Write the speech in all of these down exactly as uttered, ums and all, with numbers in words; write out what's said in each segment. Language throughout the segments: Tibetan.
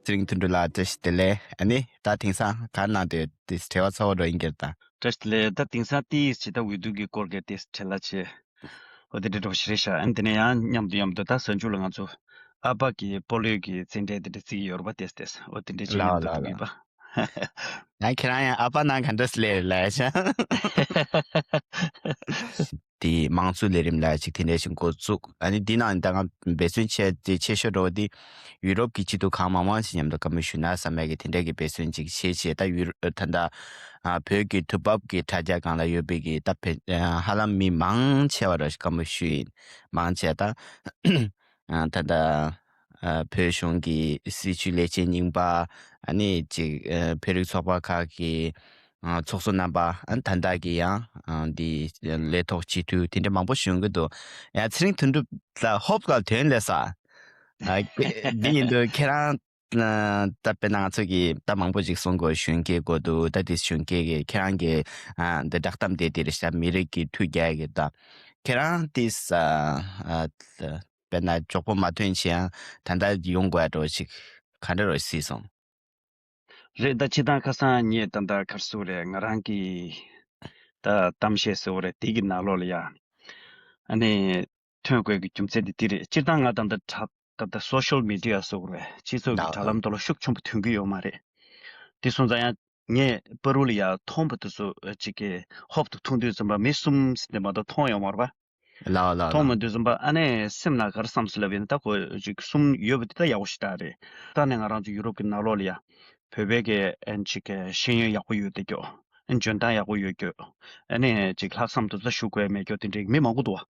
ཚེ་རིང་དོན་གྲུབ་ལགས་བཀྲ་ཤིས་བདེ་ལེགས། ཨ་ནི་ད་དེང་སང་ག་རེ་གནང་འདུག་དེ་བྲེལ་བ་ཚ་བོ་འགྲོ་ཡིན་གྱི་རེད་ད། བཀྲ་ཤིས་བདེ་ལེགས། ད་དེང་སང་ཏིས་ཇི་ལྟ་འོས་བསྡུ་གི་སྐོར་གྱི་དེ་བྲེལ་བ་ཆེ། འོ་དེ་འདྲ་འདྲ་ཞིག་རེད་ཤག་ཨ་ནི་དེ་ནས་ཡང་མཉམ་དུ་མཉམ་དུ་ད་གཟའ་མཇུག་ལ་ང་ཚོ་ཨ་ཕ་གི་སྤོ་ལོའི་གི་རྩེད་འགྲན་དེ་འདྲ་རྩེ་གི་ཡོད་རེད་པ། ཏེས་ཏེས་འོ་དེ་འདྲ་ཅིག་ལའོ་མཉམ་དུ་ལའོ་འདུག་ཡིན་ལའོ། པ། ཡང་ཁྱེད་རང་ཡང་ཨ་ཕ་ནང་ག་འདྲ་སླེབས་ལབ་ཤག་དེ་དམངས་གཙོའི་ལས་རིམ་ལ་ཅིག་དེ་འདྲ་ཞིག་འགོ་བཙུགས། ཨ་ནི་འདི་ནང་ད་ང་འབད་བརྩོན་བྱས་ཏེ་ཆེ་ཤོས་འགྲོ་བ་དེ་ཡུ་རོབ་ཀྱི་སྤྱི་འཐུས་གང་མང་མང་ཞིག་མཉམ་དུ་བཀའ་མོལ་ཞུས་ན་བསམ་ཡག་གི་དེ་འདྲ་གི་འབད་བརྩོན་ཅིག་བྱས་བྱས། ད་ཡུ་རོ་ད་ད་ཨ་བོད་ཀྱི་དུས་བབ་ཀྱི་དྲ་རྒྱ་སྒང་ལ་ཡོད་པའི་གི་ད་བེ་ཧ་ལམ་མི་མང་ཆེ་བ་ར་ཞིག་བཀའ་མོལ་ཞུས་ཡིན། མང་ཆེ་ད་ད་ད་ཨ་བོད་གཞུང་གི་སྲིད་བྱུས་ལས་བྱེད་རྙིང་པ། ཨ་ནི་ཅིག་ཨ་བོད་རིགས་ཚོགས་པ་ཁག་གི་ཨ་ཚོགས་གཙོ་རྣམ་པ། ཨ་ནི་ད་ལྟ་གི་ཡང་ཨ་འདི་ལས་ཐོག་སྤྱི་འཐུས་དེ་འདྲ་མང་པོ་ཞིག་ཡོང་གི་འདུག་ཡང་ཚེ་རིང་དོན་གྲུབ་ལགས་ཧོབ་ཁ་ཐོན་ལས་ས། ཨ་འདི་ཡིན་དུས་ཁྱེད་རང་ཨ་ད་དཔེར་ན་ང་ཚོ་གི་ད་མང་པོ་ཞིག་གསུང་དགོས། གཞོན་སྐྱེས་དགོས་འདུག་ད་དེ་གཞོན་སྐྱེས་ཀྱི་ཁྱེད་རང་གི་ཨ་འདི་བསྒྲགས་གཏམ་དེ་དེ་རེད་ཤག་མི་རིགས་ཀྱི་མཐུན་རྐྱེན་གྱི་ད་ཁྱེད་རང་དེ་ས་ཨ། དཔེར་ན་མགྱོགས་པོ་མ་ཐོན་ཕྱིན་ཡང་ད་ལྟ་ཡོང་དགོས་འགྲོ་ཞིག་ག་འདྲ་རོ་སྲིད་སོང་། རེད། ད་སྤྱིར་བཏང་ཁ་སང་ངས་ད་ལྟ་གར་སོང་རེད། ང་རང་གི་ད་གཏམ་བཤད་སོང་རེད། དེ་གི་ནང་ལོགས་ལ་ཡ་ཨ་ནི་ཐོན་དགོས་ཀྱི་རྒྱུ་མཚན་དེ་དེ་རེད། སྤྱིར་བཏང་ང་ད་ལྟ་དྲ་ད་ལྟ་སོ་ཤལ་མི་ཌི་ཡ་སོགས་རེད། སྤྱི་ཚོགས་ཀྱི་དྲ་ལམ་དུ་ལ་ཤུགས་ཆེན་པོ་ཐོན་གྱི་ཡོད་མ་རེད། དེ་སོང་ཙང་ཡང་ངས་པ་རུ་ལ་ཡ་མཐོང་བ་དེ་ཚོ་ཅིག་གི་ཧོབ་ཏུ་མཐོང་དུས་ཙམ་པ་མི་གསུམ་ཟིན་ནས་མ་གཏོགས་མཐོང་ཡོང་མ་རེད་པ། ལའོ་ལའོ་མཐོང་ལའོ། མ་འདུག་ཙམ་པ་ཨ་ནེ་སེམས་ནང་ག་རེ་བསམ་སོང་ལབ་ཡིན་ན། ད་ཁོ་ཅིག་གསུམ་ཡོད་པ་དེ་ད་ཡག་པོ་ཞེ་དྲག་རེད། ད་ནས་ང་རང་ཚོ་ཡུ་རོབ་ཀྱི་ནང་ལོགས་ལ་ཡ་བོད་པའི་གི་ཨན་ཅིག་གི་ཤེས་ཡོན་ཡག་པོ་ཡོད་དེ་ཀྱོ། ཨན་འཇོན་ཐང་ཡག་པོ་ཡོད་ཀྱོ། ཨ་ནེ་ཅིག་ལྷག་བསམ་དུ་ད་ཞུ་དགོས་མེད་ཀྱོ། དེ་འདྲའི་མི་མང་པོ་འདུག་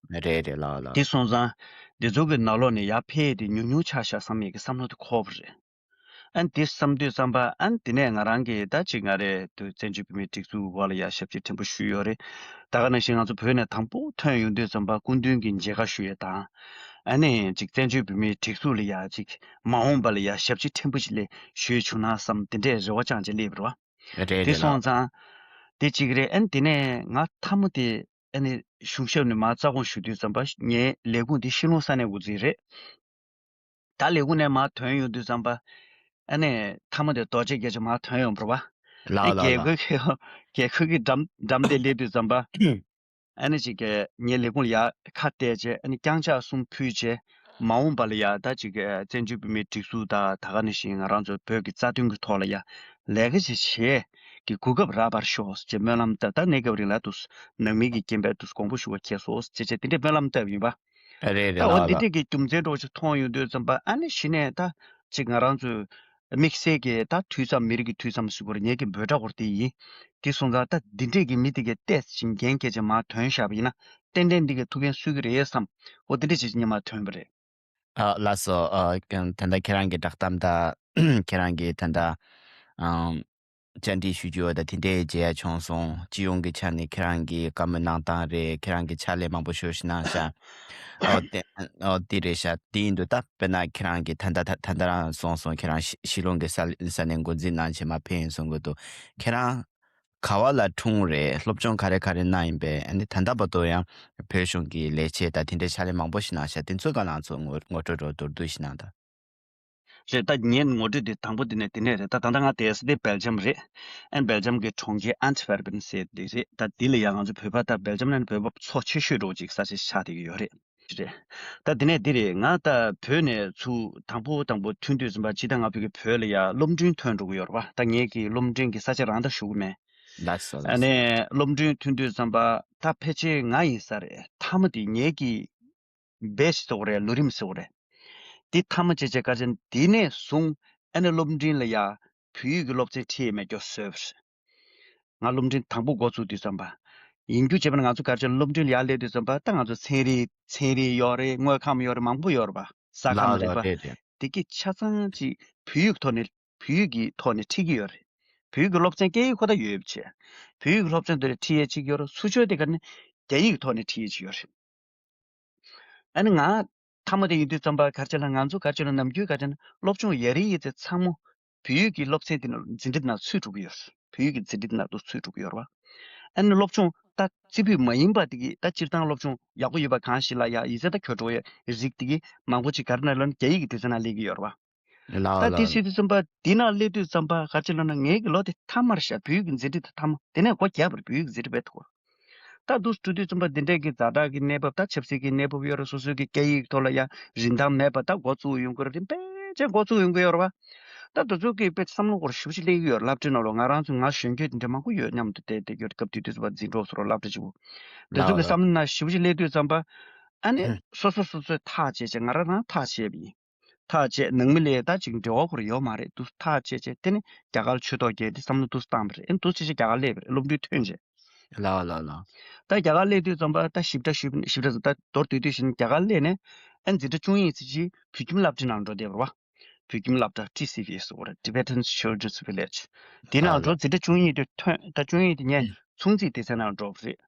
བ། རེད་རེད་ལའོ་ལའོ། དེ་སོང་ཙང་འདི་ཚོ་གི་ནང་ལོགས་ནས་ཡར་ཕེབས་དེ་ཉུང་ཉུང་ཆགས་ཤག་བསམ་ཡས་ཀྱི་བསམ་བློ་དེ་འཁོར་བ་རེད། ཨན་དེ་བསམ་དུས་ཙམ་པ་ཨན་དེ་ནས་ང་རང་གིས་ད་ཅིག་ང་རེ་དུ་བཙན་བྱོལ་བོད་མིའི་སྒྲིག་འཛུགས་འོག་ལ་ཡ་ཞབས་ཕྱི་ཕྲན་བུ་ཞུས་ཡོད་རེད། ད་ག་ནང་བཞིན་ང་ཚོ་བོད་ནས་དང་པོ་ཐོན་ཡོང་དུས་ཙམ་པ་སྐུ་མདུན་གྱི་མཇལ་ཁ་ཞུ་ཡས་དང་། ཨ་ནི་ཅིག་བཙན་བྱོལ་བོད་མིའི་སྒྲིག་འཛུགས་ལ་ཡ་ཅིག་མ་འོངས་པ་ལ་ཡ་ཞབས་ཕྱི་ཕྲན་བུ་ཞིག་ལས་ཞུས་བྱུང་ན་བསམ་དེ་འདྲས་རེ་བ་བཅངས་བྱས་སླེབས་པ་རེད་བ། རེད་དེ་རེད་ལགས། སོང་ཙང་དེ་གཅིག་རེད། ཨན་དེ་ནས་ང་མཐའ་མ་དེ་ཨ་ནི་གཞུང་ཞབས་ནས་མར་རྩ་དགོངས་ཞུ་དུས་ཙམ་པ་ངའི་ལས་ཁུངས་དེ་ཤི་ལོང་ས་གནས་འགོ་འཛིན་རེད། ད་ལས་ཁུངས་ནས་མར་ཐོན་ཡོང་དུས་ཙམ་པ། ཨ་ནི་མཐའ་མ་དེ་རྡོ་རྗེ་རྒྱལ་མཚན་མར་ཐོན་ཡོང་བ་རེད་བ། ལའོ་ཨ་ལའོ་རྒྱལ་ལའོ། ཁབ་ཀྱི་རྒྱལ་ཁབ་ཀྱི་འགྲམ་འགྲམ་དེ་སླེབས་དུས་ཙམ་པ། ཨ་ནི་ཅིག་གི་ངའི་ལས་ཁུངས་ལ་ཡར་ཁ་གཏད་བྱས། ཨ་ནི་བརྐྱངས་ཕྱག་གསུམ་ཕུལ་བྱས། མ་འོངས་པ་ལ་ཡ་ད་ཅིག་གི་བཙན་བྱོལ་བོད་མིའི་སྒྲིག་འཛུགས་དང་ད་ག་ནང་བཞིན་ང་རང་ཚོ་བོད་ཀྱི་རྩ་དོན་གྱི་ཐོག་ལ་ཡ་ལས་ཀ་ཅིག་བྱེད་ཀྱི་གོ་སྐབས་རག་པར་ཤོག་ཅེས་སྨོན་ལམ་བཏབ། ད་གནས་སྐབས་རིང་ལ་དུ་ནང་མི་གི་རྐྱེན་པས་དུ་དགོངས་པ་ཞུ་བ་ཁྱེད་སོ་ཅེས་བྱས་དེ་འདྲའི་སྨོན་ལམ་བཏབ་ཡིན་པ། རེད་རེད་ད་འོ་ལགས་འདི་ལགས། འདྲས་ཀྱི་རྒྱུ་མཚན་འདྲ་བོ་ཞིག་མཐོང་ཡོང་དུས་ཙམ་པ་ཨ་ནི་གཞི་ནས་ད་ཅིག་ང་རང་ཚོའི་དམིགས་བསལ་གྱི་ད་དུས་མཚམས་མི་རིགས་ཀྱི་དུས་མཚམས་ཟེར་དགོས་རེད། ངེད་ཀྱི་འབོད་སྒྲ་སྐོར་དེ་ཡིན། དེ་སོང་ཙང་ད་འདི་འདྲས་ཀྱི་མི་དེ་གའི་ཏོག་ཙམ་འགན་འཁྱེར་བྱས་མར་ཐོན་བཞག་པ་ཡིན་ན་ཏན་ཏན་འདི་གའི་ཐུགས་ཕན་གསོས་ཀྱི་རེད་བསམ། འོ་འདི་འདྲས་བྱས་བྱས་ངས་མར་ཐོན་པ་རེད། ཨ་ལགས་སོ། ཨ་ད་ལྟ་ཁྱེད་རང་གི་བསྒྲགས་གཏམ་དང་ཁྱེད་རང་གི་ད་ལྟ་ཨམ། བཅར་འདྲི་ཞུ་རྒྱུ་བ་དང་དེ་འདྲའི་མཇལ་ཡ་བྱུང་སོང་། སྤྱི་ཡོངས་ཀྱི་ཆ་ནས་ཁྱེད་རང་གི་བཀའ་མོལ་གནང་སྟངས་རེད། ཁྱེད་རང་གི་ཕྱག་ལས་མང་པོ་ཞེ་པོ་ཞིག་གནང་ཤག་ཨོ་དེ་ཨོ་དེ་རེད་ཤག་དེ་ཡིན་དུས་ད་དཔེར་ན་ཁྱེད་རང་གི་ད་ལྟ་ད་ད་ལྟ་རང་སོང་སོང་། ཁྱེད་རང་ཤི་ཤི་ལོང་གི་ས་ས་གནས་འགོ་འཛིན་གནང་བྱས་མར་ཕེབས་ཡིན་གསུང་གི་འདུག་ཁྱེད་རང་ག་བ་ལ་འཁྲུངས་རེད། སློབ་སྦྱོང་ག་རེ་ག་རེ་གནང་ཡིན་པས། ཨ་ནི་ད་ལྟ་བར་དུ་ཡང་བོད་གཞུང་གི་ལས་བྱེད་དང་དེ་འདྲའི་ཕྱག་ལས་མང་པོ་ཞིག་གནང་ཤག་དེ་ཚོའི་སྒང་ལ་ང་ཚོ་ངོ་ངོ་སྤྲོད་རོགས་མདོར་བསྡུས་ཤིག་གནང་དང་། རེད། ད་ངའི་ངོ་སྤྲོད་འདི་དང་པོ་འདི་ནས་འདི་ནས་རེད། ད་ད་ལྟ་ང་བསྡད་ས་འདི་སྦེལ་ཇམ་རེད། ཨན་སྦེལ་ཇམ་གྱི་གྲོང་ཁྱེར་ཨན་ཊི་ཝེར་པན་ཟེར་འདི་རེད། ད་འདི་ལ་ཡང་ང་ཚོ་བོད་པ་ད་སྦེལ་ཇམ་ནང་བོད་པ་ཚོ་ཆེ་ཤོས་འདྲ་བོ་ཅིག་ས་ཆ་ཆགས་བསྡད་ཀྱི་ཡོད་རེད། རེད། ད་འདི་ནས་འདི་རེད། ང་ད་བོད་ནས་ཚུར་དང་པོ་དང་པོ་ཐོན་དུས་ཙམ་པ་སྤྱིར་བཏང་ང་བོད་ཀྱི་བོད་ལ་ཡ་སློབ་འབྲིང་ཐོན་འགྲོ་གི་ཡོད་རེད་པ། ད་ངེད་ཀྱི་སློབ་འབྲིང་གི་ས་ཆ་རང་ད་ཞུ་གི་མེད། ལགས་སོ་ཨ་ལགས་སོ། ནས་སློབ་འབྲིང་ཐོན་དུས་ཙམ་པ་ད་ཕལ་ཆེར་ང་ཡིན་ས་རེད། མཐའ་མ་དེ་ངེད་ཀྱི་བེ་སི་ཟེར་བ་རེད། ལོ་རིམ་ཟེར་བ་རེད། འདི་མཐའ་མ་བྱས་བྱས་སྐར་ཆ་འདི་ནས་བཟུང་ཨ་ནི་སློབ་འབྲིང་ལ་ཡ་བོད་ཡིག་གི་སློབ་ཚན་ཁྲིད་ཡས་མེད་སྐྱོ་བཟོས་པ་རེད། ང་སློབ་འབྲིང་དང་པོ་འགོ་ཚུགས་དུས་ཙམ་པ། ཡིན་རྒྱུ་བྱས་པ་ན་ང་ཚོ་སྐར་ཆ་སློབ་འབྲིང་ལ་ཡར་སླེབས་དུས་ཙམ་པ་ད་ང་ཚོ་ཚན་རིག་ཚན་རིག་ཡོད་རེད། དངོས་ཁམས་ཡོད་རེད། མང་པོ་ཡོད་རེད་པ། ས་ཁམས་ལགས་རེད་ལགས་པ། རེད་རེད། དེ་གི་ཆ་ཚང་ཅིག་བོད་ཡིག་ཐོག་ནས་བོད་ཡིག་གི་ཐོག་ནས་ཁྲིད་ཀྱི་ཡོད་རེད། བོད་ཡིག་གི་སློབ་ཚན་སྐད་ཡིག་ཁོ་ཐག་ཡོད་པ་བྱས། བོད་ཡིག་གི་སློབ་ཚན་དེ་ལ་ཁྲིད་ཡས་ཅིག་ཡོད་རེད། ཚུར་ཕྱོགས་དེ་ག་ནས་རྒྱ་ཡིག་གི་ཐོག་ནས་ཁྲིད་ཡས་ཅིག་ཡོད་རེད། ཨ་ནི་ང་མཐའ་མ་དེ་ཡིན་དུས་ཙམ་པ་ག་རེ་བྱས་ལ་ང་ཚོ་ག་རེ་བྱས་ལ་ནམ་རྒྱུན་ག་རེ་བྱས་ན་སློབ་སྦྱོང་ཡ་རེ་ཡིན་ཚེ་ཚང་མ་བོད་ཡིག་གི་སློབ་ཚན་དེ་ནང་འཛིན་གྲྭ་ནང་ཚུད་འགྲོ་གི་ཡོད་རེད། བོད་ཡིག་གི་འཛིན་གྲྭ་ནང་དུ་ཚུད་འགྲོ་གི་ཡོད་རེད་པ། ཨ་ནི་སློབ་སྦྱོང་ད་རྩེ་ཕུད་མ་ཡིན་པ་དེ་གི་ད་སྤྱིར་བཏང་སློབ་སྦྱོང་ཡག་པོ་ཡོད་པ་གང་ཞིག་ལ་ཡ་ཡིག་ཚད་ད་གྱོད་འགྲོ་ཡ་རིགས་དེ་གི་མང་པོ་ཅིག་ག་རེ་ན་ལོན་རྒྱ་ཡིག་གི་སྡེ་ཚན་ནང་སླེབས་ཀྱི་ཡོད་རེད་པ། ལའོ་ད་དེ་ལའོ་བྱེད་དུས་ཙམ་པ་དེ་ནང་སླེབས་དུས་ཙམ་པ་ག་ཅི་ལབ་ན། ངའི་གི་ལོ་དེ་ཐ་མར་ཤག་བོད་ཀྱི་འཛིན་གྲྭ་དེ་ཐ་མ། དེ་ནས་སྒོ་བརྒྱབ་པ་རེད། བོད་ཀྱི་འཛིན་གྲྭ་བས་ཐུག་ད་དུས་འགྲོ་དུས་ཙམ་པ་འདི་འདྲས་ཀྱི་ཛ་དྲག་གི་གནས་བབ། ད་ཆབ་སྲིད་ཀྱི་གནས་བབ་ཡོད་རེད། སོ་སོའི་གི་སྐད་ཡིག་ཐོག་ལ་ཡང་རིན་ཐང་མེད་པ། ད་འགོ་བཙུགས་ཡོང་གི་རེད། རིམ་པས་བྱས་འགོ་བཙུགས་ཡོང་གི་ཡོད་རེད་བ། ད་དེ་ཚོ་གི་དཔེ་བསམ་བློ་སྐོར་ཞེ་པོ་ཅིག་སླེབས་ཀྱི་ཡོད་རེད། སློབ་གྲྭའི་ནང་ལོགས་ང་རང་ཚོ་ང་གཞོན་སྐྱེས་དེ་འདྲས་མང་པོ་ཡོད། མཉམ་དུ་བསྡད་བསྡད་ཀྱི་ཡོད་རེད། སྐབས་དེ་དུས་ཙམ་པ་འཛིན་གྲོགས་ཚོ་རོགས་སློབ་གྲྭ་གཅིག་པུ། དེ་ཚོ་ལའོ་གི་ལའོ་བསམ་བློ་ནང་ཞེ་པོ་ཅིག་སླེབས་དུས་ཙམ་པ། ཨ་ནི་ཧུམ། སོ་སོ་སོ་སོས་ཐག་བཅད་བྱས། ང་རང་རང་ཐག་བཅད་པ་ཡིན། ཐག་བཅད། ནང་མི་ལ་ད་ཅིག་འབྲེལ་བ་ཁོ་རང་ཡོད་མ་རེད། དུ་ཐག་བཅད་བྱས། དེ་ནི་རྒྱ་གར་ཆོས་ཐོག་རྒྱལ་དེ་བསམ་བློ་དུ་བཏང་བ་རེད། ཨ་ནི་དུ་བྱས་བྱས་རྒྱ་གར་སླེབས་པ་རེད། སློབ་འབྲིང་ཐོན་བྱས། ལའོ་ལའོ་ལའོ། ད་རྒྱ་གར་སླེབས་དུས་ཙམ་པ་ད་ཞིབ་ཕྲ་ཞུས། ཞིབ་ཕྲ་ད་མདོར་བསྡུས་དུས་ཤིང་རྒྱ་གར་སླེབས་ནས། ཨ་ནི་འཛིན་གྲྭ་བཅུ་གཉིས་ཚེ་གཅིག་བོད་ཁྱིམ་སློབ་གྲྭའི་ནང་འགྲོ་བསྡད་པ་རེད་བ། བོད་ཁྱིམ་སློབ་གྲྭ། ཊི་སི་བྷི་ཟེར་བ་རེད། Tibetan Children's Village། དེ་ནང་ལའོ་འགྲོ། ལའོ། འཛིན་གྲྭ་བཅུ་གཉིས་དེ་ཐོན། ད་བཅུ་གཉིས་དེ་ངས་ཚུང་ཙི་སྡེ་ཚན་ནང་འགྲོ་བ་རེད།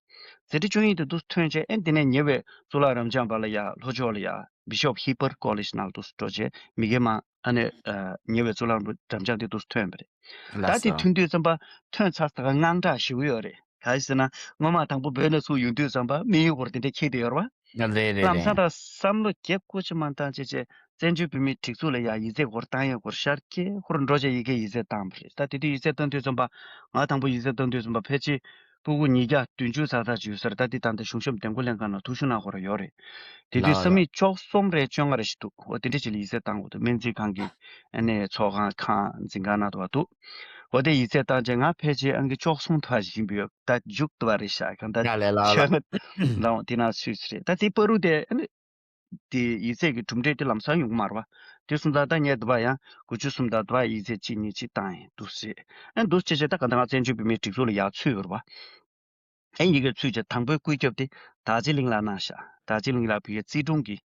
འཛིན་གྲྭ་བཅུ་གཉིས་དེ་དུ་ཐོན་བྱས། ཨ་ནི་དེ་ནས་ཉེ་བའི་གཙུག་ལག་རབ་འབྱམས་པ་ལ་ཡ་ལྷོ་ཕྱོགས་ལ་ཡ་Bishop Heber College ནང་དུ་འགྲོ་བྱས། མི་སྒེར་མ་ཨ་ནི་ཉེ་བའི་གཙུག་ལག་རབ་འབྱམས་དེ་དུ་ཐོན་པ་རེད། ད་དེ་ཐོན་དུས་ཙམ་པ་ཐོན་ཚར་ས་ག་དངངས་སྐྲག་ཞེ་པོ་ཡོད་རེད། ག་རེ་ཟེར་ན་སྔོན་མ་དང་པོ་བོད་ནས་ཚུར་ཡོང་དུས་ཙམ་པ་དམིགས་ཡུལ་སྐོར་དེ་འདྲ་འཁྱེར་བསྡད་ཡོད་རེད་བ། རེད་རེད་ལམ་སང་རེད། ད་བསམ་བློ་རྒྱབ་ཀོ་ཅི་མ་བཏང་བྱས་བྱས། བཙན་བྱོལ་བོད་མིའི་སྒྲིག་འཛུགས་ལ་ཡ་ཡིག་ཚད་སྐོར་བཏང་ཡས་སྐོར་ཤར་སྐྱེ་ཁོ་རང་འགྲོ་བྱས་ཡི་གེ་ཡིག་ཚད་བཏང་བ་རེད། ད་དེ་དུས་ཡིག་ཚད་བཏང་དུས་ཙམ་པ། ང་དང་པོ་ཡིག་ཚད་བཏང་དུས་ཙམ་པ་ཕལ་ཆེར་སྤུ་གུ་ཉིས་བརྒྱ་བདུན་ཅུ་ཙམ་ཙམ་ཅིག་ཡོད་ས་རེད། ད་དེ་ད་ལྟ་གཞུང་ཞབས་འདེམས་བསྐོ་ལྷན་ཁང་ནང་ཐུགས་ཞུ་གནང་དགོས་རེད་ཡོད་རེད། དེ་དུས་ལའོ་ས་ལའོ། མིག་བཅུ་གསུམ་རེད། བཅོ་ལྔ་རེད་ཞིག་འདུག་འོ་དེ་འདྲ་ཅིག་ལ་ཡིག་ཚད་བཏང་དགོས་འདུག་སྨན་རྩིས་ཁང་གི་ཨ་ནི་ཚོགས་ཁང་ཁང་འཛིན་ཁང་ནང་དུ་བ་འདུག་འོ་དེ་ཡིག་ཚད་བཏང་རྗེས་ང་ཕལ་ཆེར་ཨང་ཀི་བཅུ་གསུམ་ཐོག་ཞིག་ཡིན་པ་ཡོད། ད་མཇུག་ཏུ་བ་རེད་ཤག་གང་ལྟར་ཡ་ལས་ལ་ལ། ཆོས་ལ་འོང་དེ་ན་སུས་སུ་རེད། ད་དེ་བར་དུ་དེ་ཨ་ནི་དེ་ཡིག་ཚད་ཀྱི་གྲུབ་འབྲས་དེ་ལམ་སང་ཡོང་གི་མ་རེད་བ། དེ་སོང་ཙང་ད་ངས་འདི་བ་ཡང་དགུ་བཅུ་གསུམ་དང་འདི་བ་ཡིག་ཚད་གཅིག་གཉིས་གཅིག་བཏང་ཡིན་འདུག་ཟེར། ཨ་འདུག་ཅེས་བྱས། ད་ག་ད་ང་བཙན་བྱོལ་བོད་མིའི་སྒྲིག་འཛུགས་ལ་ཡར་ཚུད་ཡོད་རེད་བ། ཨ་ཡི་གེ་ཚུད་བྱས་དང་པོའི་བཀོད་ཁྱབ་དེ་དར་རྗེ་གླིང་ལགས་གནང་ཤག་དར་རྗེ་གླིང་ལགས་ཕ་གིའི་རྩིས་དྲུང་གི་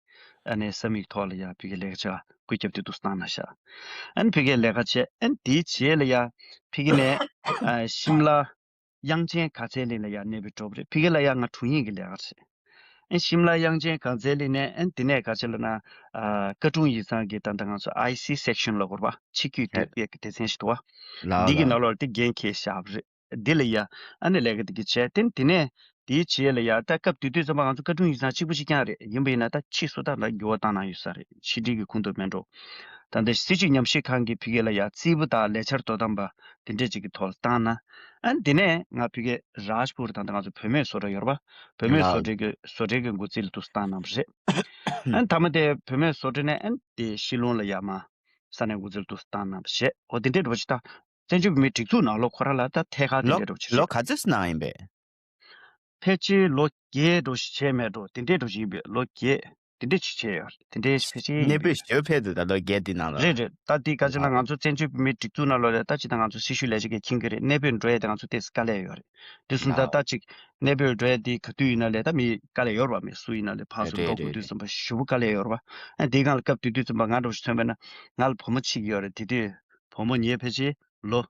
ཨ་ནི་ས་མིག་ཐོག་ལ་ཡ་ཕ་གིའི་ལེགས་ཆ་བཀོད་ཁྱབ་དེ་འདུག་བཏང་གནང་ཤག་ཨ་ནི་ཕ་གིའི་ལས་ཀ་བྱས། ཨ་ནི་དེའི་རྗེས་ལ་ཡ་ཕ་གི་ནས་ཨ་ཤིམ་ལ་དབྱངས་ཅན་དགའ་ཚལ་གླིང་ལ་ཡ་གནས་སྤོས་འགྲོ་བ་རེད། ཕ་གི་ལ་ཡ་ང་དྲུང་ཡིག་གི་ལས་ཀ་བྱས། ཨ་ཤིམ་ལ་དབྱངས་ཅན་དགའ་ཚལ་གླིང་ནས་ཨ་དེ་ནས་ག་ཅི་ལབ་ན། ཨ་བཀའ་དྲུང་ཡིག་ཚང་གི་ད་ལྟ་ང་ཚོ་ཨའི་སི་སེག་ཤན་ལབ་དགོས་རེད་བ། ཕྱི་སྐྱོད་དེ་ཡས་ཀྱི་སྡེ་ཚན་ཞིག་འདུག་བ། ལའོ་འདི་གི་ལའོ། ནང་ལོགས་དེ་འགན་འཁྱེར་བཞག་པ་རེད། འདི་ལ་ཡ་ཨ་ནི་ལས་ཀ་དེ་གི་བྱས། དེ་དེ་ནས་དེའི་རྗེས་ལ་ཡ་ད་སྐབས་དེ་དུས་ཙམ་པ་ང་ཚོ་བཀའ་དྲུང་ཡིག་ཚང་གཅིག་པུ་གཅིག་རྐྱང་རེད། ཡིན་པ་ཡིན་ན་ད་ཕྱིས་སུ་ད་ལ་འགྱུར་བ་བཏང་གནང་ཡོད་ས་རེད། ཕྱི་དྲིལ་གྱི་ཁོངས་གཏོགས་མེད་འགྲོ། ད་ལྟ་གཟི་བརྗིད་ཉམས་ཞིབ་ཁང་གིས་ཕ་གི་ལ་ཡ་རྩིས་པ་དང་ལས་འཆར་དོ་དམ་པ་དེ་འདྲས་ཅིག་གི་ཐོག་ལ་བཏང་ན། ཨ་ནི་དེ་ནས་ང་ཕ་གི་རཱཇ་པུར་དང་ད་ང་ཚོ་བུད་མེད་བཟོ་གྲྭ་ཡོད་རེད་བ། བུད་མེད་བཟོ་གྲྭའི་གི་བཟོ་གྲྭའི་གི་འགོ་རྩིས་ལ་འདུག་སེ་བཏང་གནང་བ་རེད། ཨ་ནི་མཐའ་མ་དེ་བུད་མེད་བཟོ་གྲྭ་ནས་ཨ་ནི་དེ་ཤི་ལོང་ལ་ཡ་མ་ས་གནས་འགོ་རྩིས་ལ་འདུག་སེ་བཏང་གནང་བ་བྱས། འོ་དེ་འདྲས་འགྲོ་བ་ཞིག་ད་བཙན་བྱོལ་བོད་མིའི་སྒྲིག་འཛུགས་ནང་ལོགས་ཁོ་རང་ལ་ད་ཐད་ཀར་དེ་ལོ་འདྲས་འགྲོ་བ་ཞིག་ལོ་རེད། ག་ཚོད་གནང་ཡིན་པས། ཕལ་ཆེར་ལོ་བརྒྱད་འགྲོ་ཞིག་བྱས་མེད་འགྲོ། དེ་འདྲས་འགྲོ་བཞིན་པའི་ལོ་བརྒྱད་དེ་འདྲས་ཅིག་བྱས་ཡོད་རེད། དེ་འདྲས་ཕལ་ཆེར་ཡིན་གནས་པས། སྤོས་ཞོར་ཕེབས་དུས་ད་ལོ་བརྒྱད་དེ་ནང་ལ་རེད་རེད། ད་འདི་ག་ཅི་ན་ང་ཚོ་བཙན་བྱོལ་བོད་མིའི་སྒྲིག་འཛུགས་ནང་ལོགས་ལ་ད་ཅི་ད་ང་ཚོ་སྲི་ཞུ་ལས་བྱེད་ཀྱིས་མཁྱེན་གྱི་རེད། གནས་སྤོས་འགྲོ་ཡས་དེ་ང་ཚོ་ཏོག་ཙམ་དཀའ་ལས་ཡོད་རེད། དེ་སོང་ཙང་ད་ཅིག་གནས་སྤོས་འགྲོ་ཡས་དེ་ག་དུས་ཡིན་ན་ལས་ད་མི་དཀའ་ལས་ཡོད་རེད་བ། མི་སུ་ཡིན་ན་ལས་ཕར་ཚུར་འགྲོ་དགོས་དུས་ཙམ་པ་ཞེ་པོ་དཀའ་ལས་ཡོད་རེད་བ། ཨ་འདི་སྒང་ལ་སྐབས་དེ་དུས་ཙམ་པ་ང་འདྲ་བོ་ཞིག་མཚོན་པས་ན། ང་ལ་བུ་མོ་གཅིག་ཡོད་རེད། དེ་དུས་བུ་མོ་ངའི་ཕལ་ཆེར་ལོ་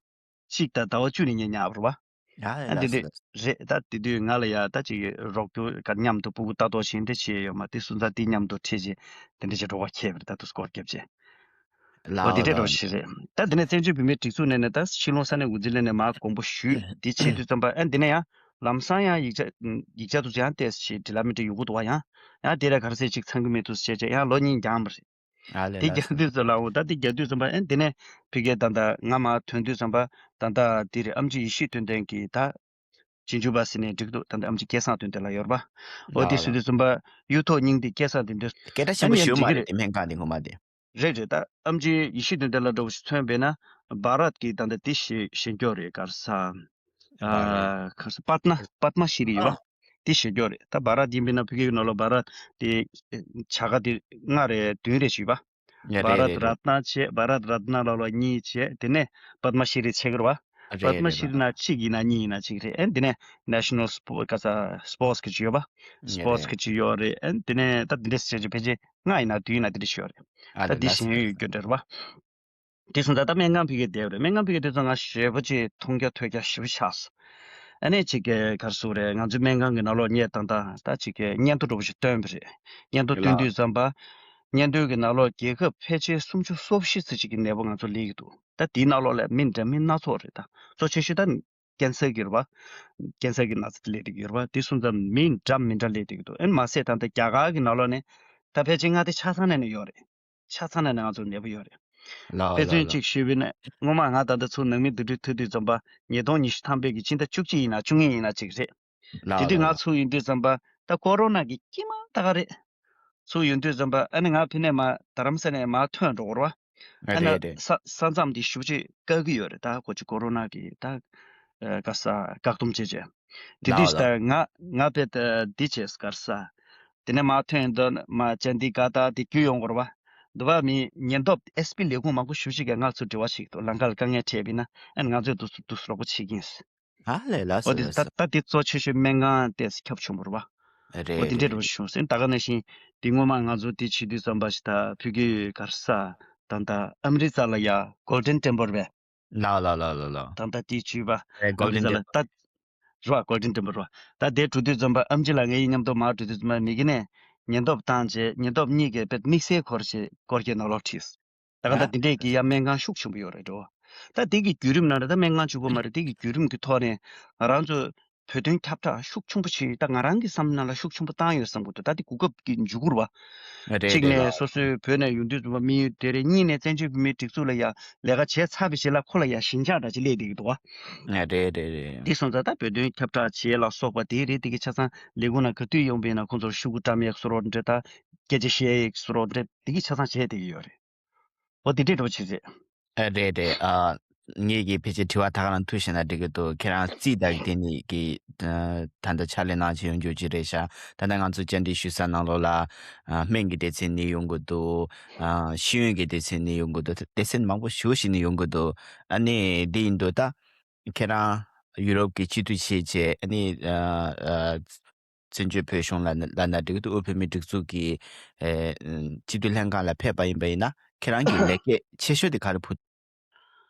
གཅིག་དང་ཟླ་བ་བཅུ་ནས་ངས་ཉར་བ་རེད་བ། ཡ་ཡ། ཨ་འདི་ལགས་སོ་འདི་ལགས་སོ། རེད། ད་དེ་དུས་ང་ལ་ཡ་ད་ཅིག་རོགས་སྐྱོར་ག་མཉམ་དུ་སྤུ་གུ་ལྟ་རྟོག་བྱེད་འདི་བྱས་ཡོད་མ། དེ་སོང་ཙང་དེ་མཉམ་དུ་ཁྲིད་བྱས་དེ་འདྲ་བྱས་འགྲོ་བ་ཁྱེད་པར་ད་དུ་སྐོར་རྒྱབ་བྱས། ལགས་འོ་དེ་ལགས་འདྲས་འགྲོ་ལགས། ཞིག་རེད། ད་དེ་ནས་བཙན་བྱོལ་བོད་མིའི་སྒྲིག་འཛུགས་ནས་ནས་ད་ཤི་ལོང་ས་གནས་འགོ་འཛིན་ལས་ནས་མར་དགོངས་པ་ཞུས། དེ་བྱེད་དུས་ཙམ་པ་ཨ་འདི་ནས་ཡང་ལམ་སང་ཡང་ཡིག་ཆ་ཡིག་ཆ་དུ་ཡང་ཏོག་ཙམ་ཞིག་འབྲི་ལ་མི་འབྲི་ཡོང་གི་འདུག་བ། ཡང་ཡང་དེ་ར་ག་རེ་ཟེར་ཅིག་ཚང་གི་མི་འདུག་ཟེར་བྱས་བྱས་ཡང་ལོ་གཉིས་འགྱངས་པ་རེད། ཨ་ལས་དེ་ལགས་སོ། རྒྱག་དུས་ཚོད་ལ་འོ་ད་དེ་རྒྱག་དུས་ཙམ་པ་ཨེ་དེ་ནས་ཕ་གིར་ད་ལྟ་ང་མར་ཐོན་དུས་ཙམ་པ་ད་ལྟ་དེ་རེད། ཨེམ་ཆི་ཡེ་ཤེས་དོན་ལྡན་གྱི་ད་ཅིན་ཅུ་པ་ཟེར་ནས་འགྲིག་འདུག་ད་ལྟ་ཨེམ་ཆི་སྐལ་བཟང་དོན་ལྡན་ལགས་ཡོད་རེད་པ། འོ་ལགས་དེ་ཟེར་ལགས། དུས་ཙམ་པ་གཡུ་ཐོག་སྙིང་ཐིག་སྐལ་བཟང་དོན་ལྡན། སྐད་གྲགས་ཆེན་པོ་ཨེམ་ཡང་ཞུ་འགྲིག་མ་གི་རེད། རེད་དེ་སྨན་ཁང་དེ་ངོ་མ་དེ། རེད་རེད། ད་ཨེམ་ཆི་ཡེ་ཤེས་དོན་ལྡན་ལགས་འདྲ་བོ་ཞིག་མཚོན་པས་ན་བྷ་རད་ཀྱི་ད་ལྟ་དེ་ཞེ་ཞེ་སྐྱོ་རེད། ག་རེ་ཟ། ཨ་རེད། ཨ་ག་རེ་ཟ། པདྨ་པདྨ་ཤྲི་རི་ཡོད་པ། དེ་ཞེ་སྐྱོ་རེད། ད་བྷ་རད་ཡིན་པས་ན་ཕ་གི་གི་ནང་ལོགས་བྷ་རད་དེ་བྱ་དགའ་དེ་ལྔ་རེད་བདུན་རེ་ཞིག་ཡོད་པ། ཡ་བྷ་རད་རད་ཏ་ན་བྱས། བྷ་རད་རད་ཏ་ན་ལ་ལོ་གཉིས་བྱས། དེ་ནས་པདྨ་ཤྲི་རི་ཆེ་གི་རེད་པ། རེད་པདྨ་རེད་ཤྲི་རི་རེད། ན་གཅིག་ཡིན་ན་གཉིས་ཡིན་ན་གཅིག་རེད། ཨེ་དེ་ནས་ནེ་ཤ་ནལ་སི་པོ་ག་ས་སི་པོར་ཊི་སི་གི་ཅིག་ཡོད་པ། ཡ་སི་པོར་ཊི་སི་རེད། གི་ཅིག་ཡོད་རེད། ཨེ་དེ་ནས་ད་དེ་འདྲས་ཟེར་གྱི་ཕལ་ཆེར་ལྔ་ཡིན་ན་བདུན་ཡིན་ན་དེ་འདྲས་ཞིག་ཡོད་རེད། ཨ་ད་རེད་འདི་ལགས་སོ། གཞན་ཡོད་སྐྱོ་འདྲ་རེད་པ། དེ་སོང་ཙང་ད་སྨན་ཁང་ཕ་གིར་བསྡད་པ་རེད། སྨན་ཁང་ཕ་གིར་བསྡད་ཙང་ང་ཞེ་པོ་ཅིག་མཐོང་རྒྱ་ཐོས་རྒྱ་ཞེ་པོ་ཆགས་སོང་། ཨ་ནི་ཅིག་གི་ག་རེ་ཟེར་དགོས་རེད། ང་ཚོའི་སྨན་ཁང་གི་ནང་ལོགས་ངས་ད་ལྟ་ད་ཅིག་གི་སྙན་ཐོ་འདྲ་པོ་ཞིག་བཏོན་པ་རེད། སྙན་ཐོ་བཏོན་ལགས། དུས་ཙམ་པ། སྙན་ཐོའི་གི་ནང་ལོགས་རྒྱལ་ཁབ་ཕལ་ཆེར་སུམ་ཅུ་སོ་བཞི་ཙམ་ཅིག་གི་ནད་པ་ང་ཚོ་སླེབས་ཀྱི་འདུག་ད་དེའི་ནང་ལོགས་ལ་མི་འདྲ་མིན་སྣ་ཚོགས་རེད། ད་གཙོ་ཆེ་ཤོས་ད་ཀན་སར་གི་རེད་པ། ཀན་སར་གི་ན་ཚ་དེ་སླེབས་བསྡད་ཀྱི་ཡོད་རེད་པ། དེ་སོང་ཙང་མི་འདྲ་མི་འདྲ་སླེབས་བསྡད་ཀྱི་འདུག་ཨ་ནི་མ་ཟད་ད་ལྟ་རྒྱ་གར་གི་ནང་ལོགས་ནས་ད་ཕལ་ཆེར་མངའ་སྡེ་ཆ་ཚང་ནས་ནས་ཡོད་རེད། ཆ་ཚང་ནས་ནས་ང་ཚོར་ནད་པ་ཡོད་རེད། ལགས་དཔེ་མཚོན་ལགས་ལགས། གཅིག་ཞུས་པ་ཡིན་ན། སྔོན་མ་ང་ད་ལྟ་ཚུར་ནང་མི་བསྡུ་སྒྲིག་ཐུག་དུས་ཙམ་པ་ཉིས་སྟོང་ཉི་ཤུ་ཐམ་པའི་གི་ཕྱི་ཟླ་བཅུ་གཅིག་ཡིན་ན་བཅུ་གཉིས་ཡིན་ན་གཅིག་རེད། ལགས་དེ་དུས་ལགས་ང་ལགས། ཚུར་ཡོང་དུས་ཙམ་པ་ད་ཀོ་རོ་ན་གི་དཀྱིལ་མ་ད་ག་རེད། ཚུར་ཡོང་དུས་ཙམ་པ་ཨ་ནི་ང་ཕ་ནས་མར་རྡ་རམ་ས་ནས་མར་ཐོན་འགྲོ་གི་རེད་བ། ཨ་ནི་རེད་རེད། ས་ས་མཚམས་དེ་ཞེ་པོ་ཅིག་བཀག་གི་ཡོད་རེད། ད་ཁོ་ཅིག་ཀོ་རོ་ན་གི་ད་ཨ་ག་ས་བཀག་སྡོམ་བྱས་བྱས། དེ་དུས་ལགས་ད་ལགས། ང་ང་དཔེ་ད་འདི་བྱས་ག་རེ་ཟ། དེ་ནས་མར་ཐོན་དོན་མར་ཅན་དི་ག་ད་དེ་བརྒྱུད་ཡོང་གི་རེད་བ། འདི་བ་མི་ཉེན་རྟོག་ཨེས་པི་ལས་ཁུངས་མང་པོ་ཞེ་པོ་ཅིག་གིས་ང་ཚོ་འབྲེལ་བ་བྱེད་ཀྱི་འདུག་ལམ་ཁ་ལ་དཀའ་ངལ་འཕྲད་པ་ཡིན་ན་ཨ་ནི་ང་ཚོས་འདུག་སེ་འདུག་སེ་རོགས་པ་བྱེད་ཀྱི་ཡིན། ཧ་ལས་ལ་འོ་དེ་ད་ད་དེ་གཙོ་ཆེ་ཤོས་སྨན་ཁང་དེ་ཁྱབ་ཆེན་པོ་རེད་བ། འོ་རེད་དེ་འདྲས་རེད། རེད་བྱུང་ཟིན། ད་ག་ནང་བཞིན་དེ་སྔོན་མ་ང་ཚོ་དེ་བྱེད་དུས་ཙམ་པ་ཞིག་ད་བོད་ཀྱི་ག་རེ་ཟ་ད་ད་ཨ་མི་རི་ཙ་ལ་ཡ་Golden Temple་རེད། ལགས་ལགས་ལགས་ལགས་ལགས། ད་ད་དེ་བྱེད་པ་རེད་ཨ་མི་རི་ཙ་ལ་ད་རེད་བ། Golden Temple་རེད་བ། ད་དེ་འགྲོ་དུས་ཙམ་པ་ཨམ་ཆི་ལགས་ངའི་མཉམ་དུ་མར་འགྲོ་དུས་ཙམ་པ་མི་གི་ནས་ཉེན་རྟོག་བཏང་རྗེས་ཉེན་རྟོག་གཉིས་ཀས་དཔེ་དམིགས་བསལ་སྐོར་ཞིག་སྐོར་གྱི་ནང་ལོགས་ཁྲིད། ད་ག་ད་ཨ་དེ་འདྲས་ཀྱི་ཡ་སྨན་ཁང་ཤུགས་ཆེན་པོ་ཡོད་རེད་འགྲོ། ད་དེ་གི་བརྒྱུད་རིམ་ནང་ལ་ད་སྨན་ཁང་གཅིག་པོ་མ་རེད། དེ་གི་བརྒྱུད་རིམ་གྱི་ཐོག་ནས་ང་རང་ཚོ་བོད་དོན་ཁྱབ་བསྒྲགས་ཤུགས་ཆེན་པོ་བྱས། ད་ང་རང་གི་བསམ་ན་ལ་ཤུགས་ཆེན་པོ་བཏང་ཡོད་བསམ་གི་འདུག་ད་དེ་གོ་སྐབས་ཀྱི་འཇུག་སྒོ་རེད་བ། རེད་གཅིག་རེད་ནས་ལགས། སོ་སོའི་བོད་ནས་ཡོང་དུས་ཙམ་པ་དམིགས་ཡུལ་དེ་རེད། གཉིས་ནས་བཙན་བྱོལ་བོད་མིའི་སྒྲིག་འཛུགས་ལ་ཡ་ལས་ཀ་བྱས་ཚར་བའི་རྗེས་ལ་ཁོ་ལ་ཡ་ཞེན་ཆགས་འདྲ་ཅིག་སླེབས་བསྡད་ཀྱི་འདུག་བ། རེད་རེད་རེད། དེ་སོང་ཙང་ད་བོད་དོན་ཁྱབ་བསྒྲགས་བྱེད་ལ་སོགས་པ་དེ་རེད། དེ་གི་ཆ་ཚང་ལས་ཁུངས་ནང་ག་དུས་ཡོང་པ་ཡིན་ན་ཁོང་ཚོར་ཤོག་གུ་བཀྲམ་ཡག་བཟོ་རོགས་འདྲ་ད་སྐད་ཆ་བཤད་ཡག་བཟོ་རོགས་འདྲ་དེ་གི་ཆ་ཚང་བྱས་བསྡད་ཀྱི་ཡོད་རེད། འོ་དེ་འདྲས་འགྲོ་བྱེད་རེད། ཨ་རེད་རེད། ཨ་ངེད་ཀྱི་ཕལ་ཆེར་དྲི་བ་ད་ག་རང་ཐུག་ཤེས་ན་འགྲིག་གི་འདུག་ཁྱེད་རང་རྩིས་དང་དེ་ནི་གི་ཨ་ད་ལྟ་ཕྱག་ལས་གནང་བྱས་ཡོང་རྒྱུ་ཅིག་རེད་ཤག་ད་ལྟ་ང་ཚོ་བཅར་འདྲི་ཞུ་ས་ནང་ལོགས་ལ་ཨ་སྨན་གྱི་སྡེ་ཚན་ནས་ཡོང་གི་འདུག་ཨ་ཤེས་ཡོན་གྱི་སྡེ་ཚན་ནས་ཡོང་གི་འདུག་སྡེ་ཚན་མང་པོ་ཞེ་པོ་ཞིག་ནས་ཡོང་གི་འདུག་ཨ་ནི་འདི་ཡིན་དུས་ད་ཁྱེད་རང་ཡུ་རོབ་ཀྱི་སྤྱི་འཐུས་བྱས་བྱས་ཨ་ནི་ཨ་ཨ་བཙན་བྱོལ་བོད་གཞུང་ལ་ལ་ན་འགྲིག་འདུག་དབུས་བོད་མིའི་སྒྲིག་འཛུགས་ཀྱི་ཨེ་སྤྱི་འཐུས་ལྷན་ཁང་ལ་ཕེབས་པ་ཡིན་པ་ཡིན་ན་ཁྱེད་རང་གི་ལས་འགན་ཆེ་ཤོས་དེ་ག་རེ་ཕུད།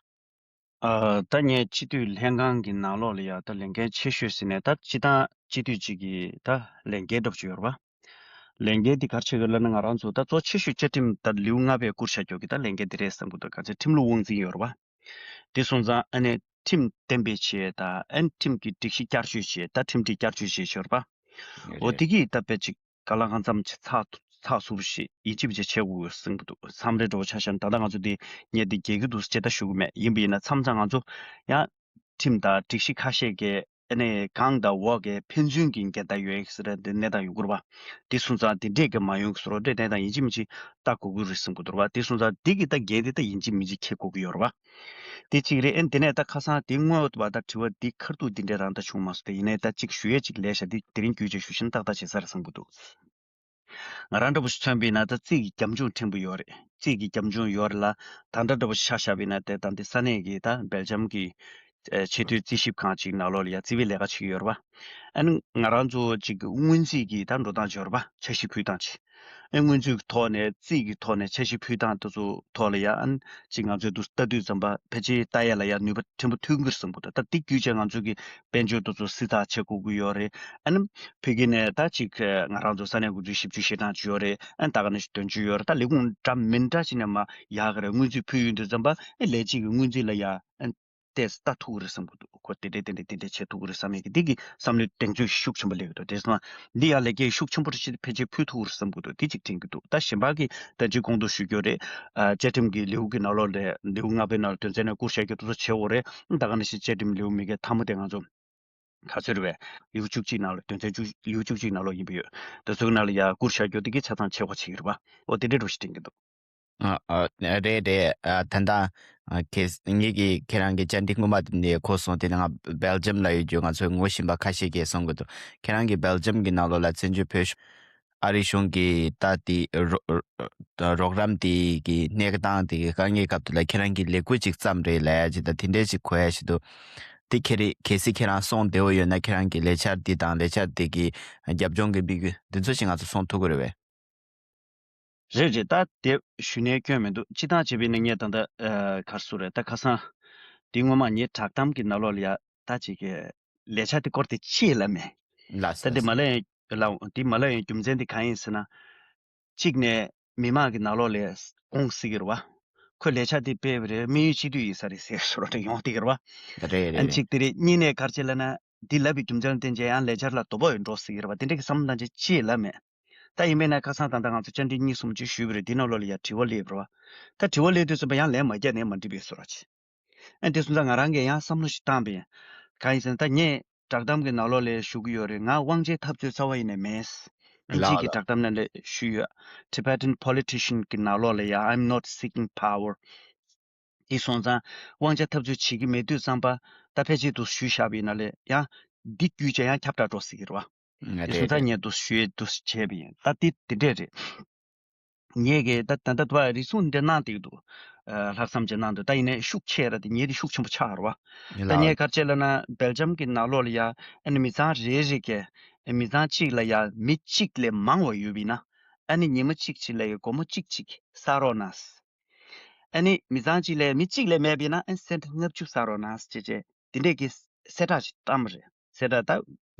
ཨ་ད་ངས་སྤྱི་འཐུས་ལྷན་ཁང་གི་ནང་ལོགས་ལ་ཡ་ད་ལས་འགན་ཆེ་ཤོས་ཟེར་ནས་ད་སྤྱི་བཏང་སྤྱི་འཐུས་གཅིག་གི་ད་ལས་འགན་འདྲ་པོ་ཅིག་ཡོད་རེད་བ། ལས་འགན་དེ་ག་རེ་ཆགས་ཡོད་ལབ་ན་ང་རང་ཚོ་ད་གཙོ་ཆེ་ཤོས་བཅའ་ཁྲིམས་ད་ལེའུ་ལྔ་པའི་བསྐུར་བཞག་རྒྱུ་གི་ད་ལས་འགན་དེ་རེད་བསམ་གི་འདུག་ག་ཚོད་ཁྲིམས་ལུགས་དབང་འཛིན་ཡོད་རེད་བ། དེ་སོང་ཙང་ཨ་ནི་ཁྲིམས་གཏན་འབེབས་བྱས་དང་ཨ་ནི་ཁྲིམས་ཀྱི་སྒྲིག་གཞི་བསྐྱར་བཅོས་བྱས་ད་ཁྲིམས་སྒྲིག་བསྐྱར་བཅོས་བྱས་ཤོར་བ། འོ་རེད། དེ་གིས་ད་དཔེ་ཅིག་ག་ལ་གང་འཚམ་ཅིག་ཚགས་ཚགས་ཚུད་པོ་ཞིག་ཡིན་གཅིག་མིན་གཅིག་བྱེད་དགོས་ཟིན་གི་འདུག་མཚམས་རེ་འགྲོ་བ་ཆ་བཞག་ན་ད་ལྟ་ང་ཚོ་འདི་ངས་འདི་རྒྱལ་གྱི་འདུག་ཅེས་ད་ཞུ་གི་མེད། ཡིན་པ་ཡིན་ན་མཚམས་མཚམས་ང་ཚོ་ཡང་ཁྲིམས་དང་སྒྲིག་གཞི་ཁ་ཤས་ཀྱི་ཨ་ནི་གང་དང་འོག་གི་ཕན་ཚུན་གྱི་འགལ་ཟླ་ཡོད་ཟེར་འདི་གནས་སྟངས་ཡོད་གི་རེད་བ། དེ་སོང་ཙང་དེ་འདྲས་ཀྱི་མ་ཡོང་གི་བཟོ་འདྲ་གནས་སྟངས་ཡིན་གཅིག་མིན་གཅིག་ལྟ་དགོས་ཀྱི་རེད་གསུང་གི་འདུག་རེད་བ། དེ་སོང་ཙང་འདི་གི་ད་འགན་དེ་ད་ཡིན་གཅིག་མིན་གཅིག་འཁྱེར་དགོས་ཀྱི་ཡོད་རེད་བ། དེ་གཅིག་རེད། ཨ་ནི་དེ་ནས་ད་ཁ་སང་དེ་སྔོན་བ་ད་དྲི་བ་འདི་ཁ་ཐུག་འདི་འདྲས་རང་ད་བྱུང་མ་སོང་། དེ་ཡིན་ནའི་ད་གཅིག་ཞུ་ཡས་གཅིག་ལས་བཞག་འདི་དེ་རིང་བརྒྱུད་བྱས་ཞུ་ཤེས་ན་ཏག་ཏག་བྱེད་ས་རེད་བསམ་གི་འདུག་ང་རང་འདྲ་པོ་ཞིག་མཚོན་པ་ཡིན་ན་ད་རྩིས་ཀྱི་རྒྱབ་ལྗོངས་ཕྲན་བུ་ཡོད་རེད། རྩིས་ཀྱི་རྒྱབ་ལྗོངས་ཡོད་རེད་ལ་ད་ལྟ་འདྲ་པོ་ཞིག་ཆ་བཞག་པ་ཡིན་ན་དེ་ད་འདི་ས་གནས་ཀྱི་ད་སྦེལ་ཇམ་གྱི་ཨེ་ཆེས་མཐོའི་རྩིས་ཞིབ་ཁང་ཅིག་ནང་ལོགས་ལ་ཡ་རྩིས་པའི་ལས་ཀ་བྱེད་ཀྱི་ཡོད་རེད་པ། ཨ་ནི་ང་རང་ཚོ་ཅིག་སྔོན་རྩིས་ཀྱི་ད་འགྲོ་སྟངས་ཅིག་ཡོད་རེད་པ། འཆར་གཞི་ཕུལ་སྟངས་ཅིག་ཨེ་སྔོན་རྩིས་ཀྱི་ཐོག་ནས་རྩིས་ཀྱི་ཐོག་ནས་འཆར་གཞི་ཕུལ་སྟངས་དེ་ཚོ་ཐོག་ལ་ཡ་ཨ་ནི་ཅིག་ང་ཚོས་འདུག་ལྟ་དུས་ཙམ་པ་ཕལ་ཆེར་ལྟ་ཡ་ལ་ཡ་ནུས་པ་ཕྲན་བུ་ཐོན་གྱི་རེད་བསམ་གི་འདུག་ད་འདི་བརྒྱུད་བྱས་ང་ཚོ་གི་དཔལ་འབྱོར་དེ་ཚོ་སྲི་ཐག་ཆད་དགོས་ཀྱི་ཡོད་རེད། ཨ་ནི་ཕ་གི་ནས་ད་ཅིག་ང་རང་ཚོ་ས་གནས་འགོ་ཁྲིད་ཞིབ་འཇུག་བྱེད་སྟངས་ཅིག་ཡོད་རེད། ཨ་ནི་ད་ག་ནང་བཞིན་དོན་གཅོད་ཡོད་རེད། ད་ལས་ཁུངས་འདྲ་མི་འདྲ་ཅིག་ནས་མར་ཡག་གི་རེད། སྔོན་རྩིས་ཕུལ་ཡོང་དུས་ཙམ་པ་ཨེ་ལས་བྱེད་ཀྱི་སྔོན་རྩིས་ལ་ཡ་ཨ་ནི་ཏོག་ཙམ་ལྟ་ཐུབ་ཀྱི་རེད་བསམ་གི་འདུག་ཁོ་དེ་འདྲས་དེ་འདྲས་དེ་འདྲས་བྱེད་ཐུབ་ཀྱི་རེད་བསམ་ཡས་ཀྱི་འདི་གི་བསམ་བློའི་གདེང་ཚོད་ཤུགས་ཆེན་པོ་སླེབས་ཀྱི་འདུག་དེ་སོང་འདི་ཡང་ལས་ཀའི་ཤུགས་ཆེན་པོ་རེ་ཞིག་ཕལ་ཆེར་ཕུལ་ཐུབ་ཀྱི་རེད་བསམ་གི་འདུག་དེ་གཅིག་དྲན་གྱི་འདུག་ད་གཞན་པ་གི་ད་ཅི་གོང་དུ་ཞུ་རྒྱུ་རེད། ཨ་བཅའ་ཁྲིམས་ཀྱི་ལེའུ་གི་ནང་ལོགས་ལས་ལེའུ་ལྔ་པའི་ནང་ལ་དོན་ཚན་ནས་བསྐུར་བཞག་རྒྱུ་དེ་ཚོ་བྱེད་དགོས་རེད། ད་ག་ནང་བཞིན་བཅའ་ཁྲིམས་ལེའུ་མི་སྒེར་ཐ་མ་དེ་ང་ཚོ་ག་ཚོད་རེད་པས། ལེའུ་བཅུ་གཅིག་ནང་ལ་དོན་ཚན་བཅུ་ལེའུ་བཅུ་གཅིག་ནང་ལོགས་ཡིན་པ་ཡོད། དེ་ཚོའི་ནང་ལ་ཡ་བསྐུར་བཞག་རྒྱུ་དེ་གི་ཆ་ཚང་ཆེ་བ་བྱེད་ཀྱི་རེད་པ། འོ་དེ་འདྲའི་འདྲ་པོ་ཞིག་དྲན་གྱི་འདུག་ཨ་ཨ་རེད་རེད། ཨ་ད་ལྟ་ཨ་ཁྱེད་ངེད་ཀྱིས་ཁྱེད་རང་གི་བཅར་འདྲི་སྔོན་མ་དེ་ནས་གོ་སོང་། དེ་ནས་ང་སྦེལ་ཇམ་ལ་ཡོད་རྒྱུ་ང་ཚོས་ངོ་ཤེས་པ་ཁ་ཤས་ཀྱིས་གསུང་གི་འདུག་ཁྱེད་རང་གིས་སྦེལ་ཇམ་གྱི་ནང་ལོགས་ལ་བཙན་བྱོལ་བོད་གཞུང་ཨ་རི་གཞུང་གི་ད་དེ་རོགས་རོགས་རམ་དེ་གི་གནས་སྟངས་དེ་གི་དཀའ་ངལ་སྐབས་དེ་ལ་ཁྱེད་རང་གིས་ལས་འགུལ་ཅིག་བརྩམས་རེད་ལབ་ཡ་ཅིག་དང་དེ་འདྲས་ཅིག་གོ་ཡ་ཞིག་འདུག་དེ་ཁྱེད་རེད། གལ་སྲིད་ཁྱེད་རང་སོང་བདེ་བོ་ཡོད་ན་ཁྱེད་རང་གི་ལས་འཆར་འདི་དང་ལས་འཆར་འདི་གི་རྒྱབ་ལྗོངས་ཀྱི་དམིགས་ཡུལ་འདི་ཚོ་ཞིག་ང་ཚོ་གསུང་ཐུབ་ཀྱི་རེད་པས། རེད་རེད། ད་དེ་ཞུ་ནས་སྐྱོན་མི་འདུག་སྤྱིར་བཏང་བྱས་པ་ཡིན་ན་ངས་ད་ལྟ་ཨ་ག་རེ་ཟེར་དགོས་རེད། ད་ཁ་སང་དེ་སྔོན་མ་ངའི་བསྒྲགས་གཏམ་གྱི་ནང་ལོགས་ལ་ཡ་ད་ཅིག་གི་ལས་འཆར་དེ་སྐོར་དེ་ཅི་ལབ་མེད། ལགས་ད་དེ་མ་ལབ་ཡ་ལ་དེ་མ་ལབ་ཡ་རྒྱུ་མཚན་དེ་གང་ཡིན་ཟེར་ན། གཅིག་ནས་མི་མང་གི་ནང་ལོགས་ལ་དགོངས་སྲིད་ཀྱི་རེད་བ། ཁོས་ལས་འཆར་དེ་སྤེལ་བ་རེད། དམིགས་ཡུལ་གཅིག་སྡུད་ཡིན་ས་རེད་ཟེར་བཟོ་འདྲ་ཡོང་བསྡད་ཀྱི་རེད་བ། རེད་རེད་ཨ་རེད། གཅིག་དེ་རེད། གཉིས་ནས་ག་རེ་བྱས་ལབ་ན་འདི་ལབ་པའི་རྒྱུ་མཚན་ལ་བརྟེན་བྱས་ཡང་ལས་འཆར་ལ་དོ་ཕོག་ཡང་འགྲོ་སྲིད་ཀྱི་རེད་བ། དེ་འདྲ་གི་བསམ་བློ་བཏང་བྱས་ཅི་ལབ་མེད། ད་ཡིན་པས་ན་ཁ་སང་ད་ལྟ་ང་ཚོ་བཅར་འདྲི་གཉིས་གསུམ་ཅིག་ཞུས་པ་རེད། འདི་ནང་ལོགས་ལ་ཡ་དྲི་བ་སླེབས་པ་རེད་བ། ད་དྲི་བ་སླེབས་དུས་ཙམ་པ་ཡང་ལན་མ་རྒྱག་ནས་མ་འགྲིག་པའི་བཟོ་འདྲ་ཅིག་ཨ་དེ་སོང་ཙང་ང་རང་གིས་ཡང་བསམ་བློ་ཞིག་བཏང་པ་ཡིན། གང་ཡིན་ཟེར་ན་ད་ངས་བསྒྲགས་གཏམ་གྱི་ནང་ལོགས་ལ་ཞུ་གི་ཡོད་རེད། ང་དབང་ཆའི་འཐབ་རྩོད་རྩ་བ་ཡིན་ནས་མེད། དབྱིན་ཇིའི་གི་བསྒྲགས་གཏམ་ནང་ལ་ཞུས་ཡོད། Tibetan politician གི་ནང་ལོགས་ལ་ཡ། I'm not seeking power. དེ་སོང་ཙང་དབང་ཆ་འཐབ་རྩོད་བྱེད་ཀྱི་མེད་དུས་ཙམ་པ། ད་ཕལ་ཆེར་དུ་ཞུས་བཞག་པ་ཡིན་ན་ལས་ཡང་འདི་བརྒྱུད་བྱས་ཡང་ཁྱབ་བསྒྲགས་འགྲོ་སྲིད་ཀྱི་རེད་བ། དེ་སོང་ཙང་ངས་དུ་ཞུས་དུ་བྱས་པ་ཡིན། ད་འདི་འདི་འདྲས་རེད། ངས་གི་ད་ད་ལྟ་བ་རེ་ཟུང་འདི་གནང་བསྡད་འདུག་ཨ་ལྷག་བསམ་ཅིག་གནང་འདུག་ད་ཡིན་ནའི་ཤུགས་ཆེ་ར་དེ་ཉེ་དེ་ཤུགས་ཆེན་པོ་ཆགས་ར་བ། ད་ངས་ག་རེ་བྱས་ལབ་ན་སྦེལ་ཇམ་གྱི་ནང་ལོགས་ལ་ཡ། ཨ་ནི་མི་ཚང་རེ་རེ་གས་མི་ཚང་གཅིག་ལ་ཡ་མི་གཅིག་ལས་མང་བ་ཡོད་པ་ཡིན་ན། ཨ་ནི་ཉི་མ་གཅིག་གཅིག་ལ་ཡ་སྒོར་མོ་གཅིག་གཅིག་བསགས་རོགས་གནང་། ཨ་ནི་མི་ཚང་གཅིག་ལས་མི་གཅིག་ལས་མེད་པ་ཡིན་ན་ཨ་ནི་སེན་ཊི་ལྔ་བཅུ་བསགས་རོགས་གནང་ཟེར་བྱས་དེ་འདྲས་ཀྱི་གསལ་བསྒྲགས་ཤིག་བཏང་བ་རེད། གསལ་བསྒྲགས་ད་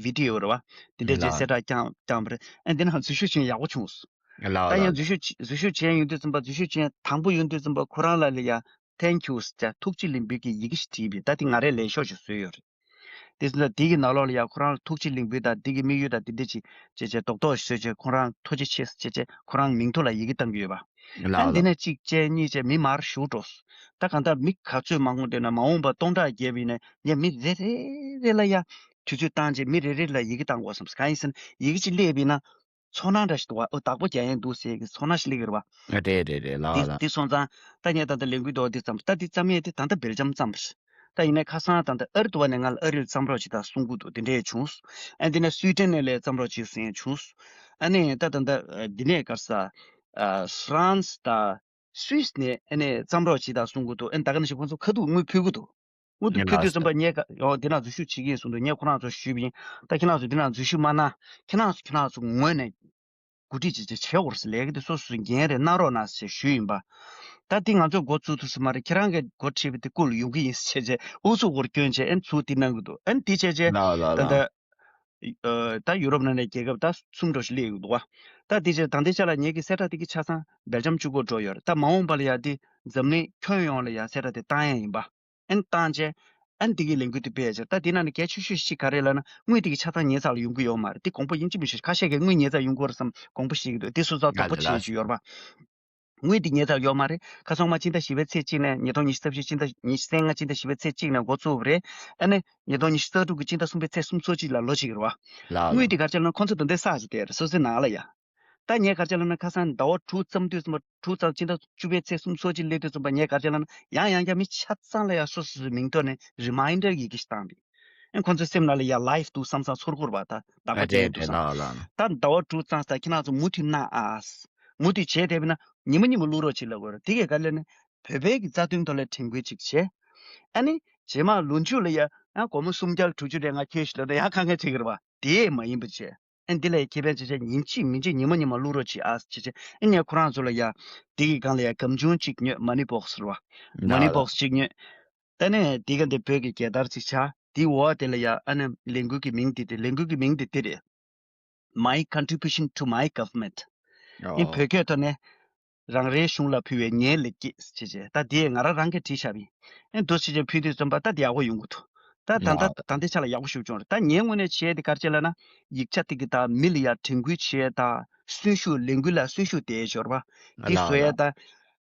བི་ཌི་ཡོ་རེད་བ། དེ་འདྲས་ཀྱི་གསལ་བསྒྲགས་བསྐྱངས་བསྐྱངས་པ་རེད། ཨ་འདི་ནང་འཛུལ་ཞུགས་བྱས་ཡག་པོ་བྱུང་སོང་། ད་ཡང་འཛུལ་ཞུགས་བྱས་འཛུལ་ཞུགས་བྱས་ཡོང་དུས་ཙམ་པ་འཛུལ་ཞུགས་བྱས་དང་པོ་ཡོང་དུས་ཙམ་པ་ཁོ་རང་ལ་ལ་ཡ་Thank you ཟེར་ཐུགས་རྗེ་ལེགས་འབུལ་གྱི་ཡི་གེ་ཞིག་བྲིས་པས། ད་དེ་ང་རས་ལས་ཤོག་ཞིག་བཟོས་ཡོད་རེད། དེ་ཚོ་དེ་གི་ནང་ལོགས་ལ་ཡ་ཁོ་རང་ལ་ཐུགས་རྗེ་ལེགས་འབུལ་དང་དེ་གི་དམིགས་ཡུལ་དང་དེ་འདྲ་ཅིག་བྱས་བྱས་རྡོག་རྡོག་བཟོས་བྱས་ཁོ་རང་ཐུགས་རྗེ་ཆེ་ཟེར་བྱས་བྱས་ཁོ་རང་མིང་ཐོ་ལ་ཡི་གེ་བཏང་གི་ཡོད་པ། ཨ་འདི་ནས་གཅིག་བྱས་གཉིས་བྱས་མི་མར་ཞུགས་འགྲོ་སོང་། ད་གང་ལྟར་མི་ག་ཚོད་མང་པོ་འདུག་ན་མ་འོངས་པ་སྟོང་ཕྲག་བརྒྱབ་པ་ཡིན་ན་ངས་མི་རེ་རེ་རེ་ལ་ཡ་དུས་ཚོད་བཏང་བྱས་མི་རེ་རེ་ལ་ཡི་གེ་བཏང་དགོས་བསམ། གང་ཡིན་ཟེར་ན་ཡི་གེ་གཅིག་སླེབས་པ་ཡིན་ན་ཚོར་སྣང་འདྲ་ཞིག་འདུག་བ། ཨོ་བདག་པོ་རྒྱག་ཡས་འདུག་ཟེར་གི་ཚོར་སྣང་ཞིག་སླེབས་ཀྱི་རེད་བ། རེད་རེད་རེད་ལགས་འདི་ལགས། འདི་སོང་ཙང་ད་ངས་ད་ལྟ་ལས་འགུལ་འདྲ་བོ་འདི་བརྩམས། ད་འདི་བརྩམས་ཡས་དེ་ད་ལྟ་སྦེལ་ཇམ་བརྩམས་པ་རེད། ད་ཡིན་ནའི་ཁ་སང་ད་ལྟ་ཨ་རི་དུ་བ་ནས་ང་ལ་ཨ་རི་ལ་བརྩམས་རོགས་བྱེད་དང་གསུང་གི་འདུག་དེ་འདྲས་བྱུང་། ཨ་འདི་ནས་སུའི་ཏན་ནས་ལ་བརྩམས་རོགས་བྱེད་ཟེར་ཡས་བྱུང་། ཨ་ནི་ད་ད་ལྟ་འདི་ནས་ག་རེ་ཟ། ཧྥ་རན་སི་དང་སུད་སི་ནས་ཨ་ནི་བརྩམས་རོགས་བྱེད་དང་གསུང་གི་འདུག་ཨ་ནི་ད་ག་ནང་བཞིན་ཁོང་ཚོ་ཁ་ཐུག་དངུལ་ཕུལ་གི་འདུག་དངུལ་དུ་ཕུལ་དུས་ཙམ་པ་ངས་ཀ་ཡོང་འདི་ན་འཛུལ་ཞུགས་བྱེད་ཀྱི་ཡིན་གསུངས་འདུག་ངས་ཁོ་རང་ཚོ་ཞུས་པ་ཡིན། ད་ཁྱེད་རང་ཚོ་འདི་ན་འཛུལ་ཞུགས་མ་གནང་། ཁྱེད་རང་ཚོ་ཁྱེད་རང་ཚོ་ངོས་ནས་གོ་སྒྲིག་ཅིག་ཅིག་བྱེད་དགོས་ཟེར། ལས་ཀ་དེ་སོ་སོས་འགན་རེ་གནང་རོགས་གནང་ཟེར་ཞུས་ཡིན་པ། ད་འདི་ང་ཚོས་འགོ་བཙུགས་ཐུབ་ས་མ་རེད། ཁྱེད་རང་གིས་འགོ་ཁྲིད་པ་དེ་སྐུ་ལ་ཡོང་གི་ཡིན་ཟེར་བྱས་ཨུ་ཚུགས་སྐོར་སྐྱོན་བྱས་ཨེ་ཚུར་འདི་གནང་གི་འདུག་ཨེ་འདི་བྱས་བྱས་ད་ལྟ་ད་ཡུ་རོབ་ནང་ནས་རྒྱལ་ཁབ་ད་གསུམ་འགྲོ་ཞིག་སླེབས་ཡོད་འདུག་བ། ད་འདི་བྱས་ད་འདི་ཆ་ལ་ངེད་ཀྱི་གསལ་བསྒྲགས་འདི་གི་ཆ་ཚང་སྦེལ་ཇམ་བཅུ་དགུ་འགྲོ་ཡོད་རེད། ད་མ་འོངས་པ་ལ་ཡ་འདི་འཛམ་གླིང་ཁྱོན་ཡོངས་ལ་ཡ་གསལ་བསྒྲགས་དེ་བཏང་ཡ་ཡིན་པ། ཨན་བཏང་རྗེས་ཨན་དེ་གི་ལས་འགུལ་དེ་སྤེལ་རྗེས་ད་དེ་ནང་ནས་གལ་ཆེ་ཤོས་ཤིག་ག་རེ་ལབ་ན་དངུལ་དེ་གི་ཆ་ཚང་ངའི་རྩ་ལ་ཡོང་གི་ཡོད་མ་རེད། དེ་དགོངས་པ་ཡིན་གཅིག་མིན་གཅིག་ཁ་ཤས་ཀྱིས་དངུལ་ངའི་རྩ་ཡོང་གི་ཡོད་རེད་བསམ་དགོངས་པ་བཞེས་ཀྱི་འདུག་དེ་སོ་སོ་དོགས་པ་བྱེད་ཀྱི་ཡོད་རེད་པ། དངུལ་དེ་ངའི་རྩ་ལ་ཡོད་མ་རེད། ཁ་སང་མ་སྤྱི་ཟླ་བཞི་པའི་ཚེས་གཅིག་ནས་ཉིས་སྟོང་ཉི་ཤུ་རྩ་བཞི་སྤྱི་ཟླ་ཉི་ཤུ་རྩ་ལྔ་སྤྱི་ཟླ་བཞི་པའི་ཚེས་གཅིག་ནས་འགོ་བཙུགས་པ་རེད། ཨ་ནི་ཉིས་སྟོང་ཉི་ཤུ་རྩ་དྲུག་གི་སྤྱི་ཟླ་གསུམ་པའི་ཚེས་སུམ་ཅུ་སོ་གཅིག་ལ་ལོ་གཅིག་རེད་བ། དངུལ་དེ་ག་རེ་བྱས་ལབ་ན་ཁོང་ཚོ་དོན་དེ་བསགས་ཀྱི་དེ་རེད་སོ་སོའི་ནང་ལ་ཡ། ད་ངས་ག་རེ་བྱས་ལབ་ན་ཁ་སང་ཟླ་བ་དྲུག་མཚམས་དུས་ཙམ་པ་དྲུག་ཙམ་སྤྱི་ཟླ་བཅུ་པའི་ཚེས་སུམ་ཅུ་སོ་གཅིག་སླེབས་དུས་ཙམ་པ་ངས་ག་རེ་བྱས་ལབ་ན་ཡང་ཡང་བསྐྱར་མི་ཆ་ཚང་ལ་ཡ་སོ་སོ་སོའི་མིང་ཐོག་ནས་རི་མའིན་ཌར་ཡི་གེ་ཞིག་བཏང་བས། ཨེ་ཁོང་ཚོའི་སེམས་ནང་ལ་ཡ་ལའིབ་འདུག་བསམ་བསམ་ཚོར་གི་རེད་བ། ད་བདག་པོ་རེད་བྱས་འདུག་རེད་བསམ། ལགས་ལགས། ད་ཟླ་བ་དྲུག་ཙམ་ས་ཁྱེད་རང་ཚོ་མུ་མཐུད་གནང་ཨ། མུ་མཐུད་བྱས་བསྡད་པ་ན་ཉི་མ་ཉི་མ་བླུག་རོགས་བྱེད་ལབ་དགོས་རེད། དེ་གས་ག་རེ་ལབ་ན་བོད་པའི་གི་རྩ་དོན་ཐོག་ལ་དྲན་སྐུལ་ཅིག་བྱས། ཨ་ནི་རྗེས་མ་ལོ་མཇུག་ལ་ཡ་ཡང་སྒོར་མོ་སུམ་བརྒྱ་དྲུག་ཅུ་རེ་ལྔ་ཁྱེར་ཞིག་ལབ་ན་ཡང་དཀའ་ངལ་འཕྲད་ཀྱི་རེད་བ། དེ་མ་ཡིན་པ་བྱས། ཨེ་འདི་ལ་ཡ་ཁེ་ཕན་བྱས་བྱས་ཉིན་གཅིག་མིན་གཅིག་ཉི་མ་ཉི་མ་བླུག་རོགས་བྱེད་ཨ་བྱས་བྱས་ཨེ་ངས་ཁོ་རང་ཚོ་ལ་ཡ་དེ་གི་སྒང་ལ་ཡ་སྒམ་ཆུང་གཅིག་ཉོས། མ་ནི་བོག་སི་རེད་བ། མ་ནི་ལགས་ལགས། བོག་སི་གཅིག་ཉོས། ཨ་ནི་དེ་ག་འདི་བོད་ཀྱི་རྒྱལ་དར་ཅིག་ཆགས། དེའི་འོག་དེ་ལ་ཡ་ཨ་ནི་ལས་འགུལ་གྱི་མིང་དེ་དེ་ལས་འགུལ་གྱི་མིང་དེ་དེ་རེད། My contribution to my government. ཨོ། ཨིན་བོད་སྐད་ཐོག་ནས་རང་རེའི་གཞུང་ལ་ཕུལ་བའི་ངའི་ལེགས་སྐྱེས་ཞེས་བྱས། ད་དེ་ང་རང་རང་གིས་བྲིས་བཞག་པ་ཡིན། ཨེ་འདུག་སེ་བྱས་ཕུལ་དུས་ཙམ་པ་ད་དེ་ཡག་པོ་ཡོང་གི་འདུག་ད་ད་ལགས། ད་ད་ལྟའི་ཆ་ལ་ཡག་པོ་ཞིག་བྱུང་རེད། ད་ངའི་ངོས་ནས་བྱས་དེ་ག་རེ་བྱས་ལབ་ན་ཡིག་ཆ་དེ་གི་ད་མི་ལ་ཡ་དྲན་སྐུལ་བྱས་ད་གསོན་ཤུགས་ལས་འགུལ་ལ་གསོན་ཤུགས་དེ་འབྱོར་བ་དེ་ལགས་བཟོ་ཡ་ལགས། ད།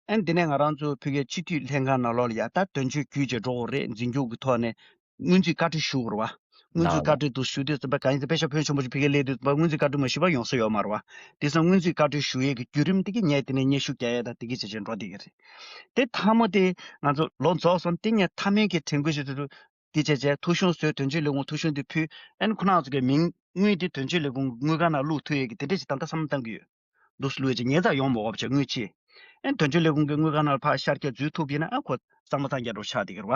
ཨེ་འདི་ནས་ང་རང་ཚོ་ཕ་གིའི་སྤྱི་འཐུས་ལྷན་ཁང་ནང་ལོགས་ལ་ཡ་ད་དོན་གཅོད་བརྒྱུད་བྱས་འགྲོ་དགོས་རེད། འཛིན་སྐྱོང་གི་ཐོག་ནས་སྔོན་རྩིས་བཀའ་འཁྲོལ་ཞུ་དགོས་རེད་བ། སྔོན་རྩིས་ལགས་བཀའ་ལགས། འཁྲོལ་དུ་ཞུ་དུས་ཙམ་པ་གང་ཡིན་ཟེར་པེ་ཤག་ཕོན་ཆེན་པོ་ཞིག་ཕ་གིར་སླེབས་དུས་ཙམ་པ་སྔོན་རྩིས་བཀའ་འཁྲོལ་མ་ཞུས་པ་ཡོང་ས་ཡོད་མ་རེད་བ། དེ་སང་སྔོན་རྩིས་བཀའ་འཁྲོལ་ཞུ་ཡས་ཀྱི་བརྒྱུད་རིམ་དེ་གི་ངས་དེ་ནས་སྙན་ཞུ་རྒྱག་ཡས་དང་དེ་གི་བྱས་བྱས་འགྲོ་བསྡད་ཀྱི་རེད། དེ་མཐའ་མ་དེ་ང་ཚོ་ལོ་རྫོགས་སོང་དེ་ངས་མཐའ་མའི་གི་དྲན་སྐུལ་ཞུ་དུས་དེ་བྱས་བྱས་ཐུགས་གཞུང་བཟོས། དོན་གཅོད་ལས་ཁུངས་ཐུགས་གཞུང་དེ་ཕུལ། ཨན་ཁོ་རང་ཚོ་གི་མིང་དངུལ་དེ་དོན་གཅོད་ལས་ཁུངས་དངུལ་ཁང་ནང་བླུག་ཐུབ་ཡས་ཀྱི་དེ་འདྲས་ཅིག་ད་ལྟ་བསམ་བློ་བཏང་གི་ཡོད། འདུག་སེ་བླུག་ཡས་ཅིག་ངའི་རྩར་ཡོང་མ་དགོས་པ་བྱས་དངུལ་ཅིག་ཨན་དོན་གཅོད་ལས་ཁུངས་ཀྱི་དངུལ་ཁང་ནང་ཕར་ཤར་རྒྱག་འཛུལ་ཐུབ་ཡིན་ན་ཨ་ཁོ་གཙང་མ་གཙང་རྐྱང་འགྲོ་ཆགས་བསྡད་ཀྱི་རེད་བ།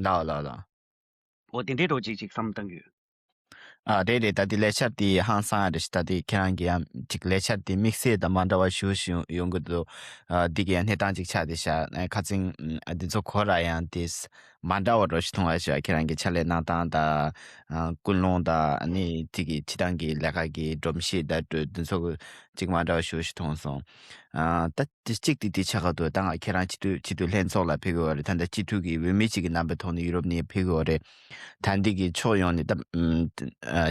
ལགས་ལགས་ལགས། འོ་དེ་འདྲས་འགྲོ་ཅིག་ཅིག་བསམ་བློ་བཏང་གི་ཡོད། ཨ་རེད་རེད། ད་དེ་ལས་འཆར་དེ་ཧང་སང་རེད་ཤག་ད་དེ་ཁྱེད་རང་གི་ཡང་ཅིག་ལས་འཆར་དེ་དམིགས་བསལ་དང་མ་འདྲ་བ་ཞུ་ཞུ་ཡོང་གི་འདུག་ཨ་འདི་གི་ཡང་གནས་སྟངས་ཅིག་ཆགས་བསྡད་ཤག་ཨ་ཁ་སང་ཨ་འདི་ཚོ་གོ་ར་ཡང་དེ་ མ་འདྲ་བ་འདྲ་ཞིག་མཐོང་བ་ཞིག་ཁྱེད་རང་གི་ཕྱག་ལས་གནང་སྟངས་དང་། ཨ། ཀུན་སློང་དང་། ཨ་ནི་དེ་གི་སྤྱི་བཏང་གི་ལས་ཀ་གི་སྒྲོམ་གཞི་དང་འགྲོ་འདི་ཚོ་གཅིག་མ་འདྲ་བ་ཞིག་ཞིག་མཐོང་སོང་། ཨ། ད་དེ་གཅིག་དེ་དེ་ཆགས་ཀ་འདུག་ད་ང་ཁྱེད་རང་སྤྱི་འཐུས་སྤྱི་འཐུས་ལྷན་ཚོགས་ལ་ཕེབས་ཀྱི་ཡོད་རེད། ད་ལྟ་སྤྱི་འཐུས་ཀྱི་འོས་མི་གཅིག་གི་རྣམ་པའི་ཐོག་ནས་ཡུ་རོབ་ནས་ཕེབས་ཀྱི་ཡོད་རེད། ད་འདི་གི་ཕྱོགས་ཡོངས་ནས་ད་ཨ།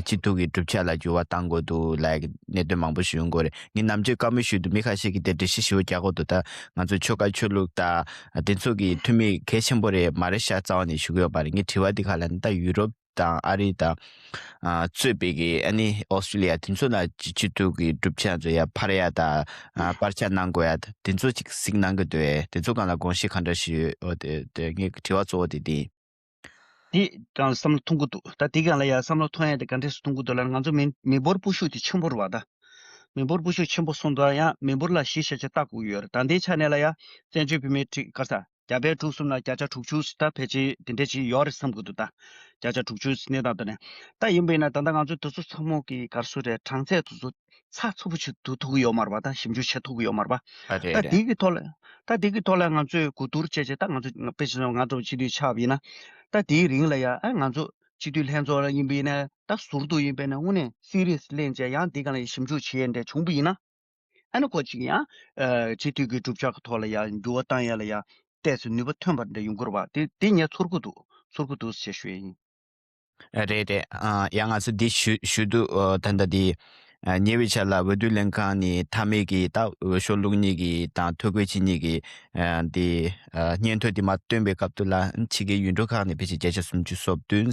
སྤྱི་འཐུས་ཀྱི་གྲུབ་ཆ་ལ་འགྱུར་བ་གཏང་དགོས་འདུག་ལབ་ཀྱི་གནད་དོན་མང་པོ་ཞིག་ཡོང་གི་ཡོད་རེད། ངས་ནམ་རྒྱུན་བཀའ་མོལ་ཞུས་འདུག་མི་ཁ་ཤས་ཀྱིས་དེ་འགྲེལ་བཤད་ཞིབ་པོ་རྒྱག་དགོས་འདུག་ད་ང་ཚོ་ཆོལ་ཁ་ཆོས་ལུགས་དང་དེ་ཚོ་གི་འཐུས་མི་གལ་ཆེན་པོ་རེད། མ་རེད་ཤག་རྩ་བ་ནས་ཞུ་གི་ཡོད་མ་རེད། ངའི་དྲི་བ་འདི་ག་ལ་ནི་ད་ཡུ་རོབ་དང་ཨ་རི་དང་། ཨ། གཙོས་པའི་གི་ཨ་ནི་ཨོ་སི་ཀྲི་ལི་ཡ་དེ་ཚོ་ལ་སྤྱི་སྤྱི་འཐུས་ཀྱི་གྲུབ་ཆ་ཚོ་ཡར་འཕར་ཡ་དང་། ཨ། སྤར་ཆ་གནང་དགོས་ཡ་དང་དེ་ཚོ་ཅིག་གཟིགས་གནང་གི་འདུག་དེ་ཚོ་སྒང་ལ་དགོངས་གཞི་ག་འདྲ་ཞིག་ཡོད། འོ་དེ་དེ་ངའི་དྲི་བ་གཙོ་བོ་དེ་དེ་ཡིན། དེ་གང་བསམ་བློ་ཐོངས་ཀྱི་འདུག་ད་དེ་གང་ལ་ཡ་བསམ་བློ་ཐོངས་ཡ་དེ་ག་འདྲས་སུ་གཏོང་གི་འདུག་ལབ་ན། ང་ཚོ་མི་མི་འབོར་སྤུ་ཤུགས་དེ་ཆེན་པོ་རེད་བ། ད་མི་འབོར་སྤུ་ཤུགས་ཆེན་པོ་སོང་དུས་ཡང་མི་འབོར་ལ་གཞི་བཞག་བྱས་ལྟ་དགོས་ཀྱི་ཡོད་རེད། ད་ལྟའི་ཆ་ནས་ལ་ཡ་བཙན་བྱོལ་བོད་མིའི་ཁྲི་ག་རེ་ཟ་བརྒྱ་ཆ་དྲུག་གསུམ་ལ་བརྒྱ་ཆ་དྲུག་ཅུ་ད་ཕལ་ཆེར་དེ་འདྲས་ཅིག་ཡོད་རེད་བསམ་གྱི་འདུག་ད་བརྒྱ་ཆ་དྲུག་ཅུ་གནས་སྟངས་དེ་ནས་ད་ཡིན་པ་ཡིན་ན། ད་ལྟ་ང་ཚོ་དེ་ཚོ་ཚང་མ་གི་ག་རེ་ཟེར་རེད། གྲངས་ཚད་དེ་ཚོ་ཚགས་ཚུད་པོ་ཞིག་བསྡུ་ཐུབ་ཀྱི་ཡོད་མ་རེད་པ། ད་ཞིབ་འཇུག་བྱེད་ཐུབ་ཀྱི་ཡོད་མ་རེད་པ། ཨ། རེད་ད་རེད། དེ་གི་ཐོག་ལ་ད་དེ་གི་ཐོག་ལ་ང་ཚོས་གོ་བསྡུར་བྱས་བྱས། ད་ང་ཚོ་དཔེ་ཆ་ང་ཚོ་སྤྱི་འཐུས་ཆགས་པ་ཡིན་ན། ད་དེའི་རིང་ལ་ཡ་ཨ་ང་ཚོ་སྤྱི་འཐུས་ལྷན་ཚོགས་ལ་ཡིན་པ་ཡིན་ན། ད་ཟུར་དུ་ཡིན་པ་ཡིན་ན་དངོས་གནས་སི་རི་ཡས་ལེན་བྱས་ཡང་དེ་སྒང་ལ་ཞིབ་འཇུག་བྱེད་ཡས་འདྲ་བྱུང་པ་ཡིན་ན། ཨ་ནི་ཁོ་ཅིག་ཡང་ཨ་སྤྱི་འཐུས་ཀྱི་གྲུབ་ཆ་གི་ཐོག་ལ་ཡ་འགྱུར་བ་བཏང་ཡ་ལ་ཡ་ཏོག་ཙམ་ནུས་པ་ཐོན་པ་འདྲ་ཡོང་གི་རེད་པ། དེ་དེ་ངས་ཚོར་གི་འདུག་ཚོར་གི་འདུག་ཅེས་ཞུ་ཡ་ཡིན། རེད་རེད། ཨ། ཡང་ང་ཚོ་འདི་ཞུ་ཞུ་དུས། ཨ། ད་ལྟ་འདི། ཨ། ཉེ་བའི་ཆར་ལ་འོས་བསྡུ་ལྷན་ཁང་ནས་མཐའ་མའི་གི་ད་འོས་ཤོག་བླུག་མཁན་གྱི་དང་ཐོ་འགོད་བྱེད་མཁན་གྱི། ཨ། འདི། ཨ། སྙན་ཐོ་འདི་མར་བཏོན་པའི་སྐབས་དུས་ལ་ཕྱི་རྒྱལ་ཡུལ་གྲུ་ཁག་ནས་ཕལ་ཆེར་བརྒྱ་ཆ་སུམ་ཅུ་སོ་བདུན།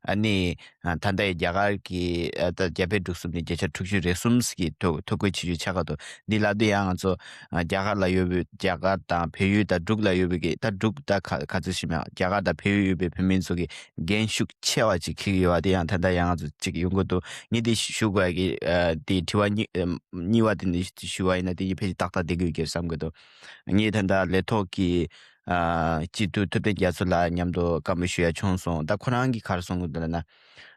ཨ་ནི། ཨ། ད་ལྟ་རྒྱ་གར་གྱི། ཨ། ད་རྒྱ་བལ་འབྲུག་གསུམ་ནས་བརྒྱ་ཆ་དྲུག་ཅུ་རེ་གསུམ་གྱི་ཐོ་ཐོ་འགོད་བྱེད་རྒྱུ་ཆགས་ཀྱི་འདུག་འདི་ལབ་དུས་ཡང་ང་ཚོ། ཨ། རྒྱ་གར་ལ་ཡོད་པའི། རྒྱ་གར་དང་བལ་ཡུལ་དང་འབྲུག་ལ་ཡོད་པའི་གི། ད་འབྲུག་ད་ག་ག་ཚོད་ཞིག་མེད། རྒྱ་གར་དང་བལ་ཡུལ་ཡོད་པའི་བོད་མི་ཚོ་གི་འགན་ཤུགས་ཆེ་བ་ཅིག་འཁྱེར་གྱི་ཡོད་པ་དེ་ཡང་ད་ལྟ་ཡང་ང་ཚོ་ཅིག་ཡོང་གི་འདུག་ངས་དེ་ཞུ་དགོས་ཀྱི། ཨ། དེ་དྲི་བ་གཉིས། ཨ། གཉིས་པ་དེ་འདི་ཞུ་བ་ཡིན་ན། དེ་ཡིན་ཕལ་ཆེར་ཏག་ཏག་བསྡད་ཀྱི་ཡོད་ཀྱི་བསམ་གྱི་འདུག་ངས་ད་ལྟ་ལས་ཐོག་གི། ཨ། སྤྱི་འཐུས་ཐུབ་བསྟན་རྒྱ་མཚོ་ལགས་མཉམ་དུ་བཀའ་མོལ་ཞུ་ཡ་བྱུང་སོང་། ད་ཁོ་རང་གིས་ག་རེ་གསུང་གི་འདུག་ལབ་ན།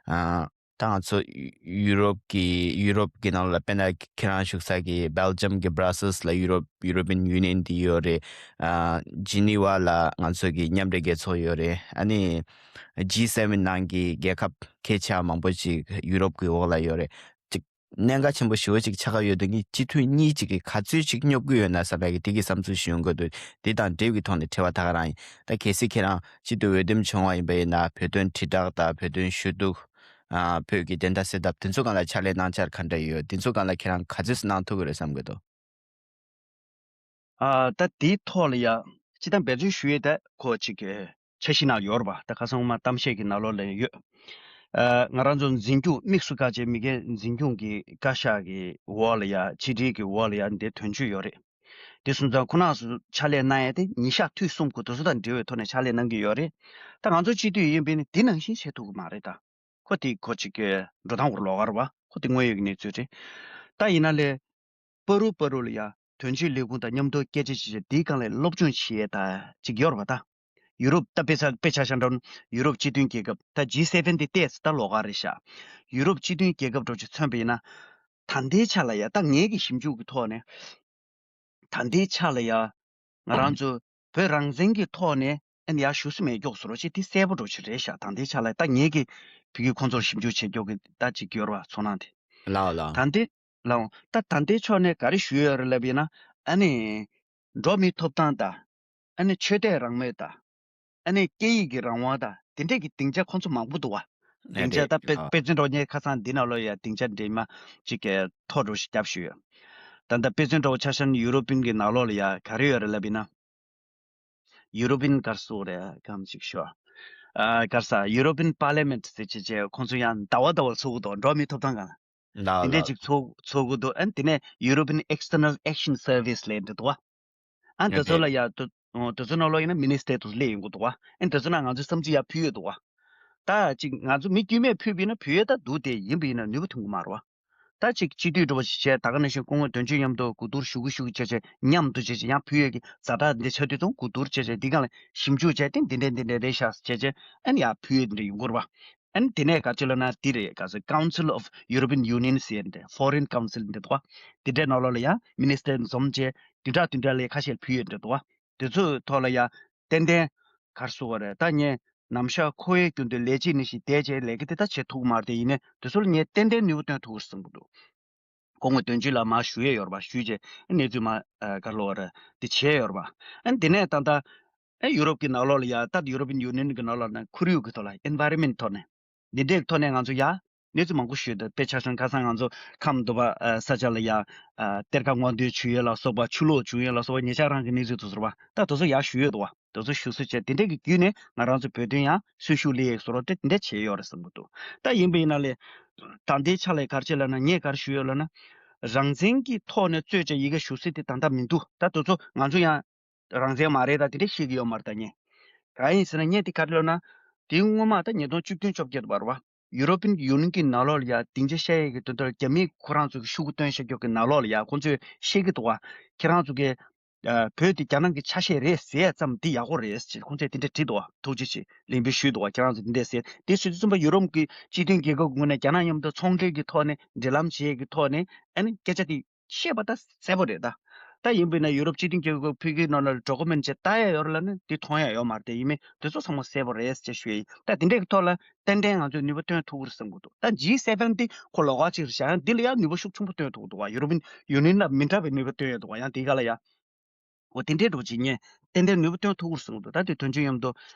ཨ། ད་ང་ཚོ་ཡུ་རོབ་ཀྱི་ཡུ་རོབ་ཀྱི་ནང་ལ། དཔེར་ན་ཁྱེད་རང་བཞུགས་ས་གི་སྦེལ་ཇམ་གྱི་སྦྲ་སེལ་སི་ལ་ཡུ་རོབ་European Union དེ་ཡོད་རེད། ཨ། ཇི་ནི་ཝ་ལ་ང་ཚོ་གི་མཉམ་འབྲེལ་རྒྱལ་ཚོགས་ཡོད་རེད། ཨ་ནི་ཇི་སེ་ཝེན་ནང་གི་རྒྱལ་ཁབ་ཁྱད་ཆེ་བ་མང་པོ་ཅིག་ཡུ་རོབ་ཀྱི་འོག་ལ་ཡོད་རེད། ཅིག་གནད་འགག་ཆེན་པོ་ཞེ་པོ་ཅིག་ཆགས་ཀྱི་ཡོད་དུས། ངས་སྤྱི་འཐུས་གཉིས་ཅིག་གིས་ག་ཚོད་ཅིག་སྙོབ་ཀྱི་ཡོད་ན་བསམ་པའི་གི་དེ་གི་བསམ་ཚུལ་ཞིག་ཡོང་གི་འདུག་དེ་དང་འབྲེལ་བའི་ཐོག་ནས་དྲི་བ་ད་ག་རང་ཡིན། ད་གལ་སྲིད་ཁྱེད་རང་སྤྱི་འཐུས་འོས་འདེམས་བྱུང་བ་ཡིན་པ་ཡིན་ན། བོད་དོན་དྲིལ་བསྒྲགས་དང་བོད་དོན་ཞུ་གཏུག་ཨ། བོད་ཀྱི་བདེན་མཐའ་གསལ་ཐབས་དེ་ཚོ་སྒང་ལ་ཕྱག་ལས་གནང་འཆར་ག་འདྲ་ཡོད། དེ་ཚོ་སྒང་ལ་ཁྱེད་རང་ག་ཚོད་གནང་ཐུབ་ཀྱི་རེད་བསམ་གྱི་འདུག་ཨ། ད་དེའི་ཐོག་ལ་ཡ་སྤྱིར་བཏང་འབད་བརྩོན་ཞུ་ཡས་ད་ཁོ་ཅིག་འཆར་གཞི་ནང་ཡོད་རེད་པ། ད་ཁ་སང་མ་གཏམ་བཤད་ཀྱི་ནང་ལོགས་ལ་ཡོད། ཨ། ང་རང་ཚོ་འཛིན་སྐྱོང་དམིགས་སུ་བཀར་བྱས་མི་སྒེར་འཛིན་སྐྱོང་གི་བཀའ་ཤག་གི་འོག་ལ་ཡ། ཕྱི་དྲིལ་གྱི་འོག་ལ་ཡ་འདི་དོན་གཅོད་ཡོད་རེད། དེ་སོང་ཙང་ཁོ་རང་ཚོ་ཕྱག་ལས་གནང་ཡས་དེ་ཉིན་ཞག་དུས་གསུམ་གྱི་དེ་ཚོ་དང་འབྲེལ་བའི་ཐོག་ནས་ཕྱག་ལས་གནང་གི་ཡོད་རེད། ད་ང་ཚོ་སྤྱི་འཐུས་ཡིན་པས་ནི་དེ་ནང་བཞིན་བྱེད་ཐུབ་ཀྱི་མ་རེད་ད། ཁོ་དེ་ཁོ་ཅིག་གི་འགྲོ་སྟངས་ཁོ་ལོགས་ཀ་རེད་པ། ཁོ་དེ་དངོས་ཡོད་ཀྱི་གནས་ཚུལ་རེད། ད་ཡིན་ན་ལས་བར་དུ་བར་དུ་ལ་ཡ་དོན་གཅོད་ལས་ཁུངས་དང་མཉམ་དུ་སྐད་ཆ་བྱེད་བྱེད་དེའི་སྒང་ལ་སློབ་སྦྱོང་བྱེད་ཡས་ད་ཅིག་ཡོད་རེད་པ། ད་ཡུ་རོབ་ད་དཔེ་ཆ་དཔེ་ཆ་བཞག་འགྲོ་ན་ཡུ་རོབ་སྤྱི་མཐུན་རྒྱལ་ཁབ། ད་ཇི་སེ་ཝེན་དེ་ཏོག་ཙམ་ད་ལོགས་ཀ་རེད་ཤག་ཡུ་རོབ་སྤྱི་མཐུན་རྒྱལ་ཁབ་འདྲ་ཅིག་མཚོན་པ་ཡིན་ན། ད་ལྟའི་ཆ་ལ་ཡ་ད་ངེད་ཀྱི་ཞིབ་འཇུག་གི་ཐོག་ནས། ད་ལྟའི་ཆ་ལ་ཡ་ང་རང་ཚོ་བོད་རང་བཙན་གྱི་ཐོག་ནས་ཨ་ནི་ཡར་ཞུ་ས་མེད་མགྱོགས་སུ་རོ་ཅིག་དེ་གསལ་པོ་འདྲ་ཅིག་རེད་ཤག་ད་ལྟའི་ཆ་ལ་ད་ངེད་ཀྱི་བོད་ཀྱི་ཁོང་ཚོར་ཞིབ་འཇུག་བྱེད་མགྱོགས་ཀྱི་ད་ཅིག་ཡོད་རེད་པ། ཚོར་སྣང་དེ། ལའོ་ལའོ། ད་ལྟའི་ལའོ་ད་ད་ལྟའི་ཕྱོགས་ནས་ག་རེ་ཞུས་ཡོད་རེད་ལབ་ཡིན་ན། ཨ་ནི་འགྲོ་མིའི་ཐོབ་ཐང་དང་། ཨ་ནི་ཆོས་དད་རང་མོས་དང་། ཨ་ནི་སྐད་ཡིག་གི་རང་དབང་དང་དེ་འདྲས་ཀྱི་སྡིངས་ཆ་ཁོང་ཚོ་མང་པོ་འདུག་བ། ཨ་སྡིངས་ཆ་རེད། ད་དཔེ་ཨ་དཔེ་མཚོན་འདྲ་བོ་ངས་ཁ་སང་འདི་ནང་ལོགས་ཡ་སྡིངས་ཆ་འདྲེས་མ་ཅིག་གི་ཐོ་འདྲ་བོ་ཞིག་བརྒྱབ་ཞུས་ཡོད། ད་ལྟ་དཔེ་མཚོན་འདྲ་བོ་ཆ་བཞག་ན་ཡུ་རོ་པིན་གྱི་ནང་ལོགས་ལ་ཡ་ག་རེ་ཡོད་རེད་ལབ་ཡིན་ན། ཡུ་རོ་པིན་ག་རེ་ཟེར་རེད་གང་ཅིག་ཤོག་ཨ་ག་རེ་ཟ། ཡུ་རོ་པིན་པར་ལི་མེན་ཊི་ཟེར་བྱས་བྱས་ཁོང་ཚོ་ཡང་ཟླ་བ་ཟླ་བ་ཚོགས་ཀྱི་འདུག་འགྲོ་མིའི་ཐོབ་ཐང་སྒང་ལ། ལའོ་དེ་འདྲས་ལའོ། ཅིག་ཚོགས་ཚོགས་ཀྱི་འདུག་ཨ་ནི་དེ་ནས་European External Action Service ལབ་འདྲ་འདུག་བ། ཨ་ནི་ཨ་དེ་ཚོ་རེད། ལ་ཡ་དེ་དེ་ཚོ་ནང་ལོགས་ཡིན་ན་མི་ནི་སི་ཊར་དེ་ཚོ་སླེབས་ཡོང་གི་འདུག་བ། ཨ་ནི་དེ་ཚོ་ནང་ང་ཚོས་བསམ་ཚུལ་ཡར་ཕུལ་ཡོད་འདུག་བ། ད་ཅིག་ང་ཚོ་མི་དཀྱུས་མས་ཕུལ་བ་ཡིན་ན་ཕུལ་ཡས་ད་འདུག་དེ་ཡིན་པ་ཡིན་ན་ནུས་པ་ཐོན་གི་མ་རེད་བ། ད་ཅིག་སྤྱི་འཐུས་འདྲ་བོ་ཞིག་བྱས། ད་ག་ནང་བཞིན་སྐུ་ངོ་དོན་གཅོད་མཉམ་དུ་གོ་བསྡུར་ཞུ་གི་ཞུ་གི་བྱས་བྱས་མཉམ་དུ་བྱས་བྱས་ཡང་ཕུལ་ཡས་ཀྱི་ཛ་དྲག་འདི་ཆགས་དུས་ཙང་གོ་བསྡུར་བྱས་བྱས་འདི་སྒང་ལ་ཞིབ་འཇུག་བྱས་ཏེ་འདི་འདྲས་འདི་འདྲས་རེད་ཤག་བྱས་བྱས་ཨ་ནི་ཡར་ཕུལ་ཡས་འདི་འདྲས་ཡོང་གི་རེད་བ། ཨ་ནི་དེ་ནས་ག་ཅི་ལབ་ན་འདི་རེད། ག་ཟེར། Council of European Union ཟེར་འདི་Foreign Council འདི་འདུག་བ། འདི་འདྲའི་ནང་ལོགས་ལ་ཡང་མི་ནི་སི་ཊར་འཛོམས་བྱས་བདུན་ཕྲག་བདུན་ཕྲག་ལ་ཁ་ཤས་ཕུལ་ཡས་འདི་འདུག་བ། དེ་ཚོའི་ཐོག་ལ་ཡང་ཏན་ཏན་ ག་རེ་ཟེར་དགོས་རེད། ད་ངས་ནམ་ཞག་འཁོར་བའི་རྒྱུན་དུ་ལས་བྱེད་ནི་ཞིག་བསྡད་བྱས་ལས་ཀ་དེ་ད་བྱེད་ཐུབ་ཀྱི་མ་རེད་དེ། ཡིན་ནའི་དེ་ཚོ་ལ་ངས་ཏན་ཏན་ནུས་པ་བཏོན་ཐུབ་ཀྱི་རེད་བསམ་གྱི་འདུག་སྐུ་ངོ་དོན་གཅོད་ལགས་མར་ཞུ་ཡས་ཡོད་རེད་པ། ཞུས་བྱས་གནས་ཚུལ་མར་ཨ་ག་རེ་ལབ་དགོས་རེད། དེ་བྱས་ཡོད་རེད་པ། ཨ་ནི་དེ་ནས་ད་ལྟ་ཨ་ཡུ་རོབ་ཀྱི་ནང་ལོགས་ལ་ཡ། ད་ཡུ་རོ་པི་ཡན་ཡུ་ནི་ཡན་གྱི་ནང་ལོགས་ལ་ཁོར་ཡུག་གི་ཐོག་ལ། ཨེན་ཝའི་རོན་མེན་ཊི་ཐོག་ནས། འདི་འདྲའི་ཐོག་ནས་ང་ཚོ་ཡ་གནས་ཚུལ་མང་པོ་ཞུས་འདུག་དཔེ་ཆ་བཞག་ན་ཁ་སང་ང་ཚོ་ཁམས་འདུག་པ། ཨ་ས་ཆ་ལ་ཡ་ཨ་གཏེར་ཁ་སྔོག་འདོན་བྱུང་ཡས་ལ་སོགས་པ། ཆུ་ལོག་བྱུང་ཡས་ལ་སོགས་པ། ཉེ་ཆར་རང་གི་གནས་ཚུལ་དེ་ཚོ་རེད་པ། ད་དེ་ཚོ་ཡ་ཞུས་ཡོད་འདུག་པ། དེ་ཚོ་ཞུ་གསལ་བྱས། དེ་འདྲ་གི་བརྒྱུད་ནས་ང་རང་ཚོ་བོད་དོན་ཡང་གསོན་ཤུགས་སླེབས་ཡས་བཟོ་འདྲ་དེ་འདྲ་བྱས་ཡོད་རེད་བསམ་གྱི་འདུག་ད་ཡིན་པ་ཡིན་ན་ལས། ད་ལྟའི་ཆ་ལ་ག་རེ་བྱས་ལབ་ན། ངས་ག་རེ་ཞུས་ཡོད་ལབ་ན། རང་བཙན་གྱི་ཐོག་ནས་རྩོད་བྱས་ཡི་གེ་ཞུ་སྲིད་དེ་ད་ལྟ་མི་འདུག་ད་དེ་ཚོ་ང་ཚོ་ཡང་རང་བཙན་མ་རེད། ད་དེ་འདྲ་བཤད་ཀྱི་ཡོད་མ་རེད། ད་ངས་གང་ཡིན་ཟེར་ན། ངས་དེ་ག་རེ་ལབ་ན། དེ་སྔོན་མ་ད་ཉིས་སྟོང་བཅུ་བདུན་བཅོ་བརྒྱད་དུ་བར་བ་ཡུ་རོ་པིན་ཡུ་ནི་ཡན་གྱི་ནང་ལོགས་ལ་ཡ་སྡིངས་ཆ་བཤལ་ཡས་ཀྱི་དོན་དག་རྒྱ་མིས་ཁོ་རང་ཚོ་གི་ཤོག་གུ་བཏོན་བཞག་རྒྱུ་གི་ནང་ལོགས་ལ་ཡ། ཁོང་ཚོས་བཤད་ཀྱི་འདུག་པ། ཁྱེད་རང་ཚོ་གི་ཨ་བོད་དེ་རྒྱ་ནག་གི་ཆ་ཤས་རེད་ཟེར་ཙམ་དེ་ཡག་པོ་རེད་ཅེས་ཁོང་ཚོས་དེ་འདྲ་བྲིས་འདུག་པ། ཐུགས་རྗེ་ཆེ། ལན་འབུལ་ཞུས་འདུག་པ། ཁྱེད་རང་ཚོ་དེ་འདྲ་ཟེར། དེ་ཟེར་དུས་ཙམ་པ་ཡུ་རོབ་ཀྱི་སྤྱི་མཐུན་རྒྱལ་ཁབ་ཀྱི་ངོས་ནས་རྒྱ་ནག་མཉམ་དུ་ཚོང་འབྲེལ་གྱི་ཐོག་ནས་འབྲེལ་ལམ་བྱེད་ཡས་ཀྱི་ཐོག་ནས། ཨ་ནི་སྐད་ཆ་དེ་བཤད་པ་ད་གསལ་པོ་རེད་ད། ད་ཡིན་པས་ན་ཡུ་རོབ་སྤྱི་མཐུན་རྒྱལ་ཁབ་ཕ་གིའི་ནང་ལ་ཌོ་ཀུ་མེན་ཊི་ཅིག་ལྟ་ཡ་ཡོད་རེད་ལབ་ན་དེ་མཐོང་ཡ་ཡོད་མ་རེད་དེ། ཡིན་མིན་དེ་ཚོ་ཚང་མ་གསལ་པོ་རེད་ཅེས་ཞུ་ཡ་ཡིན། ད་དེ་འདྲའི་ཐོག་ལ་ཏན་ཏན་ང་ཚོས་ནུས་པ་བཏོན་ཐུབ་ཀྱི་རེད་བསམ་གྱི་འདུག་ད་ཇི་སེ་བེན་དེ་ཁོ་ལོགས་ཀ་ཅིག་རེད་ཤག་ཡང་འདི་ལ་ཡང་ནུས་པ་ཤུགས་ཆེན་པོ་བཏོན་ཐུབ་ཀྱི་འདུག་པ། ཡུ་རོབ་ཡུ་ནི་ཡན་ལ་མི་འདྲ་བའི་ནུས་པ་བཏོན་ཡོད་འདུག་པ། ཡང་དེའི་སྒང་ལ་ཡ། འོ་དེ་འདྲའི་འགྲོ་བྱེད་ངས་ཏན་ཏན་ནུས་པ་བཏོན་ཐུབ་ཀྱི་རེད་བསམ་གྱི་འདུག་ད་དེ་དོན་གཅོད་མཉམ་དུ་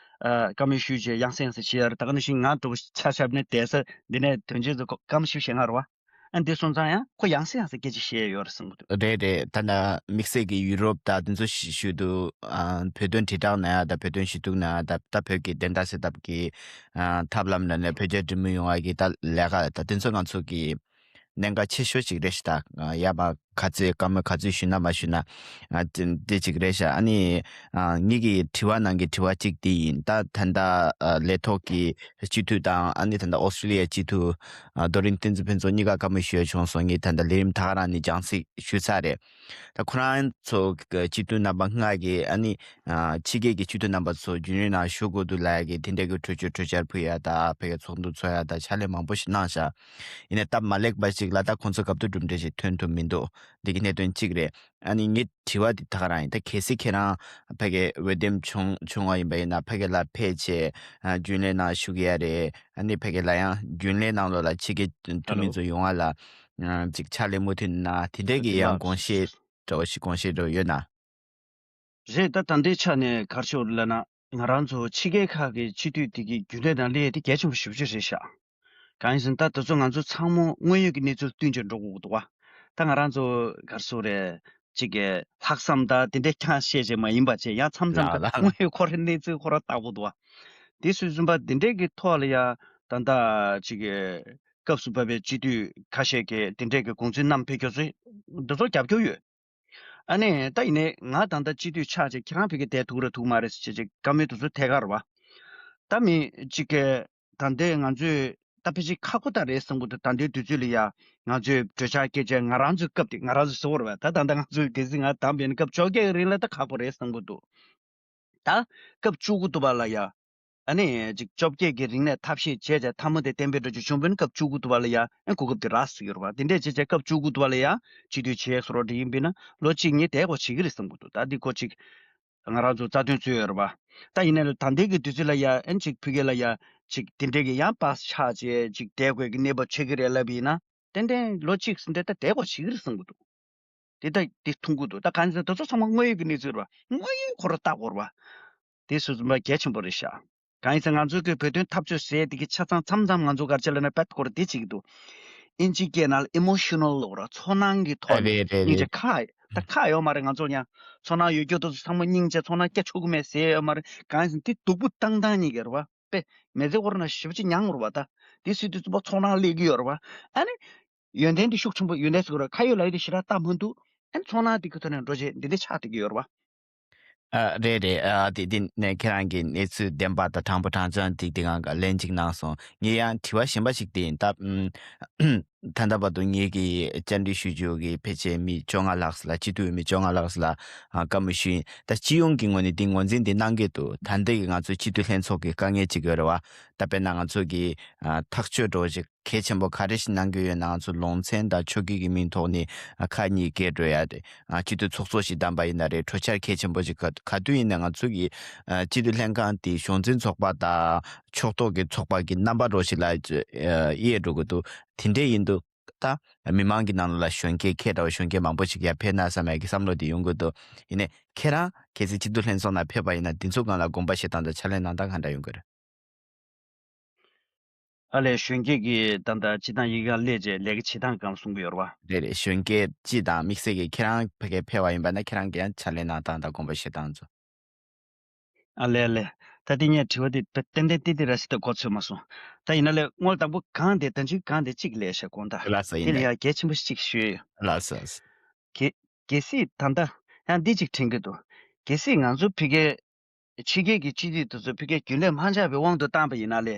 ཨ་བཀའ་མོལ་ཞུས་བྱས་ཡང་སེ་ཡང་སེ་བྱེད་ཡ་རེད། ད་ག་ནང་བཞིན་ང་འདྲ་བོ་ཆ་བཞག་ནས་བསྡད་ས་འདི་ནས་དོན་གཅོད་ཚོ་བཀའ་མོལ་ཞིབ་བྱེད་ང་རེད་པ། ཨ་འདི་སོང་ཙང་ཡང་ཁོ་ཡང་སེ་ཡང་སེ་སྐད་ཆ་བཤད་ཡོད་རེད་བསམ་གྱི་འདུག་རེད་རེད། ད་ནི་དམིགས་བསལ་གྱི་ཡུ་རོབ་ད་དེ་ཚོ་ཞུ་དུས། ཨ་བོད་དོན་དྲིལ་བསྒྲགས་ནང་ཡང་དང་བོད་དོན་ཞུ་གཏུག་ནང་ཡང་དང་། ད་བོད་ཀྱི་བདེན་མཐའ་གསལ་ཐབས་ཀྱི་ཨ་ཐབས་ལམ་ནང་ནས་བོད་རྒྱ་འབྲེལ་མོལ་ཡོང་བ་གི་ད་ལས་ཀ་ད་དེ་ཚོ་ང་ཚོ་གི་གནད་འགག་ཆེ་ཤོས་ཅིག་རེད་ཤག་ད་ཡ་མ་ག་ཚོད་བཀའ་མོལ་ག་ཚོད་ཞུས་ན་མ་ཞུས་ན། ཨ་དེ་དེ་ཅིག་རེད་ཤག་ཨ་ནི་ཨ་ངེད་ཀྱི་དྲི་བ་ནང་གི་དྲི་བ་གཅིག་དེ་ཡིན། ད་ད་ལྟ་ཨ་ལས་ཐོག་གི་སྤྱི་འཐུས་དང་། ཨ་ནི་ད་ལྟ་ཨོ་སི་ཀྲི་ལི་ཡའི་སྤྱི་འཐུས་ཨ་རྡོ་རིང་བསྟན་འཛིན་ཕུན་ཚོགས་གཉིས་ཀ་བཀའ་མོལ་ཞུ་ཡ་བྱུང་སོང་། ངས་ད་ལྟ་ལས་རིམ་ད་ག་རང་ནས་སྦྱང་ཚིག་ཞུས་ཚར་རེད། ད་ཁོ་རང་ཚོ་གི་སྤྱི་འཐུས་རྣམ་པ་ལྔ་གིས་ཨ་ནི་ཨ་ཕྱི་རྒྱལ་གྱི་སྤྱི་འཐུས་རྣམ་པ་ཚོ་རྒྱུན་ལས་ནང་ཞུགས་དགོས་འདུག་ལབ་ཡ་གི་དེ་འདྲ་གི་གྲོས་ཆོད་གྲོས་འཆར་ཕུལ་ཡ་དང་། ཕ་གིའི་ཚོགས་འདུ་ཚོགས་ཡ་དང་ཕྱག་ལས་མང་པོ་ཞིག་གནང་བཞག་ཡིན་ནའི་སྟབས་མ་ལེགས་པ་ཞིག་ལ་ད་ཁོང་ཚོ་སྐབས་དུ་གྲུབ་འབྲས་ཞིག་ཐོན་ཐུབ་མི་འདུག་འདི་གི་གནད་དོན་གཅིག་རེད། ཨ་ནི་ངའི་དྲི་བ་འདི་ད་ག་རང་ཡིན། ད་གལ་སྲིད་ཁྱེད་རང་ཕ་གིའི་འོས་འདེམས་བྱུང་བྱུང་བ་ཡིན་པ་ཡིན་ན། ཕ་གི་ལ་ཕེབས་བྱས་ཨ་རྒྱུན་ལས་ནང་ཞུགས་ཡ་རེད། ཨ་ནི་ཕ་གི་ལ་ཡང་རྒྱུན་ལས་ནང་ལོགས་ལ་ཕྱི་རྒྱལ་འཐུས་མི་ཚོ་ཡོང་བ་ལ་ཨ་ཅིག་ཕྱག་ལས་མུ་མཐུད་གནང་། དེ་འདྲས་ཀྱི་ཡང་དགོངས་བཞེས་འདྲ་བོ་ཞིག་དགོངས་བཞེས་འདྲ་བོ་ཡོད་ན། རེད། ད་ད་ལྟའི་ཆ་ནས་ག་རེ་ཞུ་དགོས་རེད་ལབ་ན། ང་རང་ཚོ་ཕྱི་རྒྱལ་ཁག་གི་སྤྱི་འཐུས་དེ་གི་རྒྱུན་ལས་ནང་སླེབས་ཡས་དེ་གལ་ཆེན་པོ་ཞེ་པོ་ཅིག་རེད་ཤག་གང་ཡིན་ཟེར་ན་ད་དེ་ཚོ་ང་ཚོ་ཚང་མ་དངོས་ཡོད་ཀྱི་གནས་ཚུལ་བསྟུན་བྱས་འགྲོ་དགོས་ཀྱི་འདུག་པ། ད་ང་རང་ཚོ་ག་རེ་ཟེར་དགོས་རེད། ཅིག་གི་ལྷག་བསམ་དང་དེ་འདྲའི་ཁྱང་བཤད་བྱས་མ་ཡིན་པ་བྱས། ཡང་མཚམས་མཚམས་ལ་ལ་ལ། དངོས་ཡོད་ཁོ་རའི་གནས་ཚུལ་ཁོ་ར་ལྟ་དགོས་འདུག་པ། དེ་སོང་ཙང་པ་དེ་འདྲས་ཀྱི་ཐོག་ལ་ཡ་ད་ལྟ་ཅིག་གི་སྐབས་སུ་བབས་པའི་སྤྱི་འཐུས་ཁ་ཤས་ཀྱིས་དེ་འདྲས་ཀྱི་དགོངས་ཚུལ་བསྣམས་ཕེབས་རྒྱུ་ཚོ་འདི་ཚོ་རྒྱབ་སྐྱོར་ཡོད། ཨ་ནི་ད་ཡིན་ནའི་ང་ད་ལྟ་སྤྱི་འཐུས་ཆགས་བྱས་ཁྱེད་རང་ཕ་གིར་བསྡད་ཐུབ་རེད་ཐུབ་མ་རེད་ཟེར་བྱས་བཀའ་མོལ་དེ་ཚོ་ཐད་ཀར་རེད་པ། ད་མི་གཅིག་གིས་ད་ལྟའི་ང་ཚོས་ད་ཕལ་ཆེར་ཁག་པོ་ད་རེད་བསམ་གྱི་འདུག་ད་ལྟའི་དུས་ཚོད་ལ་ཡ་ང་ཚོས་གྲོས་འཆར་བཀོད་བྱས། ང་རང་ཚོའི་སྐབས་དེ་ང་རང་ཚོ་ཟེར་བ་རེད་པ། ད་ད་ལྟ་ང་ཚོས་གལ་སྲིད་ང་བདམས་པ་ཡིན་ན་སྐབས་བཅོ་བརྒྱད་རིང་ལ་ད་ཁག་པོ་རེད་བསམ་གྱི་འདུག་ད་སྐབས་བཅུ་དགུ་དུ་བ་ལ་ཡ། ཨ་ནི་ཅིག་བཅོ་བརྒྱད་ཀྱི་རིང་ནས་ཐབས་ཤེས་བྱས་བྱས་མཐའ་མ་དེ་གཏན་འབེབས་འགྲོ་རྒྱུ་བྱུང་བ་ཡིན་ན། སྐབས་བཅུ་དགུ་དུ་བ་ལ་ཡ་ཨ་གོ་སྐབས་དེ་རག་ཟེར་གྱི་ཡོད་རེད་པ། དེ་འདྲས་བྱས་བྱས་སྐབས་བཅུ་དགུ་དུ་བ་ལ་ཡ་སྤྱི་འཐུས་བྱས་བཟོ་འདྲ་ཡིན་པ་ཡིན་ན་ལོ་གཅིག་གཉིས་བསྡད་དགོས་བྱེད་ཀྱི་རེད་བསམ་གྱི་འདུག་ད་འདི་ཁོ་ཅིག་ང་རང་ཚོ་རྩ་དོན་རྩོད་ཡོད་རེད་པ། ད་ཡིན་ནའི་ད་ལྟའི་གི་དུས་ཚོད་ལ་ཡ་ཨ་ནི་ཅིག་ཕ་གི་ལ་ཡ་ཅིག་དེ་འདྲས་ཀྱི་ཡང་པཱ་སི་ཆགས་བྱས་ཅིག་བསྡད་དགོས་ཀྱི་གནས་བབ་ཆགས་ཀྱི་རེད་ལབ་པ་ཡིན་ན། ཏན་ཏན་ལོ་གཅིག་ཟིན་འདྲ་ད་བསྡད་དགོས་བྱེད་ཀྱི་རེད་བསམ་གྱི་འདུག་དེ་ལྟ་དེ་མཐོང་གི་འདུག་ད་གང་ཟེར་དེ་ཚོ་ཚང་མ་དངོས་ཡོད་ཀྱི་གནས་ཚུལ་རེད་པ། དངོས་ཡོད་ཁོ་རང་ལྟ་དགོས་རེད་པ། དེ་སོང་ཙང་གལ་ཆེན་པོ་རེད་ཤག་གང་ཡིན་ཟེར་ང་ཚོ་གི་བོད་དོན་འཐབ་རྩོད་ཟེར་དེ་གི་ཆ་ཚང་མཚམས་མཚམས་ང་ཚོ་ག་རེ་བྱས་ལབ་ན་བད་ཁོ་རང་དེ་བྱེད་ཀྱི་འདུག་ཨིན་ཇིའི་སྐད་ནང་ལ་ཨི་མོ་ཤོ་ནལ་ལབ་ར། ཚོར་སྣང་གི་ཐོག་ནས་རེད་རེད་སྙིང་རྗེ་རེད། ཁག་ད་ཁག་ཡོད་མ་རེད། ང་ཚོ་ཡང་ཚོར་སྣང་ཡོད་རྒྱུ་དེ་ཚོ་ཚང་མ་སྙིང་རྗེ། ཚོར་སྣང་སྐྱེ་ཆོག་གི་མེད་ཟེར་ཡོད་མ་རེད། གང་ཡིན་ཟེར་དེ་སྡུག་པོ་བཏང་བཏང་གཉིས་ཀ་རེད་པ། དཔེ་མི་ཚེ་ཁོ་རང་ཞེ་པོ་ཅིག་མྱངས་རེད་པ། ད་དེ་སྲིད་དུས་ཚོད་པ་ཚོར་སྣང་སླེབས་ཀྱི་ཡོད་རེད་པ། ཨ་ནི་ཡོན་ཏན་དེ་ཤུགས་ཆེན་པོ། ཡོན་ཏན་ཟེར་དགོས་རེད། ཁ་ཡོད་ལག་ཡོད་དེ་ཞེ་དྲག་བལྟ་མི་འདུག་ཨ་ནི་ཚོར་སྣང་དེ་གི་ཐོག་ནས་འགྲོ་བྱས་འདི་འདྲ་ཆགས་བསྡད་ཀྱི་ཡོད་རེད་པ། ཨ་རེད་རེད། ཨ་དེ་དེ་ནས་ཁྱེད་རང་གི་གནས་ཚུལ་བདེན་པ་དང་དྲང་པོ་དྲང་བཞག་དེ་དེ་སྒང་ག་ལན་གཅིག་གནང་སོང་། ངས་ཡང་དྲི་བ་གཞན་པ་ཞིག་དེ་ཡིན། ད་ཨུམ་ ད་ལྟ་བར་དུ་ངེད་ཀྱིས་བཅར་འདྲི་ཞུ་རྒྱུ་གི་ཕལ་ཆེར་མི་བཅོ་ལྔ་ལྷག་ཙམ་ལ། སྤྱི་འཐུས་མི་བཅོ་ལྔ་ལྷག་ཙམ་ལ་ཨ་བཀའ་མོལ་ཞུས་ཡིན། ད་སྤྱི་ཡོངས་ཀྱི་ངོས་ནས་འདི་ངོས་འཛིན་འདི་གནང་གི་འདུག་ད་ལྟ་གི་ང་ཚོའི་སྤྱི་འཐུས་ལྷན་ཚོགས་ཀྱི་དཀའ་ངལ་ཅིག་ཡོད་རེད་བ། ད་དཔེར་ན་ང་ཚོ་གི་ཨ་ཐག་གཅོད་འདྲ་བོ་ཞིག་གལ་ཆེན་པོ་ག་རེ་ཞིག་གནང་གི་ཡོད་ན། ང་ཚོ་ལུང་ཚན་དང་ཆོལ་ཁའི་གི་མིང་ཐོག་ནས་ཨ་ཁག་གཉིས་བཀལ་འགྲོ་ཡ་དེ། ཨ་སྤྱི་འཐུས་ཚོགས་གཙོ་ཞིག་བདམས་པ་ཡིན་ན་རེད། གྲོས་འཆར་གལ་ཆེན་པོ་ཞིག་ག་ག་དུས་ཡིན་ན་ང་ཚོ་གི་ཨ་སྤྱི་འཐུས་ལྷན་ཁང་དེ་གཞུང་འཛིན་ཚོགས་པ་དང་ཕྱོགས་གཏོགས་ཀྱི་ཚོགས་པ་གི་རྣམ་པ་འདྲ་བོ་ཞིག་ལ་ཨ་དབྱེ་འགྲོ་གི་འདུག་དེ་འདྲ་ཡིན་དུས་ད་མི་མང་གི་ནང་ལ་གཞོན་སྐྱེས་ཁྱེད་འདྲ་བ་གཞོན་སྐྱེས་མང་པོ་ཞིག་ཡར་ཕེབས་ན་བསམ་ཡ་གི་བསམ་བློ་དེ་ཡོང་གི་འདུག་ཡིན་ནའི་ཁྱེད་རང་གལ་སྲིད་སྤྱི་འཐུས་ལྷན་ཚོགས་ནང་ཕེབས་པ་ཡིན་ན་འདི་ཚོ་སྒང་ལ་དགོངས་པ་བཞེས་སྟངས་དང་ཕྱག་ལས་གནང་སྟངས་ག་འདྲ་ཡོང་གི་རེད། ཨ་ལས། གཞོན་སྐྱེས་ཀྱིས་ད་ལྟ་སྤྱི་བཏང་ཡིག་ཁང་སླེབས་རྗེས་ལས་ཀ་བྱེད་སྟངས་སྒང་ལ་གསུང་གི་ཡོད་རེད་བ། རེད་རེད། གཞོན་སྐྱེས་སྤྱི་དང་དམིགས་བསལ་གྱིས་ཁྱེད་རང་ཕ་གིར་ཕེབས་པ་ཡིན་པ་ན་ཁྱེད་རང་གིས་ཡང་ཕྱག་ལས་གནང་སྟངས་དང་དགོངས་པ་བཞེས་སྟངས་ཚོ། ཨ་ལས་ཨ་ལས། ད་དེ་ངས་དྲི་བ་དེ་ཏན་ཏན་ཏན་ཏན་ར་ཤི་ཏ་གོ་ཚོད་མ་སོང་། ད་ཡིན་ན་ལས་སྔོན་དང་པོ་གང་དེ་ད་ཅིག་གང་དེ་གཅིག་ལས་བྱ་དགོངས་དག་ལགས་སོ། ཡིན་དེ་ལ་ཡང་གལ་ཆེན་པོ་གཅིག་ཞུས་ཡོད། ལགས་སོ། གལ་གལ་སྲིད་ད་ལྟ་ཡང་འདི་གཅིག་དྲན་གྱི་འདུག་གལ་སྲིད་ང་ཚོ་ཕ་གིའི་ཕྱི་རྒྱལ་གྱི་སྤྱི་འཐུས་དེ་ཚོ་ཕ་གིའི་རྒྱུན་ལས་མ་ཆགས་པའི་དབང་དུ་བཏང་པ་ཡིན་ན་ལས།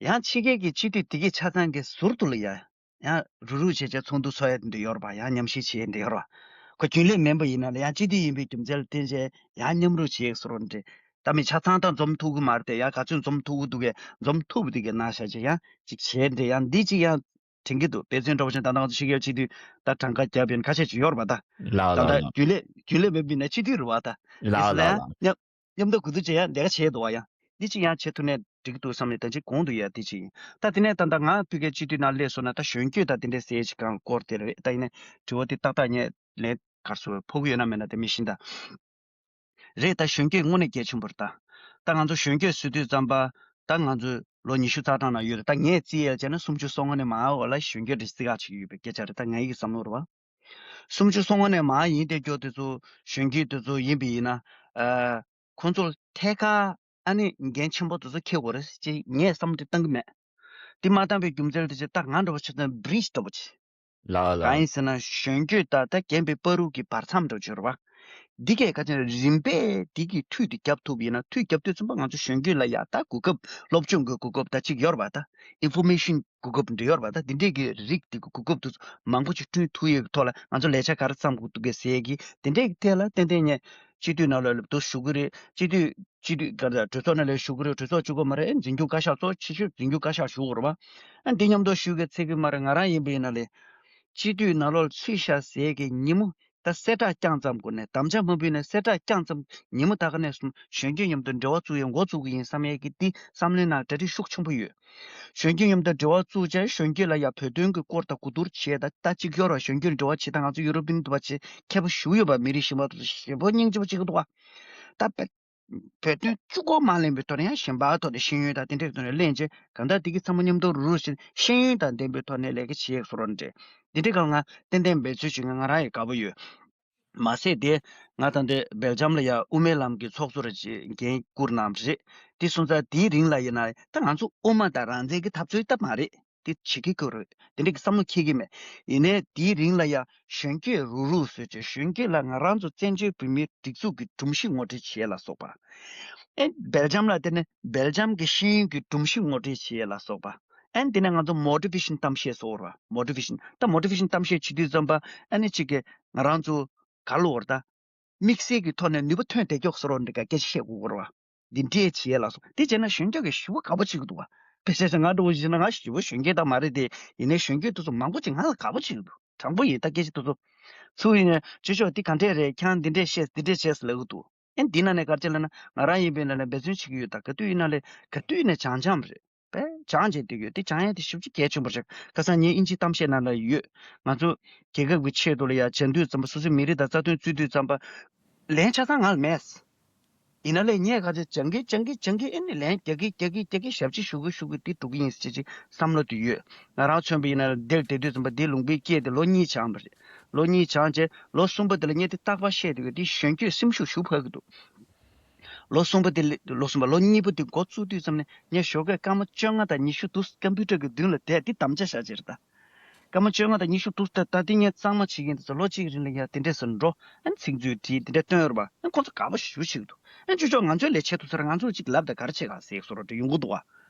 ཡང་ཕྱི་རྒྱལ་གྱི་སྤྱི་འཐུས་དེ་གའི་ཆ་ཚང་གི་ཟུར་དུ་ལ་ཡ། ཡང་རུག་རུག་བྱས་བྱས་ཚོགས་འདུ་ཚོགས་ཡ་དེ་འདྲ་ཡོད་རེད་པ། ཡང་མཉམ་ཞུགས་བྱེད་ཡ་འདྲ་ཡོད་རེད་པ། ཁོ་རྒྱུན་ལས་མིན་པ་ཡིན་ན་ལ་ཡང་སྤྱི་འཐུས་ཡིན་པའི་རྒྱུ་མཚན་ལ་བརྟེན་བྱས་ཡང་མཉམ་རུབ་བྱེད་ཡ་བཟོ་འདྲ། ད་མི་ཆ་ཚང་དང་འཛོམས་ཐུབ་ཀྱི་མ་རེད་དེ། ཡང་ག་ཚོད་འཛོམས་ཐུབ་ཀྱི་འདུག་གས། འཛོམས་ཐུབ་པ་དེ་གའི་གནང་བཞག་བྱས་ཡང་ཅིག་བྱས་འདྲ། ཡང་འདི་ཅིག་ཡང་དྲན་གྱི་འདུག་དཔེ་མཚོན་འདྲ་བོ་བྱས་ད་ནང་ཚོ་ཕྱི་རྒྱལ་སྤྱི་འཐུས་ད་གྲངས་ཀ་བརྒྱབ་པའི་ཁ་ཤས་ཅིག་ཡོད་རེད་པ། ད་ལགས་ད་ལགས་ད་ལགས། རྒྱུན་ལས་རྒྱུན་ལས་མིན་པ་ཡིན་ན་སྤྱི་འཐུས་རེད་པ། ད་ལགས་དེ་ལགས་ལ་ཡང་ལགས། མཉམ་མཉམ་དུ་གོ་བསྡུར་བྱེད་ཡ་ལས་ཀ་བྱེད་འདུག་བ། ཡང་འདི་ཅིག་ཡང་བྱེད་ཐུབ་ནས་འགྲིག་འདུག་བསམ་ནས་ད་ཅིག་གོང་དུ་ཡ་འདི་ཅིག་ཡིན། ད་དེ་ནས་ད་ལྟ་ང་ཕ་གིའི་སྤྱི་འཐུས་ནང་སླེབས་སོང་ན་ད་གཞོན་སྐྱེས་ད་དེ་འདྲས་ཟེར་ཅིག་གང་སྐོར་དེ་རེད། ད་ཡིན་ནའི་དྲི་བ་དེ་ཏག་ཏག་ངས་ལན་ག་རེ་ཟེར་ཕོག་གི་ཡོད་ན་མེད་ན་དེ་མི་ཤེས་ད། རེད། ད་གཞོན་སྐྱེས་དངོས་གནས་གལ་ཆེན་པོ་རེད་ད། ད་ང་ཚོ་གཞོན་སྐྱེས་ཟེར་དུས་ཙམ་པ་ད་ང་ཚོ་ལོ་ཉི་ཤུ་རྩ་གྲངས་ནང་ཡོད་རེད། ད་ངས་རྩིས་ཡས་བྱས་ན་སུམ་ཅུ་སོ་ལྔ་ནས་མར་འོ་ལ་གཞོན་སྐྱེས་འདྲ་རྩིས་ཁག་ཅིག་ཡོད་པའི་སྐད་ཆ་རེད། ད་ངའི་བསམ་བློ་རེད་བ། སུམ་ཅུ་སོ་ལྔ་ནས་མར་ཡིན་བསྡད་རྒྱུ་དེ་ཚོ་གཞོན་སྐྱེས་དེ་ཚོ་ཡིན་པ་ཡིན་ན། ཨ། ཁོང་ཚོར་ཐད་ཀར་ཨ་ནི་འགན་ཆེན་པོ་དེ་ཚོ་འཁྱེར་དགོས་རེད་ཅེས་ངས་བསམ་བློ་དེ་བཏང་གི་མེད། དེ་མ་བཏང་པའི་རྒྱུ་མཚན་དེ་ཅིག་ད་ང་འདྲ་བོ་ཆ་ཚང་བྷི་རིཇ་འདྲ་བོ་ཅིག་ལགས་ལགས། གང་ཡིན་ཟེར་ན་གཞོན་སྐྱེས་དང་ད་རྒན་པའི་བར་དུ་གི་བར་མཚམས་འདྲ་བོ་ཅིག་ཡོད་རེད་བ། འདི་གས་ག་ཅིག་རིམ་པས་འདི་གི་མཐུད་དེ་རྒྱབ་ཐུབ་ཡིན་ན། མཐུད་རྒྱབ་དུས་ཙམ་པ་ང་ཚོ་གཞོན་སྐྱེས་ལ་ཡ་ད་གོ་སྐབས་སློབ་སྦྱོང་གི་གོ་སྐབས་ད་ཅིག་ཡོད་རེད་བ། ད་ཨིན་ཕོར་མེ་ཤན་གོ་སྐབས་འདྲ་ཡོད་རེད་བ། ད་འདི་འདྲས་ཀྱི་རིགས་འདི་གི་གོ་སྐབས་དེ་ཚོ་མང་པོ་ཅིག་བསྐྲུན་ཐུབ་ཡས་ཀྱི་ཐོག་ལ་ང་ཚོ་ལས་འཆར་ག་རེ་བརྩམ་དགོས་འདུག་གས་ཟེར་གྱི་དེ་འདྲས་ཀྱི་ཐད་ལ་ཏན་ཏན་ངས་སྤྱི་འཐུས་ནང་ལོགས་ལ་དུ་ཞུགས་ཀྱི་རེད། སྤྱི་འཐུས་སྤྱི་འཐུས་ག་རེ་ད་གྲོས་ཚོགས་ནང་ལ་ཞུགས་ཀྱི་རེད། གྲོས་ཚོགས་གཅིག་པོ་མ་རེད། འཛིན་སྐྱོང་བཀའ་ཤག་གཙོ་ཆེ་ཤོས་འཛིན་སྐྱོང་བཀའ་ཤག་ཞུགས་དགོས་རེད་བ། ཨ་འདི་མཉམ་དུ་ཞུགས་ཀྱི་ཚེ་གི་མ་རེད། ང་རང་ཡིན་པ་ཡིན་ན་ལས་སྤྱི་འཐུས་ནང་ལོགས་ལ་ཚུད་ཤག་ཟེར་གྱི་ཉིན་མོ། ད་གསལ་བསྒྲགས་རྐྱང་ཙམ་སྒོ་ནས་དམ་བཅའ་མ་ཕུལ་ནས་གསལ་བསྒྲགས་རྐྱང་ཙམ་ཉིན་མོ་ད་ག་ནས་བཟུང་གཞོན་སྐྱེས་མཉམ་དུ་འབྲེལ་བ་བཙུགས་ཡས་འགོ་བཙུགས་ཀྱི་ཡིན་བསམ་ཡས་ཀྱི་འདི་བསམ་བློའི་ནང་གྲ་སྒྲིག་ཤུགས་ཆེན་པོ་ཡོད། གཞོན་སྐྱེས་མཉམ་དུ་འབྲེལ་བ་བཙུགས་བྱས་གཞོན་སྐྱེས་ལ་ཡང་བོད་དོན་གྱི་སྐོར་དང་གོ་བསྡུར་བྱས། ད་ད་གཅིག་ཡོད་ར་གཞོན་སྐྱེས་འབྲེལ་བ་བྱེད་སྟངས་ང་ཚོ་ཡུ་རོབ་པིན་དུ་བ་བྱེད་མཁས་པོ་ཞིག་ཡོད་པ། མི་རིགས་གཞན་པ་དེ་ཚོ་ཞེ་པོ་སྙིང་རྗེ་པོ་གཅིག་འདུག་བ། ད་བོད་བོད་དོན་གཅིག་པོ་མ་ལེན་པའི་ཐོག་ནས་ཡང་གཞན་པ་ཐོག་ནས་ཤེས་ཡོན་དང་དེ་འདྲའི་ཐོག་ནས་ལེན་བྱས་གང་ལྟར་དེ་གི་ཚང་མ་མཉམ་དུ་རུ་རུ་བྱས་ཤེས་ཡོན་དང་ལྡན་པའི་ཐོག་ནས་ལས་ཀ་བྱེད་ཡས་བཟོ་འདྲ་འདི་འདྲའི་སྒང་ང་ཏན་ཏན་འབད་རྩོལ་བྱེད་མཁན་ང་རང་ཡང་དགའ་པོ་ཡོད། མ་ཟད་དེ་ང་ད་ལྟ་སྦེལ་ཇམ་ལ་ཡ་དབུ་མའི་ལམ་གྱི་ཚོགས་གཙོ་ར་ཅིག་འགན་བསྐུར་གནང་བ་རེད། དེ་སོང་ཙང་དེའི་རིང་ལ་ཡིན་ན་ད་ང་ཚོ་དབུ་མ་དང་རང་བཙན་གྱི་འཐབ་རྩོད་ད་མ་རེད། དེ་བྱེད་ཀྱི་ཡོད་རེད། དེ་འདྲ་གི་བསམ་བློ་འཁྱེར་གྱི་མེད། ཡིན་ནའི་དེའི་རིང་ལ་ཡ་གཞོན་སྐྱེས་རུག་རུག་བཟོས་བྱས་གཞོན་སྐྱེས་ལ་ང་རང་ཚོ་བཙན་བྱོལ་བོད་མིའི་སྒྲིག་འཛུགས་ཀྱི་སྒྲོམ་གཞི་ངོ་སྤྲོད་བྱེད་ལ་སོགས་པ། ཨེ་སྦེལ་ཇམ་ལ་བལྟས་ན་སྦེལ་ཇམ་གྱི་ཤེས་ཡོན་གྱི་སྒྲོམ་གཞི་ངོ་སྤྲོད་བྱེད་ལ་སོགས་པ། ཨེ་དེ་ནས་ང་ཚོ་མོ་ཊི་ཝེ་ཤན་གཏམ་བཤད་བཟོ་བར་བ། མོ་ཊི་ཝེ་ཤན་ད་མོ་ཊི་ཝེ་ཤན་གཏམ་བཤད་བྱེད་དུས་ཙམ་པ་ཨ་ནི་གཅིག་གིས་ང་རང་ཚོ་ག་ལ་བར་ད། དམིགས་བསལ་གྱི་ཐོག་ནས་ནུས་པ་ཐོན་བསྡད་ཀྱོག་བཟོ་འདྲ་འདི་ག་སྐད་ཆ་བཤད་དགོས་ཀྱི་རེད་བ། འདི་འདྲས་བྱེད་ལ་སོགས་འདི་བྱས་ན་གཞོན་སྐྱེས་ཀྱི་ཞི་བ་དགའ་པོ་བྱེད་ཀྱི་འདུག་བ། དཔེ་བྱས་ཙང་ང་འདྲ་བོ་ཞིག་ན་ང་ཞི་བ་གཞོན་སྐྱེས་དག་མ་རེད་དེ། ཡིན་ནའི་གཞོན་སྐྱེས་དེ་ཚོ་མང་པོ་ཅིག་ང་ལ་དགའ་པོ་བྱེད་ཀྱི་འདུག་དྲང་པོ་ཡིན་ད་སྐད་ཆ་དེ་ཚོ། ཚུར་ཡིན་ན་ཅི་ཤོག་འདི་ག་འདྲས་རེད། ཁྱང་འདི་འདྲས་བཤད་འདི་འདྲས་བྱས་ཟེར་ལབ་ཀྱི་འདུག་ཨེ་འདི་ན་ནས་ག་རེ་བྱས་ལབ་ན་ང་རང་ཡིན་པའི་ན་ལས་འབད་བརྩོན་བྱེད་ཀྱི་ཡོད། ད་ག་དུས་ཡིན་ན་ལས་ག་དུས་ཡིན་ན་བྱང་བྱང་རེད། པས་སྦྱང་བྱས་བསྡད་ཡོད། དེ་སྦྱང་ཡ་དེ་ཞེ་པོ་ཅིག་གལ་ཆེན་པོ་རེད། ཁ་སང་ངས་དབྱིན་ཇིའི་གཏམ་བཤད་ནང་ལ་ཡོད། ང་ཚོ་རྒྱལ་ཁབ་ཀྱི་ཆེད་དུ་ལ་ཡ་བྱེད་དུས་ཙམ་པ་སོ་སོའི་མི་རིགས་དང་རྩ་དོན་རྩོད་དུས་ཙམ་པ་ལན་ཆ་ཚང་ང་ལ་མེད། ཡིན་ན་ལས་ངས་ཁ་ཆེ་སྦྱང་གི་སྦྱང་གི་སྦྱང་གི་ཨེ་ནི་ལན་རྒྱག་གི་རྒྱག་གི་རྒྱག་གི་ཞབས་ཕྱི་ཞུ་གི་ཞུ་གི་དེ་འགྲོ་གི་ཡིན་ཟེར་ཅིག་བསམ་བློ་དེ་ཡོད། ང་རང་མཚོན་པ་ཡིན་ན་འདིར་བསྡད་དུས་ཙམ་པ་འདི་ལུང་པའི་སྐད་དེ་ལོ་གཉིས་སྦྱངས་པ་རེད། ལོ་གཉིས་སྦྱངས་རྗེས་ལོ་གསུམ་པ་དེ་ལ་ངས་དེ་རྟག་པར་བཤད་དུས་དེ་གཞོན་སྐྱེས་སེམས་ཤུགས་ཞུ་ཕོད་ཀྱི་འདུག་ལོ་གསུམ་པ་དེ་ལ་ལོ་གསུམ་པ་ལོ་གཉིས་པ་དེ་འགོ་བཙུགས་དུས་ཙམ་ནས་ངས་ཞོགས་ཀས་སྐར་མ་བཅོ་ལྔ་དང་ཉི་ཤུ་དུ་ཀམ་པུ་ཊར་གྱི་མདུན་ལ་བསྡད་དེ་དམ་བཅའ་བཞག་ཅིག་རེད་ད། སྐར་མ་བཅོ་ལྔ་དང་ཉི་ཤུ་དུ་ད་ད་དེ་ངས་གཙང་མ་བྱེད་ཀྱིན་དུ་ལོ་གཅིག་གི་རིང་ལ་ཡ་དེ་འདྲས་སུ་འགྲོ། ཨ་ནི་ཚིག་མཛོད་བྲིས་དེ་འདྲས་སྟོན་རོགས་པ། ཨ་ཁོ་ཚོ་དགའ་པོ་ཞེ་པོ་བྱེད་ཀྱི་འདུག་ཨ་ཅོ་ཅོ་ང་ཚོའི་ལས་བྱེད་ཐུབ་ས་ར་ང་ཚོ་གཅིག་ལབ་དང་ག་རེ་བྱེད་ག་ཟེར་བཟོ་འདྲ་ཡོང་གི་འདུག་བ།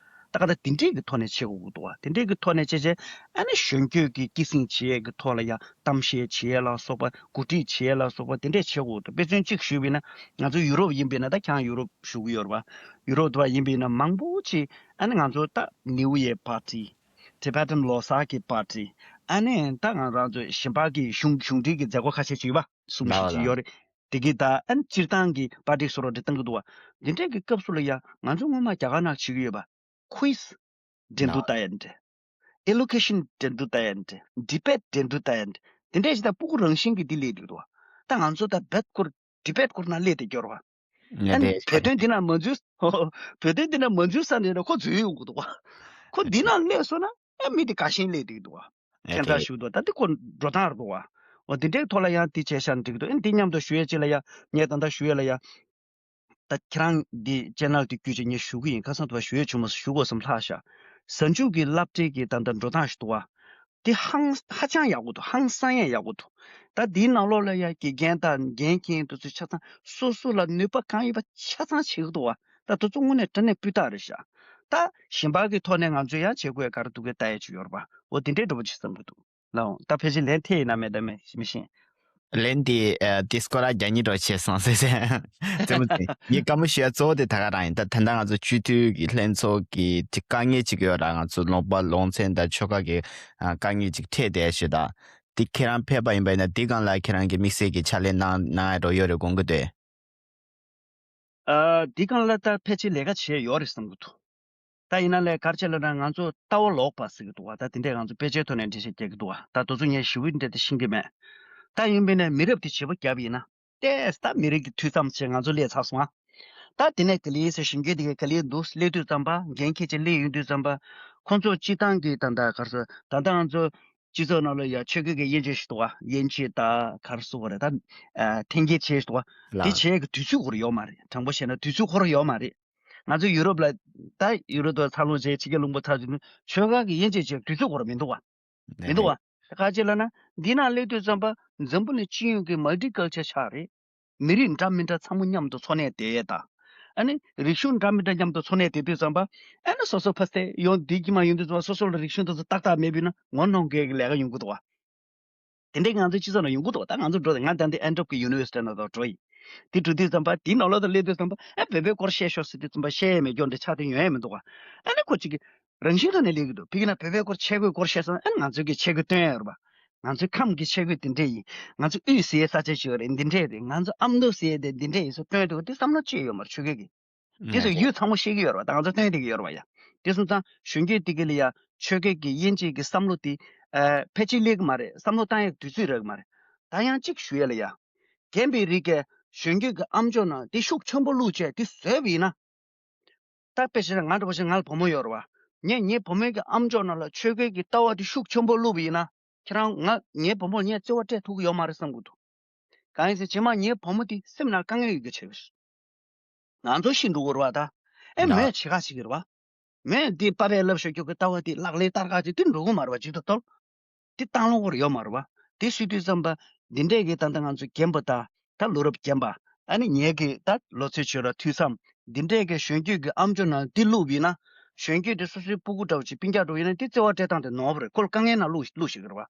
ད་ག་ད་དེ་འདྲས་ཀྱི་ཐོག་ནས་བྱེད་དགོས་ཀྱི་འདུག་བ། དེ་འདྲས་ཀྱི་ཐོག་ནས་བྱས་བྱས་ཨ་ནི་གཞོན་སྐྱེས་ཀྱི་སྐྱེད་སྲིང་བྱེད་ཡས་ཀྱི་ཐོག་ལ་ཡང་གཏམ་བཤད་བྱེད་ཡས་ལ་སོགས་པ་གོ་སྒྲིག་བྱེད་ཡས་ལ་སོགས་པ་དེ་འདྲས་བྱེད་དགོས་འདུག་དཔེ་མཚོན་གཅིག་ཞུས་པ་ཡིན་ན་ང་ཚོ་ཡུ་རོབ་ཡིན་པ་ཡིན་ན། ད་ཁྱེད་རང་ཡུ་རོབ་བཞུགས་ཀྱི་ཡོད་རེད་པ། ཡུ་རོབ་དུ་བ་ཡིན་པ་ཡིན་ན་མང་པོ་ཅིག་ཨ་ནི་ང་ཚོ་ད་ནིའུ་ཡེར་པར་ཊི། ཊི་བེ་ཊན་ལོ་གསར་གྱི་པར་ཊི། ཨ་ནི་ད་ང་རང་ཚོ་གཞན་པ་གི་གཞུང་གཞུང་འབྲེལ་གྱི་མཛད་སྒོ་ཁ་ཤས་ཅིག་ཡོད་པ། གསུང་བཤད་ཅིག་ཡོད་རེད། དེ་གི་ད་ཨ་ནི་སྤྱིར་བཏང་གི་པར་ཊི་བཟོ་འདྲ་བཏང་གི་འདུག་བ། འདི་འདྲས་ཀྱི་སྐབས་སུ་ལ་ཡ་ང་ཚོ་སྔོན་མ་རྒྱ་གར་ནང་བྱེད་ཀྱི་ཡོད་པ། ཀུའི་ཛི་འགྲན་བསྡུར་ལྟ་ཡ་འདྲ། ཨེ་ལོ་ཀེ་ཤན་འགྲན་བསྡུར་ལྟ་ཡ་འདྲ། ཌི་བེཊ་འགྲན་བསྡུར་ལྟ་ཡ་འདྲ། དེ་འདྲས་ཞིག་ད་སྤུ་གུ་རང་བཞིན་གྱི་འདི་སླེབས་འདུག་འདུག་བ། ད་ང་ཚོ་ད་བེཊ་སྐོར་ཌི་བེཊ་སྐོར་ན་སླེབས་བསྡད་ཀྱི་ཡོད་རེད་བ། ཨ་ནི་བོད་དོན་འདི་ན་མ་འཛུལ། བོད་དོན་འདི་ན་མ་འཛུལ་ས་ནས་ཁོ་འཛུལ་ཡོང་གི་འདུག་བ། ཁོ་འདི་ན་སླེབས་སོང་ན་ཨ་མི་འདི་དགའ་ཞེན་སླེབས་འདུག་འདུག་བ། ཁྱད་མཚར་ཞིག་འདུག་ད་འདི་ཁོ་འགྲོ་སྟངས་རེད་འདུག་བ། འོ་འདི་འདྲའི་ཐོག་ལ་ཡང་འདི་བྱས་ཤག་འགྲིག་གི་འདུག་ཨ་ནི་འདི་མཉམ་དུ་ཞུ་ཡས་ཅིག་ལ་ཡ། ངས་ད་ལྟ་ཞུ་ཡས་ལ་ཡ། ད་ཁྱེད་རང་འདི་ཅེ་ནལ་འདི་བརྒྱུད་བྱས་ངས་ཞུ་གི་ཡིན། ཁ་སང་དུ་བ་ཞུ་ཡས་བྱུང་མ་སོང་། ཞུ་དགོས་བསམ་ལྷག་ཤག་གཟའ་མཇུག་གི་སློབ་གྲྭའི་གི་ད་ལྟ་འགྲོ་སྟངས་ཞིག་འདུག་བ། དེ་ཧང་ཧ་ཅང་ཡག་པོ་འདུག་ཧང་སང་ཡང་ཡག་པོ་འདུག་ད་དེའི་ནང་ལོགས་ལ་ཡ་དགེ་རྒན་དང་འགན་འཁྱེར་དེ་ཚོས་ཆ་ཚང་སོ་སོ་ལ་ནུས་པ་གང་ཡོད་པ་ཆ་ཚང་བྱེད་ཀྱི་འདུག་བ། ད་དེ་ཚོ་དངོས་གནས་དྲང་གནས་སྤུས་དག་རེད་ཤག་ད་གཞན་པ་གི་ཐོག་ནས་ང་ཚོས་ཡང་བྱེད་དགོས་ག་རེ་འདུག་གས་ལྟ་ཡས་ཅིག་ཡོད་རེད་པ། འོ་དེ་འདྲའི་འདྲ་པོ་ཅིག་བསམ་གྱི་འདུག་ལའོ། ད་ཕལ་ཆེར་ལན་ཐེབས་ཡིན་ན་མེད་ད་མེད་མི་ཤེས། ལན་དེ་ཨ་དེ་སྐོར་ར་རྒྱ་ཉིད་རོ་བྱས་སོང་ཟེར་ཟེར། རྩེད་མོ་རྩེ། ངས་བཀའ་མོལ་ཞུ་ཡ་གཙོ་བོ་དེ་ད་ག་རང་ཡིན། ད་ད་ལྟ་ང་ཚོ་སྤྱི་འཐུས་ཀྱི་ལྷན་ཚོགས་ཀྱི་ཅིག་དཀའ་ངལ་ཅིག་ཡོད་ར། ང་ཚོ་ལུང་པ་ལུང་ཚན་དང་ཆོལ་ཁ་གི་ཨ་དཀའ་ངལ་ཅིག་འཕྲད་བསྡད་ཞེས། ད་དེ་ཁྱེད་རང་ཕེབས་པ་ཡིན་པ་ཡིན་ན་དེ་སྒང་ལ་ཁྱེད་རང་གི་དམིགས་བསལ་གྱི་ཕྱག་ལས་གནང་གནང་ཡ་འགྲོ་ཡོད་རེད་དགོངས་ཀྱི་འདུག་ཨ། འདི་སྒང་ལ་ད་ཕལ་ཆེར་ལས་ཀ་བྱས་ཡོད་རེད་བསམ་གྱི་འདུག་ད་ཡིན་ན་ལས་ག་རེ་བྱས་ལབ་ན་ང་ཚོ་ལྟ་བ་ལོག་པ་ཟེར་གྱི་འདུག་བ། ད་དེ་འདྲས་ང་ཚོ་དཔེ་ཆའི་ཐོག་ནས་འགྲེལ་བཤད་རྒྱག་གི་འདུག་བ། ད་དེ་ཚོ་ངས་ཞིབ་པོ་འགྲེལ་བཤད་ཤེས་ཀྱི་མེད། ད་ཡིན་པས་ན་མི་རབས་དེ་བྱེད་པོ་བརྒྱབ་ཡིན་ན་ཏེས་ད་མི་རིགས་ཀྱི་འཐུས་ཚབ་བྱས་ང་ཚོ་སླེབས་ཚར་སོང་ཨ། ད་དེ་ནས་ག་ལེ་ཟེར་གཞོན་སྐྱེས་དེ་ག་ག་ལེ་འདུག་སླེབས་དུས་ཙམ་པ་འགན་འཁྱེར་བྱས་སླེབས་ཡོང་དུས་ཙམ་པ་ཁོང་ཚོ་སྤྱི་བཏང་གི་ད་ད་ག་རེ་ཟེར་ད་ད་ང་ཚོ་སྤྱི་ཚོགས་ནང་ལ་ཡ་ཆོས་བརྒྱུད་ཀྱི་དབྱེ་འབྱེད་ཞིག་འདུག་བ། དབྱེ་འབྱེད་ད་ག་རེ་ཟེར་དགོས་རེད་ད། ཨ་འཐེན་འཁྱེར་བྱས་ཞིག་འདུག་བ། དེ་བྱས་ཀྱི་དུས་ཚོད་ཁོ་རང་ཡོད་མ་རེད། དྲང་པོ་བཤད་ན་དུས་ཚོད་ཁོ་རང་ཡོད་མ་རེད། ང་ཚོ་ཡུ་རོབ་ལ་ད་ཡུ་རོབ་དུ་འཚར་ལོངས་བྱས་ཕྱི་རྒྱལ་ལུང་པ་ཚར་དུས་ནི་ཆོལ་ཁ་གི་དབྱེ་འབྱེད་བྱས་དུས་ཚོད་ཁོ་རང་མི་འདུག་བ། མི་འདུག་བ། ག་ཅི་ལབ་ན་འདི་ནང་སླེབས་དུས་ཙམ་པ་འཛམ་བུ་གླིང་སྤྱི་ཡོངས་ཀྱི་མལ་ཊི་ཀལ་ཅར་ཆགས་རེད། མི་རིགས་འདྲ་མི་འདྲ་ཚང་མ་མཉམ་དུ་འཚོ་གནས་བསྡད་ཡས་དང་། ཨ་ནི་རིག་གཞུང་འདྲ་མི་འདྲ་མཉམ་དུ་འཚོ་གནས་བསྡད་དུས་ཙམ་པ་ཨ་ནི་སོ་སོ་ཕ་སེ་ཡོང་འདི་གི་མ་ཡོང་དུས་ཙམ་པ་སོ་སོ་ལ་རིག་གཞུང་དེ་ཚོ་ཏག་ཏག་མེད་པས་ན་ངོ་གནོང་མཁན་གྱི་ལས་ཀ་ཡོང་གི་འདུག་བ། དེ་འདྲའི་ང་ཚོའི་སྤྱི་ཚོགས་ནང་ཡོང་གི་འདུག་ད་ང་ཚོ་འགྲོ་ང་ད་འདི་ཨན་ཊོབ་ཀྱི་ཡུ་ནི་ཝར་སི་ཊི་ནང་དུ་འགྲོ་ཡིན། དེ་འགྲོ་དུས་ཙམ་པ་དེའི་ནང་ལོགས་དུ་སླེབས་དུས་ཙམ་པ་ཨ་བོད་པའི་སྐོར་བཤད་ཤོག་ཟེར་དུས་ཙམ་པ་བཤད་ཡས་མེད་སྐྱོ་འདྲ་ཆགས་དེ་ཡོང་ཡས་མི་འདུག་ག་ཨ་ནི་ཁོ་གཅིག་གི་རང་བཞིན་ཐོག་ནས་སླེབས་ཀྱི་འདུག་ཕ་གི་ན་བོད་པའི་སྐོར་ཆས་གོས་སྐོར་བཤད་སོང་ཨ་ནི་ང་ཚོའི་གི་ཆས་གོས་སྟོན་ཡས་རེད་པ། ང་ཚོའི་ཁམས་ཀྱི་ཆས་གོས་འདི་འདྲས་ཡིན། ང་ཚོ་དབུས་ཟེར་ས་ཆ་ཅིག་ཡོད་རེད་འདི་འདྲས་རེད། ང་ཚོ་ཨ་མདོ་ཟེར་དེ་འདི་འདྲས་ཡིན་ཟེར་སྟོན་འདུག་དེ་བསམ་བློ་ཅི་ཡོད་མ་རེད་ཆོལ་ཁའི་གི་དེ་ཚོ་ཡུལ་ཚང་མ་ཤེས་ཀྱི་ཡོད་རེད་པ། ད་ང་ཚོ་སྟོན་བསྡད་ཀྱི་ཡོད་རེད་པ་ཡ། དེ་སོང་ཙང་གཞོན་སྐྱེས་དེ་ག་ལ་ཡ་ཆོལ་ཁའི་གི་དབྱེ་འབྱེད་ཀྱི་བསམ་བློ་དེ་ཨ་ཕལ་ཆེར་སླེབས་ཀྱི་མ་རེད། བསམ་བློ་བཏང་ཡག་དུས་ཚོད་རག་གི་མ་རེད། ད་ཡང་གཅིག་ཞུ་ཡ་ལ་ཡ། རྒན་པའི་རིགས་ཀྱི་གཞོན་སྐྱེས་ཀྱི་ཨམ་ཅོག་ནང་དེ་ཤུགས་ཆེན་པོ་བླུགས་བྱས་དེ་བཟོས་པ་ཡིན་ན། ད་དཔེ་བྱས་ན་ང་འདྲ་པོ་ཞིག་ང་ལ་བུ་མོ་ཡོད་རེད་པ། ངས་ངའི་བུ་མོའི་གི་ཨམ་ཅོག་ནང་ལ་ཆོལ་ཁའི་གི་ལྟ་བ་དེ་ཤུགས་ཆེན་པོ་བླུགས་པ་ཡིན་ན། ཁྱེད་རང་ང་ངའི་བུ་མོར་ངས་བརྩེ་བ་སྤྲད་ཐུབ་ཀྱི་ཡོད་མ་རེད་བསམ་གྱི་འདུག་གང་ཡིན་ཟེར་རྗེས་མ་ངའི་བུ་མོ་དེ་སེམས་ནང་དཀའ་ངལ་ཡོད་ཀྱི་བྱེད་ཀྱི། ང་ཚོ་ཤི་འགྲོ་གི་རེད་པ་ད། ཨེ་ལགས། མོས་བྱེད་ག་བྱེད་ཀྱི་རེད་པ། མོས་འདི་པ་ཕས་ལབ་ཤོད་རྒྱུ་གི་ལྟ་བ་དེ་ལག་ལེན་བསྟར་ག་བྱེད་དེ་འགྲོ་གི་མ་རེད་པ་ཇི་ལྟར་ལྟར། དེ་བཏང་ལོང་བར་ཡོད་མ་རེད་པ། དེ་སྲིད་དུས་ཙམ་པ་འདི་འདྲས་ཀྱི་ད་ལྟ་ང་ཚོ་རྒན་པ་དང་ད་ལོ་རབས་རྒན་པ་ཨ་ནི་ངེད་ཀྱི་ད་ལོ་ཚོད་ཆོད་ར་དུས་མཚམས་འདི་འདྲས་ཀྱི་གཞོན་སྐྱེས་ཀྱི་ཨམ་ཅོག་ནང་འདི་བླུགས་པ་ཡིན་ན་གཞོན་སྐྱེས་དེ་སོ་སོའི་སྤུ་གུ་འདྲ་བོ་ཅིག་སྤུན་ཀྱག་འདྲ་བོ་ཡིན་ན་དེ་བརྩེ་བ་སྤྲད་སྟངས་དེ་ནོར་བ་རེད། ཁོ་ལ་དཀའ་ངལ་ནང་བླུགས་བླུགས་ཤིག་རེད་པ།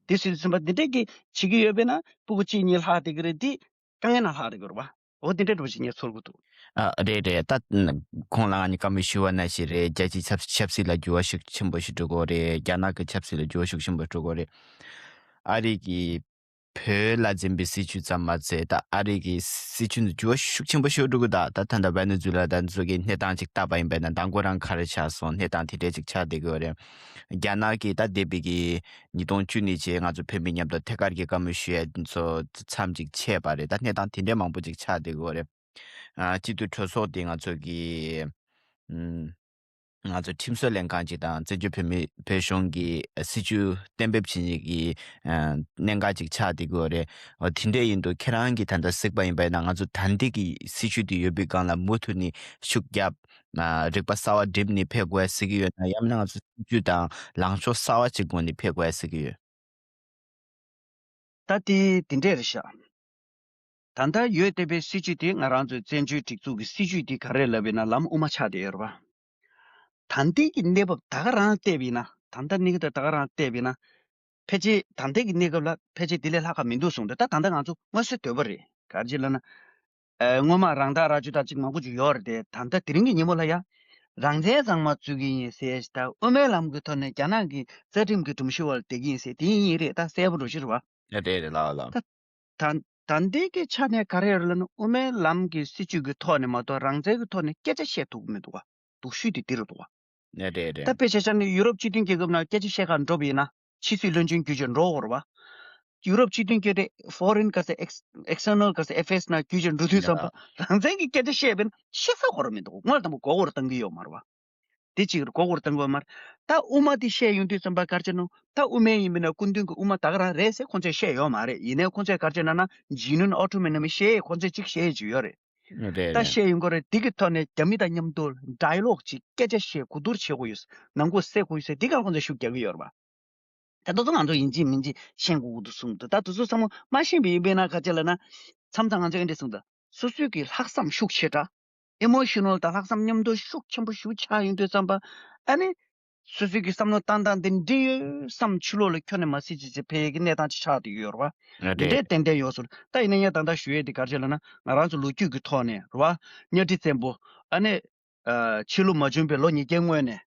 དེ་སྲིད་དུས་ཙམ་པ་འདི་འདྲས་ཀྱི་བྱེད་ཀྱི་ཡོད་པས་ན་སྤུ་གུ་གཅིག་གཉིས་ལྷག་བསྡད་ཀྱི་རེད་དེ་དཀའ་ངལ་ནང་ལྷག་བསྡད་ཀྱི་རེད་པ། འོ་དེ་འདྲས་འདྲ་བོ་ཅིག་ངས་ཚོར་གྱི་འདུག་ཨ་རེད་རེད། ད་ཁོང་ལ་ང་གཉིས་བཀའ་མོལ་ཞུ་བ་ནང་བཞིན་རེད། རྒྱལ་སྤྱིའི་ཆབ་ཆབ་སྲིད་ལ་འགྱུར་བ་ཤུགས་ཆེན་པོ་ཞིག་འགྲོ་གི་རེད། རྒྱ་ནག་གི་ཆབ་སྲིད་ལ་འགྱུར་བ་ཤུགས་ཆེན་པོ་འགྲོ་གི་རེད། ཨ་རི་གི་བོད་ལ་འཛིན་པའི་སྲིད་བྱུས་ཙམ་མ་ཟད་ད་ཨ་རི་གི་སྲིད་བྱུས་ནང་འགྱུར་བ་ཤུགས་ཆེན་པོ་ཞིག་འགྲོ་གི། ད་ད་ད་ལྟ་ཝེ་ནེ་ཛུ་ལ་དང་ཚོ་གི་གནས་སྟངས་ཅིག་བལྟས་པ་ཡིན་པས་ན་མདང་དགོང་རང་ག་རེ་ཆགས་སོང་། གནས་སྟངས་དེ་འདྲས་ཅིག་ཆགས་བསྡད་ཀྱི་ཡོད་རེད། རྒྱ་ནག་གིས་ད་འདས་པའི་གི་ཉིས་སྟོང་བཅུ་གཉིས་ཆེད་ང་ཚོ་བོད་མི་མཉམ་དུ་ཐད་ཀར་གྱི་བཀའ་མོལ་ཞུ་ཡས་ཚོ་མཚམས་ཅིག་ཆད་པ་རེད། ད་གནས་སྟངས་དེ་འདྲས་མང་པོ་ཅིག་ཆགས་བསྡད་ཀྱི་ཡོད་རེད། ཨ་སྤྱི་འཐུས་གྲོས་ཚོགས་དེ་ང་ཚོ་གི་ཨམ་ང་ཚོ་ཁྲིམས་བཟོ་ལྷན་ཁང་ཅིག་དང་བཙན་བྱོལ་བོད་མི་བོད་གཞུང་གི་སྲིད་བྱུས་གཏན་འབེབས་བྱེད་མཁན་གྱི་ཨ་གནད་འགག་ཅིག་ཆགས་བསྡད་ཀྱི་ཡོད་རེད། འོ་དེ་འདྲས་ཡིན་དུས་ཁྱེད་རང་གིས་ད་ལྟ་གཟིགས་པ་ཡིན་པས་ན་ང་ཚོ་ད་ལྟའི་གི་སྲིད་བྱུས་དེ་ཡོད་པའི་སྒང་ལ་མུ་མཐུད་ནས་ཤུགས་རྒྱབ། ཨ་རིག་པ་གསར་བ་བསྒྲིམས་ནས་ཕེབས་དགོས་ཟེར་གྱི་ཡོད་ན། ཡང་མིན་ན་ང་ཚོ་སྲིད་བྱུས་དང་ལངས་ཕྱོགས་གསར་བ་ཅིག་སྒོ་ནས་ཕེབས་དགོས་ཟེར་གྱི་ཡོད། ད་དེ་དེ་འདྲས་རེད་ཤག་ད་ལྟ་ཡོད་བསྡད་པའི་སྲིད་བྱུས་དེ་ང་རང་ཚོའི་བཙན་བྱོལ་སྒྲིག་འཛུགས་ཀྱི་སྲིད་བྱུས་དེ་ག་རེ་ལབ་ཡིན་ན་ལམ་དབུ་མ་ཆགས་བསྡད་ཡོད་རེད་པ། ད་ལྟའི་གི་གནས་བབ་ད་ག་རང་བལྟས་པ་ཡིན་ན། ད་ལྟ་གནས་སྐབས་ད་ག་རང་བལྟས་པ་ཡིན་ན། ཕལ་ཆེར་ད་ལྟའི་གི་གནས་སྐབས་ལ་ཕལ་ཆེར་དེ་ལས་ལྷག་ག་མི་འདུག་གསུངས་འདུག་ད་ད་ལྟ་ང་ཚོ་མངོན་གསལ་དོད་པོ་རེད། ག་རེ་ལབ་ན། ཨ། སྔོན་མ་རང་བདག་རང་གཅོད་དང་གཅིག་མང་པོ་ཅིག་ཡོད་རེད་དེ། ད་ལྟ་དེ་རིང་གི་ཉིན་མོ་ལ་ཡ། རང་བཙན་གཙང་མ་རྩོད་ཀྱི་ཡིན་ཟེར་ཞིག་དང་། དབུ་མའི་ལམ་གྱི་ཐོག་ནས་རྒྱ་ནག་གི་རྩ་ཁྲིམས་ཀྱི་སྒྲོམ་གཞི་འོག་ལ་བསྡད་ཀྱི་ཡིན་ཟེར། དེ་ཡིན་རེད། ད་གསལ་པོ་འགྲོ་གཞི་རེད་བ། ཨ། རེད་རེད། ལགས་ལགས། ད་ད་ད་ལྟའི་གི་ཆ་ནས་ག་རེ་ཡོད་ལབ་ན། དབུ་མའི་ལམ་གྱི་སྲིད་བྱུས་ཀྱི་ཐོག་ནས་མ་གཏོགས་རང་བཙན་གྱི་ཐོག་ནས་སྐད་ཆ་བཤད་ཐུབ་ཀྱི་མི་འདུག་བ། སྡུག་ཤོས་དེ་དེ་རེད་འདུག་བ། ཨ། རེད་རེད། ད་དཔེ་ཆ་བཞག་ན་ཡུ་རོབ་སྤྱི་མཐུན་རྒྱལ་ཁབ་ནང་སྐད་ཆ་བཤད་གར་འགྲོ་བ་ཡིན་ན། ཕྱི་སྲིད་བློན་ཆེན་བརྒྱུད་བྱས་འགྲོ་དགོས་རེད་བ། ཡུ་རོབ་སྤྱི་མཐུན་རྒྱལ་ཁབ་ཕོ་རིན་ག་ས་ཨེགས་ཨེགས་ཊར་ནལ་ག་ས་ཨེཕ་ཨེསི་ནང་བརྒྱུད་བྱས་འགྲོ་དུས་ཙམ་པ། རང་བཙན་གྱི་སྐད་ཆ་བཤད་པ་ཡིན་ན་བཤད་ས་ཁོ་རང་མི་འདུག་སྔོན་ལ་དང་པོ་མགོ་སྐོར་བཏང་གི་ཡོད་མ་རེད་བ། དེ་གཅིག་རེད། མགོ་སྐོར་བཏང་གི་ཡོད་མ་རེད། ད་དབུ་མ་དེ་བཤད་ཡོང་དུས་ཙམ་པ་ག་རེ་བྱས་ནོ། ད་དབུ་མའི་ཡིན་པ་ན་སྐུ་མདུན་གྱི་དབུ་མ་ད་ག་རང་རེད་ཟེར་ཁོང་ཚོས་བཤད་ཡོད་མ་རེད། ཡིན་ནའི་ཁོང་ཚོས་ག་རེ་བྱས་ན་ན། genuine autonomy བཤད། ཁོང་ཚོས་གཅིག་བཤད་ཀྱི་ཡོད་རེད། རེད་ད་རེད། བཤད་ཡོང་གི་རེད། དེ་གི་ཐོག་ནས་རྒྱ་མི་དང་མཉམ་དུ་ཌའི་ལོག་ཅིག་སྐད་ཆ་བཤད། གོ་བསྡུར་བྱེད་དགོས་ཡོད། ནང་ཁུལ་སེལ་དགོས་ཡོད་ཟེར། དེ་ག་ཁོང་ཚོས་ཤུགས་རྒྱག་གི་ཡོད་རེད་པ། ད་དེ་ཚོ་ང་ཚོ་ཡིན་གཅིག་མིན་གཅིག་ཤེས་དགོས་ཀྱི་འདུག་གསུངས་འདུག་ད་དེ་ཚོ་ཚང་མ་མ་ཤེས་པ་ཡིན་པས་ན་ག་རེ་ལབ་ན། མཚམས་མཚམས་ང་ཚོས་ཨེ་འདྲ་གསུངས་འདུག་སོ་སོའི་གི་ལྷག་བསམ་ཤུགས་ཆེ་དྲགས། ཨི་མོ་ཤི་ནལ་དང་ལྷག་བསམ་མཉམ་དུ་ཤུགས་ཆེན་པོ་ཞེ་པོ་ཆགས་ཡོང་དུས་ཙམ་པ། ཨ་ནི། སོ་སོའི་གི་བསམ་བློ་བཏང་སྟངས་དེ་འདི་ཡོད་བསམ། ཕྱི་ལོགས་ལ་ཁྱོན་ནས་མ་གཟིགས་བྱས་བྱས་ཕེབས་ཡས་ཀྱི་གནས་སྟངས་ཅིག་ཆགས་བསྡད་ཀྱི་ཡོད་རེད་བ། ཨ། འདི་འདྲའི་རེད། ཏན་ཏན་ཡོད་ཟེར། ད་ཡིན་ན་ངས་ད་ལྟ་ཞུ་ཡས་དེ་ག་རེ་ལབ་ན། ང་རང་ཚོ་ལོ་རྒྱུས་ཀྱི་ཐོག་ནས་རེད་བ། གཉའ་ཁྲི་བཙན་པོ། ཨ་ནི། ཨ། ཕྱི་ལོ་མ་བྱོན་པའི་ལོ་ཉིས་བརྒྱའི་སྔོན་ནས་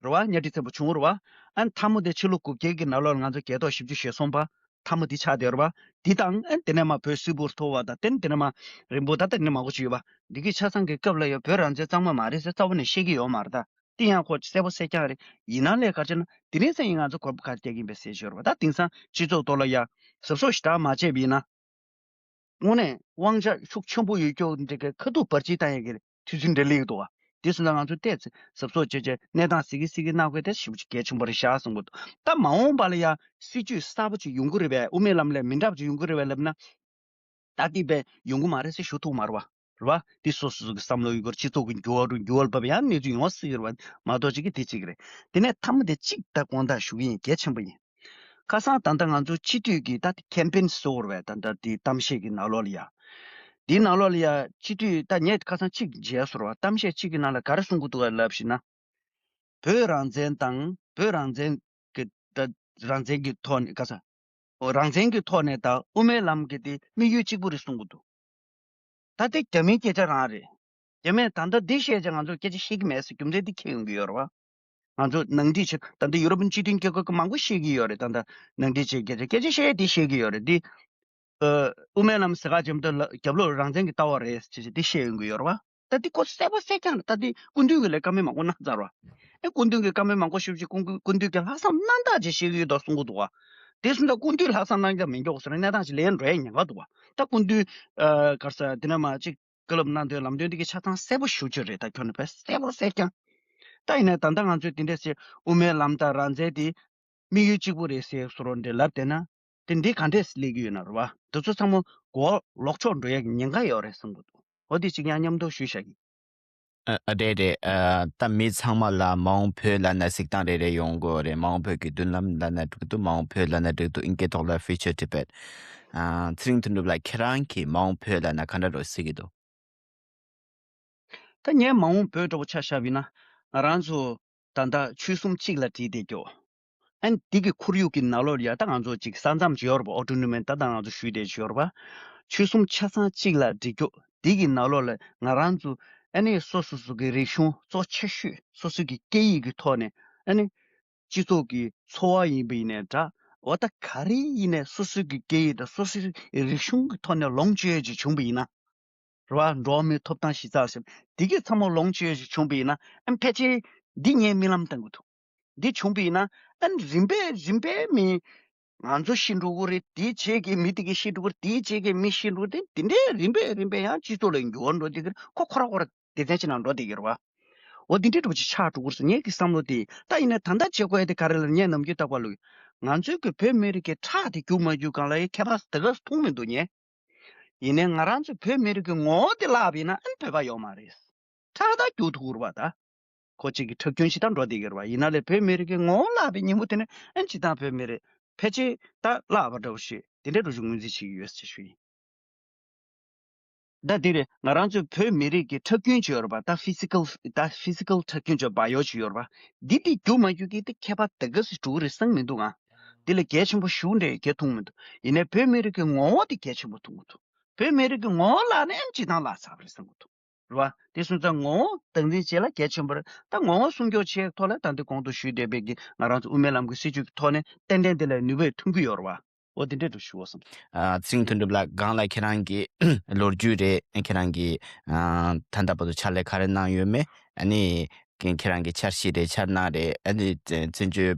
རེད་བ། གཉའ་ཁྲི་བཙན་པོ་བྱུང་རེད་བ། ཨ་ནི་མཐའ་མ་དེ་ཕྱི་ལོ་དགུ་བརྒྱའི་གི་ནང་ལོགས་ལ་ང་ཚོ་རྒྱལ་ཐོག་བཞི་བཅུ་ཞེ་གསུམ་པ་མཐའ་མ་དེ་ཆགས་བསྡད་རེད་བ། དེ་དང་། ཨ་ནི་དེ་ནས་མར་བོད་སིལ་བུར་འཐོར་བ་དང་། དེ་ནས་དེ་ནས་མར་རིང་པོ། ད་ལྟ་དེ་ནས་མང་པོ་ཅིག་ཡོད་པ། འདི་གི་ཆ་ཚང་གི་སྐབས་ལ་ཡང་བོད་རང་བཙན་གཙང་མ་མ་རེད་ཟེར་རྩ་བ་ནས་བཤད་ཀྱི་ཡོད་མ་རེད་ད། དེ་ཡང་ཁོ་གསལ་པོ་གསལ་རྐྱང་རེད། ཡིན་ན་ལས་ག་རེ་བྱས་ན། དེ་རིང་སང་ཉིན་ང་ཚོ་གོ་སྐབས་ག་རེ་རྒྱག་གི་ཡིན་པས་ཟེར་ཞོར་བ། ད་དེང་སང་སྤྱི་ཚོགས་ཐོག་ལ་ཡ་གཟབ་གཟབ་ཞེ་དྲག་མ་བྱས་པ་ཡིན་ན། དངོས་གནས་དབང་ཆ་ཤུགས་ཆེན་པོ་ཡོད་ཀྱོག་འདི་གའི་ཁ་ཐུག་བར་ཆད་བཏང་ཡས་ཀྱི་དུས་ཚོད་འདྲ་སླེབས་འདུག་བ། དེ་སོང་ཙང་ང་ཚོ་ཏོག་ཙམ་གཟབ་གཟབ་བྱས་བྱས་གནས་སྟངས་གཟིགས་ཀྱི་གཟིགས་ཀྱི་གནང་དགོས་དེ་ཞེ་པོ་ཅིག་གལ་ཆེན་པོ་རེད་ཤག་གསུང་གི་འདུག་ད་མ་འོངས་པ་ལ་ཡ་སྲིད་བྱུས་གསར་པ་ཅིག་ཡོང་གི་རེད་པས། དབུ་མའི་ལམ་ལས་མི་འདྲ་བ་ཅིག་ཡོང་གི་རེད་པས་ལབ་ན། ད་ལྟའི་བས་ཡོང་གི་མ་རེད་ཟེར་ཞུ་ཐུབ་མ་རེད་བ། རེད་བ། འདི་སོ་སོ་སོ་གི་བསམ་བློ་ཡོད་དགོས། སྤྱི་ཚོགས་ཀྱི་འགྱུར་བ་རུ་འགྱུར་བ་བབས་ཡང་གནས་ཚུལ་ཡོང་བ་སྲིད་ཀྱི་རེད་བ། མ་གཏོགས་ཅིག་གི་དེ་གཅིག་རེད། དེ་ནས་མཐའ་མ་དེ་གཅིག་ད་དགོངས་དག་ཞུ་གི་ཡིན། གལ་ཆེན་པོ་ཡིན། ཁ་སང་ད་ལྟ་ང་ཚོ་སྤྱི་འཐུས་ཀྱི་ད་དེ་ཁེམ་པེན་ཟེར་བ་རེད་བས། ད་ལྟ་དེ་གཏམ་བཤད་ཀྱི་ནང་ལོགས་ལ་ཡ། དེའི་ནང་ལོགས་ལ་ཡ་སྤྱི་འཐུས་ད་ངས་ཁ་སང་གཅིག་མཇལ་སོང་བ། གཏམ་བཤད་གཅིག་གི་ནང་ལ་ག་རེ་གསུང་གི་འདུག་ག་ལབ་ཞེ་ན། བོད་རང་བཙན་དང་། བོད་རང་བཙན་གྱི་ད་རང་བཙན་གྱི་ཐོག་ནས་ག་ས། འོ། རང་བཙན་གྱི་ཐོག་ནས་ད་དབུ་མའི་ལམ་གྱི་དེ་དམིགས་ཡུལ་གཅིག་པུ་རེད་གསུང་གི་འདུག་ད་དེ་རྒྱ་མིའི་སྐད་ཆ་རང་རེད། རྒྱ་མིས་ད་ལྟ་འདི་བཤད་བྱས་ང་ཚོ་སྐད་ཆ་བཤད་ཀྱི་མེད་ཟེར་རྒྱུ་མཚན་འདི་འཁྱེར་ཡོང་གི་ཡོད་རེད་བ། ང་ཚོ་ནང་འགྲིག་བྱེད། ད་ལྟ་ཡུ་རོབ་སྤྱི་མཐུན་རྒྱལ་ཁབ་ཀྱི་མང་པོ་བཤད་ཀྱི་ཡོད་རེད། ད་ལྟ་ནང་འགྲིག་བྱེད་ཀྱི་རེད། སྐད་ཆ་བཤད་ཡས་འདི་བཤད་ཀྱི་ཡོད་རེད། འདི། ཨ། དབུ་མའི་ལམ་ཟེར་ག་ཅེམ་ཏོ་ལ་རྒྱབ་ལོགས་རང་བཙན་གྱི་ལྟ་བ་རེད་ཅེས་འདི་བཤད་ཡོང་གི་ཡོད་རེད་བ། ད་འདི་ཁོ་གསལ་པོ་གསལ་རྐྱང་རེད། ད་འདི་སྐུ་མདུན་གྱིས་ལས་བཀའ་མོལ་མང་པོ་གནང་ཚར་བ། ཨེ། སྐུ་མདུན་གྱིས་བཀའ་མོལ་མང་པོ་ཞུ་བྱས་སྐུ་མདུན། སྐུ་མདུན་གྱིས་ལྷག་བསམ་རྣམ་དག་ཅིག་བཞེས་ཀྱི་ཡོད་འདུག་གསུང་གི་འདུག་བ། དེ་སོང་ཙང་སྐུ་མདུན་ལྷག་བསམ་རྣམ་དག་མི་འཇོག་ཟེར་ན་གནས་སྟངས་ཤིག་ལས་འགྲོ་ཡ་ཉེན་ཁ་འདུག་བ། ད་སྐུ་མདུན། ཨ། ག་རེ་ཟེར། དེ་ནས་མར་ཅིག་བཀའ་སློབ་གནང་དོན་ལམ་སྟོན་འདི་གི་ཆ་ཚང་གསལ་པོ་ཞེ་པོ་ཅིག་རེད། ད་ཁྱོན་ནས་དཔེ་གསལ་པོ་གསལ་རྐྱང་། ད་ཡིན་ནའི་ད་ལྟ་ང་ཚོས་དེ་འདྲས་ཟེར། དབུ་མའི་ལམ་དང་རང་བཙན་དེ་དམིགས་ཡུལ་གཅིག་པུ་རེད་ཟེར་བཟོ་འདྲ་ལབ་བསྡད་ན། དེ་འདི་ག་འདྲས་སླེབས་ཀྱི་ཡོད་ན་རེད་བ། དེ་ཚོ་ཚང་མ་མགོ་ལོག་ཕྱོགས་འགྲོ་ཡ་གི་ཉེན་ཁ་ཡོད་རེད་བསམ་གྱི་འདུག་འོ། དེ་གཅིག་ཡང་མཉམ་དུ་ཞུས་བཞག་གི། ཨ། ཨ། རེད་རེད། ཨ། ད་མི་ཚང་མ་ལ་མ་འོངས་བོད་ལབ་ན་གཟིགས་སྟངས་རེ་རེ་ཡོང་གི་ཡོད་རེད། མ་འོངས་བོད་ཀྱི་མདུན་ལམ་ལབ་ན་འགྲིག་གི་འདུག་མ་འོངས་བོད་ལབ་ན་འགྲིག་གི་འདུག་ཨིན་སྐད་ཐོག་ལ་Future Tibet། ཨ། ཚེ་རིང་དོན་གྲུབ་ལགས། ཁྱེད་རང་གིས་མ་འོངས་བོད་ལབ་ན་ག་འདྲ་འདྲ་བོ་གཟིགས་ཀྱི་འདུག་ད་ངས་མ་འོངས་བོད་འདྲ་བོ་ཆ་བཞག་པ་ཡིན་ན། ང་རང་ཚོ་ད་ལྟ་ཆོལ་གསུམ་གཅིག་ལ་དྲིལ་བསྡད་ཀྱོག་ཨ་ནི་འདི་གི་ཁོར་ཡུག་གི་ནང་ལོགས་ལ་ཡ། ད་ང་ཚོ་ཅིག་ས་མཚམས་ཅིག་ཡོད་རེད་པ། ཨོ་ཊོ་ནོ་མི་ད་ལྟ་ང་ཚོ་ཞུས་བསྡད་ཅིག་ཡོད་རེད་པ། ཆོལ་གསུམ་ཆ་ཚང་གཅིག་ལ་སྒྲིལ་རྒྱུ་འདི་གི་ནང་ལོགས་ལ་ང་རང་ཚོ་ཨ་ནི་སོ་སོ་སོ་གི་རིག་གཞུང་གཙོ་ཆེ་ཤོས། སོ་སོ་གི་སྐད་ཡིག་གི་ཐོག་ནས། ཨ་ནི་སྤྱི་ཚོགས་ཀྱི་འཚོ་བ་ཡིན་པ་ཡིན་ནའི་འདྲ། འོ། ད་ག་རེ་ཡིན་ནའི་སོ་སོ་གི་སྐད་ཡིག་དང་སོ་སོའི་རིག་གཞུང་གི་ཐོག་ནས་ལོངས་སྤྱོད་ཡས་ཅིག་བྱུང་པ་ཡིན་ན། རེད་བ། འགྲོ་བ་མིའི་ཐོབ་ཐང་གཞི་རྩར་བཞག་པ་འདི་གི་ཚང་མ་ལོངས་སྤྱོད་ཡས་ཅིག་བྱུང་པ་ཡིན་ན། ཨ། ཕལ་ཆེར་འདི་ངས་རྨི་ལམ་བཏང་གི་འདུག་འདི་བྱུང་པ་ཡིན་ན། ཨ། རིམ་པས་རིམ་པས་མི། ང་ཚོ་ཤི་འགྲོ་གི་རེད། དེའི་རྗེས་ཀྱི་མི་དེ་གས་ཤི་འགྲོ་གི་རེད། དེའི་རྗེས་ཀྱི་མི་ཤི་འགྲོ་གི་རེད། དེ་འདྲའི་རིམ་པས་རིམ་པས་ཡང་སྤྱི་ཚོགས་ལ་འགྱུར་བ་འགྲོ་བསྡད་ཀྱི་རེད། ཁོ་ཁོ་རང་ཁོ་རང་སྡེ་ཚན་ཅིག་ནང་འགྲོ་བསྡད་ཀྱི་རེད་བ། འོ། དེ་འདྲའི་འདྲ་བོ་ཅིག་ཆགས་འགྲོ་གི་རེད་ཟེར་ངེད་ཀྱི་བསམ་བློ་དེ། ད་ཡིན་ནའི་ད་ལྟ་བྱེད་དགོས་ཡ་དེ་ག་རེ་ལབ་ན། ངས་ནམ་རྒྱུན་རྟག་པར་ལབ་ཀྱི། ང་ཚོའི་གི་བོད་མི་རིགས་ཀྱི་ཁྲག་དེ་རྒྱུག་མ་རྒྱུག་སྒང་ལ་ཡ་ཁྱད་པར་དེ་ག་ཚོད་མཐོང་མི་འདུག་ངས། ཡིན་ནའི་ང་རང་ཚོ་བོད་མི་རིགས་ཀྱི་ངོ་བོ་དེ་བརླག་པ་ཡིན་ན། ཨ་ནི་བོད་པ་ཡོད་མ་རེད། ཁྲག་ད་རྒྱུག་ཐུབ་ཀྱི་རེད་བ། ད་ཁོ་གཅིག་གི་ཁྲག་རྒྱུན་ཞིག་ད་འགྲོ་བསྡད་ཀྱི་རེད་བ། ཡིན་ན་ལས་བོད་མི་རིགས་ཀྱི་ངོ་བོ་བརླག་པའི་ཉིན་མོ་དེ་ནས། ཨ་ནི་སྤྱིར་བཏང་བོད་མི་རིགས་ཕལ་ཆེར་ད་བརླག་པ་འདྲ་བོ་ཞིག་དེ་འདྲའི་འགྲོ་རྒྱུ་ངོས་འཛིན་བྱེད་ཀྱི་ཡོད་ཟེར་ཞུ་ཡིན། ད་འདི་རེད། ང་རང་ཚོའི་བོད་མི་རིགས་ཀྱི་ཁྲག་རྒྱུན་ཅིག་ཡོད་རེད་པ། ད་ཕི་སི་ཀལ་ད་ཕི་སི་ཀལ་ཁྲག་རྒྱུན་ཅིག་བ་ཡོ་ཅིག་ཡོད་རེད་པ། འདི་དེ་རྒྱུ་མ་རྒྱུ་གི་དེ་ཁྱད་པར་དེ་ག་ཟིག་འགྲོ་གི་རེད་བསམ་མི་འདུག་ཨ། འདི་ལས་གལ་ཆེན་པོ་ཞུ་འདྲ་གལ་མཐོང་མི་འདུག་ཡིན་ནའི་བོད་མི་རིགས་ཀྱི་ངོ་བོ་དེ་གལ་ཆེན་པོ་མཐོང་གི་འདུག་བོད་མི་རིགས་ཀྱི་ངོ་བོ་ལ་ནས་ཨེམ་ཅི་དང་ལ་ཚར་རེད་བསམ་གི་འདུག་རེད་བ། དེ་སོང་ཙང་ངོ་བོ་སྟངས་འཛིན་བྱེད་ལ་གལ་ཆེན་པོ་རེད། ད་ངོ་བོ་སྲུང་སྐྱོབ་བྱེད་ཐོག་ལ་ད་འདི་གོང་དུ་ཞུས་བསྡད་པའི་གི་ང་རང་ཚོ་དབུ་མའི་ལམ་གྱི་སྲིད་བྱུས་ཀྱི་ཐོག་ནས་ཏན་ཏན་དེ་ལ་ནུས་པ་ཐོན་གྱི་ཡོད་རེད་བ། འོ་དེ་འདྲས་འགྲོ་ཞུ་བ་སོང་། ཨ་ཚེ་རིང་དོན་གྲུབ་ལགས། སྒང་ལ་ཁྱེད་རང་གི་ལོ་རྒྱུས་རེད། ཁྱེད་རང་གི་ཨ་ད་ལྟ་བར་དུ་ཕྱག་ལས་ག་རེ་གནང་ཡོད་མེད། ཨ་ནི་ཁྱེད་རང་གི་འཆར་གཞི་རེད། འཆར་སྣང་རེད། ཨ་ནི་བཙན་བྱོལ་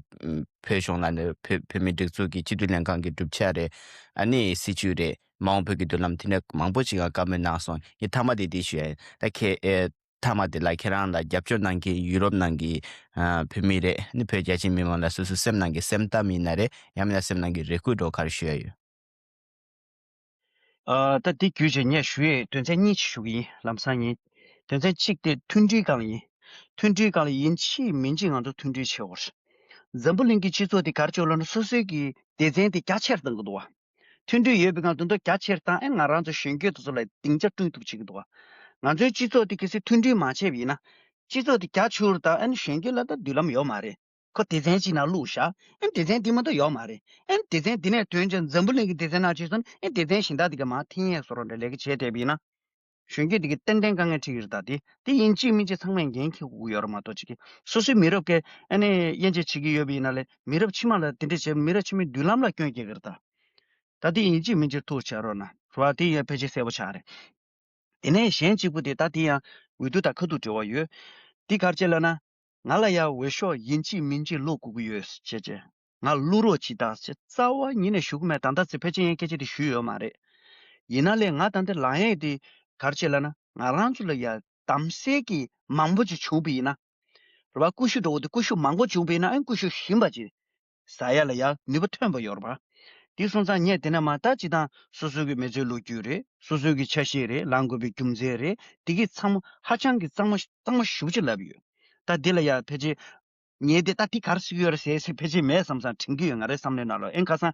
བོད་གཞུང་ལ་ནི་བོད་བོད་མིའི་སྒྲིག་འཛུགས་ཀྱི་སྤྱི་འཐུས་ལྷན་ཁང་གི་གྲུབ་ཆ་རེད། ཨ་ནི་སྲིད་བྱུས་རེད། མ་འོངས་བོད་ཀྱི་མདུན་ལམ། དེ་འདྲ་མང་པོ་ཅིག་ལ་བཀའ་མོལ་གནང་སོང་། ངས་མཐའ་མ་དེ་འདི་ཞུ་ཡ་ཡིན། ད་ཁྱེད་ཨེ་མཐའ་མ་དེ་ལ་ཁྱེད་རང་ལ་རྒྱབ་སྐྱོར་གནང་མཁན་ཡུ་རོབ་ནང་གི་ཨ་བོད་མི་རེད། ཨ་ནི་བོད་རྒྱ་ཆེའི་མི་མང་ལ་སོ་སོའི་སེམས་ནང་གི་སེམས་གཏམ་ཡིན་ན་རེད། ཡང་མིན་ན་སེམས་ནང་གི་རེ་སྐུལ་འདྲ་བོ་ག་རེ་ཞུ་ཡ་ཡོད། ཨ་ད་འདི་བརྒྱུད་བྱས་ངས་ཞུ་ཡས་དོན་ཚན་གཉིས་ཤིག་ཞུ་གི་ཡིན། ལམ་སང་ཡིན། དོན་ཚན་གཅིག་དེ་མཐུན་སྒྲིལ་སྒང་ལ་ཡིན། མཐུན་སྒྲིལ་སྒང་ལ་ཡིན་གཅིག་མིན་གཅིག་ང་ཚོ་མཐུན་སྒྲིལ་བྱེད་དགོས་རེད། འཛམ་བུ་གླིང་གི་སྤྱི་ཚོགས་དེ་ག་རེ་བྱེད་དགོས་ལབ་ན་སོ་སོའི་གི་སྡེ་ཚན་དེ་རྒྱ་ཆེར་བཏང་གི་འདུག་བ། མཐུན་སྒྲིལ་ཡོད་པའི་སྒང་དུ་མདོ་རྒྱ་ཆེར་བཏང་། ཨེ་ང་རང་ཚོ་གཞོན་སྐྱེས་དེ་ཚོ་ལ་སྡིངས་ཆ་བསྐྲུན་ཐུབ་བྱེད་ཀྱི་འདུག་བ། ང་ཚོའི་སྤྱི་ཚོགས་དེ་གལ་སྲིད་མཐུན་སྒྲིལ་མ་བྱས་པ་ཡིན་ན། སྤྱི་ཚོགས་དེ་རྒྱ་ཆེར་བཏང་། ཨེ་གཞོན་སྐྱེས་ལ་ད་མདུན་ལམ་ཡོད་མ་རེད། ཁོ་སྡེ་ཚན་གཅིག་ནང་བླུགས་བཞག་ཨེ་སྡེ་ཚན་དེ་མ་གཏོགས་ཡོད་མ་རེད། ཨེ་སྡེ་ཚན་དེ་ནས་ཐོན་ཅིང་འཛམ་བུ་གླིང་གི་སྡེ་ཚན་ནང་ཕྱིན་སོང་ན། ཨེ་སྡེ་ཚན་གཞན་དག་དེ་ག་མར་འཐེན་ཡས་བཟོ་འདྲ་ལས་ཀ་བྱས་བསྡད་པ་ཡིན་ན། གཞོན་སྐྱེས་དེ་གི་ཏན་ཏན་དཀའ་ངལ་འཕྲད་ཀྱི་རེད། ད་དེ་དེ་ཡིན་གཅིག་མིན་གཅིག་ཚང་མས་འགན་འཁྱེར་དགོས་ཀྱི་ཡོད་རེད་མ་གཏོགས། ཅིག་གིས་སོ་སོའི་མི་རབས་ཀྱིས་ཨ་ནི་དབྱེ་འབྱེད་བྱེད་ཀྱི་ཡོད་པ་ཡིན་ན་ལས། མི་རབས་ཕྱི་མ་ལ་དེ་འདྲ་བྱས། མི་རབས་ཕྱི་མའི་མདུན་ལམ་ལ་སྐྱོན་སྐྱེལ་གྱི་རེད་ད། ད་དེ་ཡིན་གཅིག་མིན་གཅིག་ཐུགས་བྱ་རོགས་གནང་རོགས། དེ་ཡང་ཕལ་ཆེར་གསལ་པོ་ཆགས་རེད། དེ་ནས་གཞན་གཅིག་པུ་དེ་ད་དེ་ཡང་འོས་བསྡུ་དང་ཁ་ཐུག་འབྲེལ་བ་ཡོད། དེ་ག་རེ་བྱས་ལབ་ན། ང་ལ་ཡང་འོས་ཤོག་ཡིན་གཅིག་མིན་གཅིག་བླུག་དགོས་ཀྱི་ཡོད་ཅེས་བྱས། ང་བླུག་རོགས་གྱིས་དང་ཅེས་རྩ་བ་ཉིད་ནས་ཞུ་གི་མེད། ད་ལྟ་ཚེ་ཕལ་ཆེར་ཡང་སྐད་ཆ་དེ་ཞུས་ཡོད་མ་རེད། ཡིན་ན་ལས་ང་ད་ལྟ་ལངས་ཡས་དེ་ག་རེ་བྱས་ལབ་ན། ང་རང་ཚོ་ལ་ཡང་གདམ་གསེས་ཀྱི་མང་པོ་ཅིག་བྱུང་བ་ཡིན་ན། རེད་བ། ཀུ་ཤུ་འདྲ་བོ་དེ་ཀུ་ཤུ་མང་པོ་བྱུང་བ་ཡིན་ན། ཨ་ཀུ་ཤུ་ཞིམ་པ་ཅིག་ཟ་ཡ་ལ་ཡང་ནུས་པ་ཐོན་པ་ཡོད་རེད་པ། དེ་སོང་ཙང་ངས་དེ་ནས་མར་ད་སྤྱིར་བཏང་སོ་སོའི་གི་མི་ཚེའི་ལོ་རྒྱུས་རེད། སོ་སོའི་གི་ཆ་ཤས་རེད། ལངས་དགོས་པའི་རྒྱུ་མཚན་རེད། དེ་གི་ཚང་མ་ཧ་ཅང་གི་གཙང་མ་གཙང་མ་ཞེ་པོ་ཅིག་ལབ་ཡོད། ད་དེ་ལ་ཡང་ཕལ་ཆེར་ངས་དེ་ད་དེ་ག་རེ་ཟེར་གྱི་ཡོད་རེད་ཟེར་ཟེར་ཕལ་ཆེར་མེད་བསམ་བསམ་དྲན་གྱི་ཡོད། ང་རའི་བསམ་བློའི་ནང་ལ། ཨེ་ཁ་སང་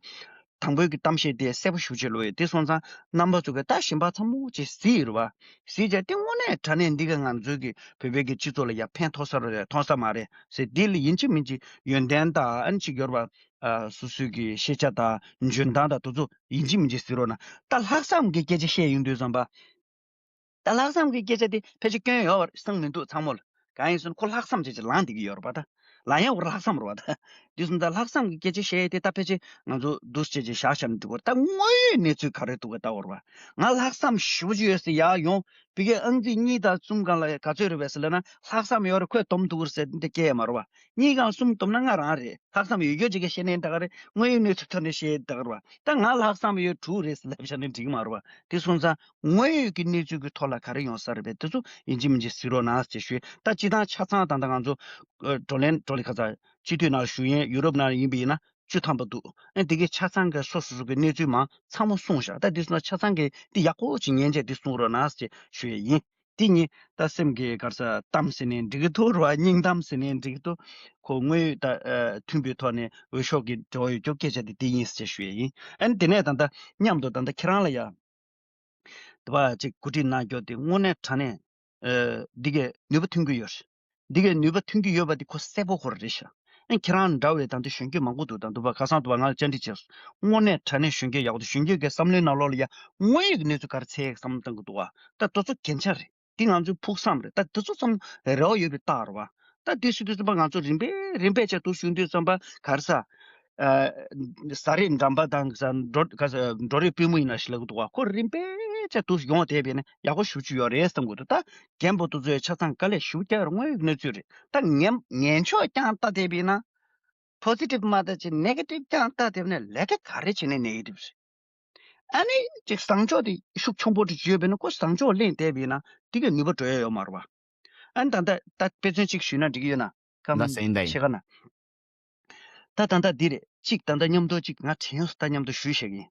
དང་པོའི་གི་གཏམ་བཤད་དེ་གསལ་པོ་ཞེ་པོ་ཅིག་ལོས་ཡོད། དེ་སོང་ཙང་རྣམ་པ་ཚོ་གིས་ད་གཞན་པ་ཚང་མ་ཅིག་གཟིགས་ཡོད་རེད་པ། གཟིགས་བྱས་དེ་དངོས་གནས་དྲང་གནས་འདི་ག་ང་ཚོའི་གི་བོད་པའི་གི་སྤྱི་ཚོགས་ལ་ཡ་ཕན་ཐོགས་ས་རེད་ཐོགས་ས་མ་རེད་ཟེར། འདི་ལ་ཡིན་གཅིག་མིན་གཅིག་ཡོན་ཏན་དང་ཨ་ནི་ཅིག་ཡོད་རེད་པ། ཨ་སོ་སོའི་གི་ཤེས་བྱ་དང་འཇོན་ཐང་དང་དེ་ཚོ་ཡིན་གཅིག་མིན་གཅིག་གཟིགས་རོགས་གནང་། ད་ལྷག་བསམ་གི་སྐད་ཆ་བཤད་ཡོང་དུས་ཙམ་པ། ད་ལྷག་བསམ་གི་སྐད་ཆ་དེ་ཕལ་ཆེར་སྐྱོན་ཡོད་པ་བསམ་མི་འདུག་ཚང་མ་ལ། གང་ཡིན་ཟེར་ན་ཁོ་ལྷག་བསམ་བྱས་བྱས་ལངས་བསྡད་ཀྱི་ཡོད་རེད་པ། ད་ལངས་ཡག་པོ་ལྷག་བསམ་རེད་པ། ད་དེ་སོང་ཙང་ལྷག་བསམ་གི་སྐད་ཆ་བཤད་ཡས་དེ་ད་ཕལ་ཆེར་ང་ཚོ་འདུག་སེ་བྱས་བྱས་བཞག་བཞག་ནས་འགྲིག་གི་རེད། ད་དངོས་ཡོད་གནས་ཚུལ་ག་རེ་འདུག་ག་ལྟ་དགོས་རེད་པ། ང་ལྷག་བསམ་ཞེ་པོ་ཅིག་ཡོད་ཟེར་ཡར་ཡོང་། ཕ་གིར་ཨང་རྩིས་གཉིས་དང་གསུམ་སྒང་ལ་ག་ཚོད་རེད་པས་ཟེར་ལབ་ན། ལྷག་བསམ་ཡོད་རེད། ཁོས་སྡོམ་ཐུབ་ཀྱི་རེད་ཟེར་འདི་སྐད་ཡང་མ་རེད་པ། གཉིས་སྒང་གསུམ་སྡོམ་ན་ང་རང་རེད། ལྷག་བསམ་ཡོད་རྒྱུ་ཅིག་གིས་བཤད་ནའི་འདྲ་གི་རེད། དངོས་ཡོད་གནས་ཚུལ་ཐོག་ནས་བཤད་འདྲ་གི་རེད་པ། ད་ང་ལྷག་བསམ་ཡོད་དྲུག་རེད་ཟེར་ལབ་བཞག་ནའི་འགྲིག་གི་མ་རེད་པ། དེ་སོང་ཙང་དངོས་ཡོད་ཀྱི་གནས་ཚུལ་གྱི་ཐོག་ལ་ག་རེ་ཡོང་ས་རེད་པས། དེ་ཚོ་ཡིན་གཅིག་མིན་གཅིག་གཟིགས་རོགས་གནང་ཟེར་ཞུས། ད་སྤྱིར་བཏང་ཆ་ཚང་ད་ལྟ་ང་ཚོ་ཨ་བགྲོ་གླེང་བགྲོ་གླེང་ཁ་ཚ་སྤྱི་འཐུས་ནང་ཞུགས་མཁན་ཡུ་རོབ་ནང་ཡིན་པ་ཡིན་ན་བཅུ་ཐམ་པ་འདུག་ཨ་དེ་གའི་ཆ་ཚང་གི་སོ་སོ་སོ་གི་གནས་ཚུལ་མང་ཚང་མ་གསུངས་བཞག་ད་དེ་སོང་ན་ཆ་ཚང་གི་དེ་ཡག་པོ་ཅིག་ཉན་བྱས་དེ་གསུང་རོགས་གནང་ཟེར་ཞུ་ཡས་ཡིན། དེ་ཉིད་ད་སེམས་ཀྱི་ག་རེ་ཟེར་གཏམ་ཟེར་ནའི་འགྲིག་གི་འདུག་རེད་པ། སྙིང་གཏམ་ཟེར་ནའི་འགྲིག་གི་འདུག་ཁོ་དངོས་ཡོད་ད་ཨ་མཐུན་པའི་ཐོག་ནས་འོས་ཤོག་གི་འབྲེལ་བ་ཡོད་རྒྱུ་སྐད་ཆ་དེ་དེ་ཡིན་ཟེར་ཞུ་ཡས་ཡིན། ཨ་ནི་དེ་ནས་ད་ལྟ་མཉམ་དུ་ད་ལྟ་ཁྱེད་རང་ལ་ཡ་དེ་བ་ཅིག་གོ་སྒྲིག་གནང་རྒྱུ་དེ་དངོས་གནས་དྲང་གནས་ཨ་འདི་གས་ནུས་པ་ཐོན་གྱི་ཡོད་རེད། འདི་གས་ནུས་པ་ཐོན་གྱི་ཡོད་པ་དེ་ཁོ་གསལ་པོ་ཁོ་རང་རེད་ཤག་ཨ་ཁྱེད་རང་འདྲ་བའི་ད་ལྟ་གཞོན་སྐྱེས་མང་པོ་འདུག་ད་འདུག་པ་ཁ་སང་འདུག་པ་ང་ལ་བཅར་འདྲི་བྱས་སོང་། དངོས་གནས་དྲང་གནས་གཞོན་སྐྱེས་ཡག་པོ་འདུག་གཞོན་སྐྱེས་ཀྱི་བསམ་བློའི་ནང་ལོགས་ལ་ཡ་དངོས་ཡོད་ཀྱི་གནས་ཚུལ་ག་རེ་འཚོལ་ཡས་བསམ་བློ་བཏང་གི་འདུག་པ། ད་དེ་ཚོ་རྒྱན་ཆ་རེད། འདི་ང་ཚོའི་ཕུགས་བསམ་རེད། ད་འདི་ཚོ་ཙམ་རེ་བ་ཡོད་པའི་རྟགས་རེད་པ། ད་འདི་སུ་དུས་ཙམ་པ་ང་ཚོ་རིམ་པས་རིམ་པས་བྱས་འདུག་ཞུ་དུས་ཙམ་པ་ག་རེ་ཟ། ཨ་ཟ་རིགས་འགྲམ་པ་དང་ཟ་འགྲོ་ག་ཟ་འགྲོ་རིགས་པུས་མོ་ཡིན་ན་ཞིག་ལབ་ཀྱི་འདུག་པ། ཁོ་རིམ་པས་བྱས་འདུག་ཡོང་བསྡད་པས་ན་ཡག་པོ་ཞེ་པོ་ཅིག་ཡོད་རེད་བསམ་གྱི་འདུག་ད་རྒན་པོ་དེ་ཚོའི་ཆ་ཚང་དཀའ་ལས་ཞེ་པོ་རྒྱག་ཡོད་རེད། དངོས་ཡོད་གནས་ཚུལ་རེད། ད་ངན་ངན་ཕྱོགས་རྐྱང་ལྟ་བསྡད་པས་ན། པོ་སི་ཊིབ་མ་ལྟ་ཅིག་ནེ་གེ་ཊིབ་རྐྱང་ལྟ་བསྡད་པས་ན་ལས་ཀ་ག་རེ་བྱས་ནའི་ནེ་གེ་ཊིབ་རེད། ཨ་ནི་ཅིག་བཟང་ཕྱོགས་དེ་ཤུགས་ཆེན་པོ་ཅིག་ཡོད་པས་ན་ཁོ་བཟང་ཕྱོགས་གླེང་བསྡད་པས་ན་དེ་གས་ནུས་པ་འགྲོ་ཡ་ཡོད་མ་རེད་པ། ཨ་ནི་ད་ལྟ་ད་དཔེ་མཚོན་གཅིག་ཞུས་ན་འགྲིག་གི་ཡོད་ན། ད་ཀམ་སེང་ད་ཡིན། ཕྱེད་ཀ་ན། ད་ད་ལྟ་འདི་རེད། གཅིག་ད་ལྟ་མཉམ་དུ་གཅིག་ང་དྲན་སོང་། ད་མཉམ་དུ་ཞུས་བཞག་གི་ཡིན།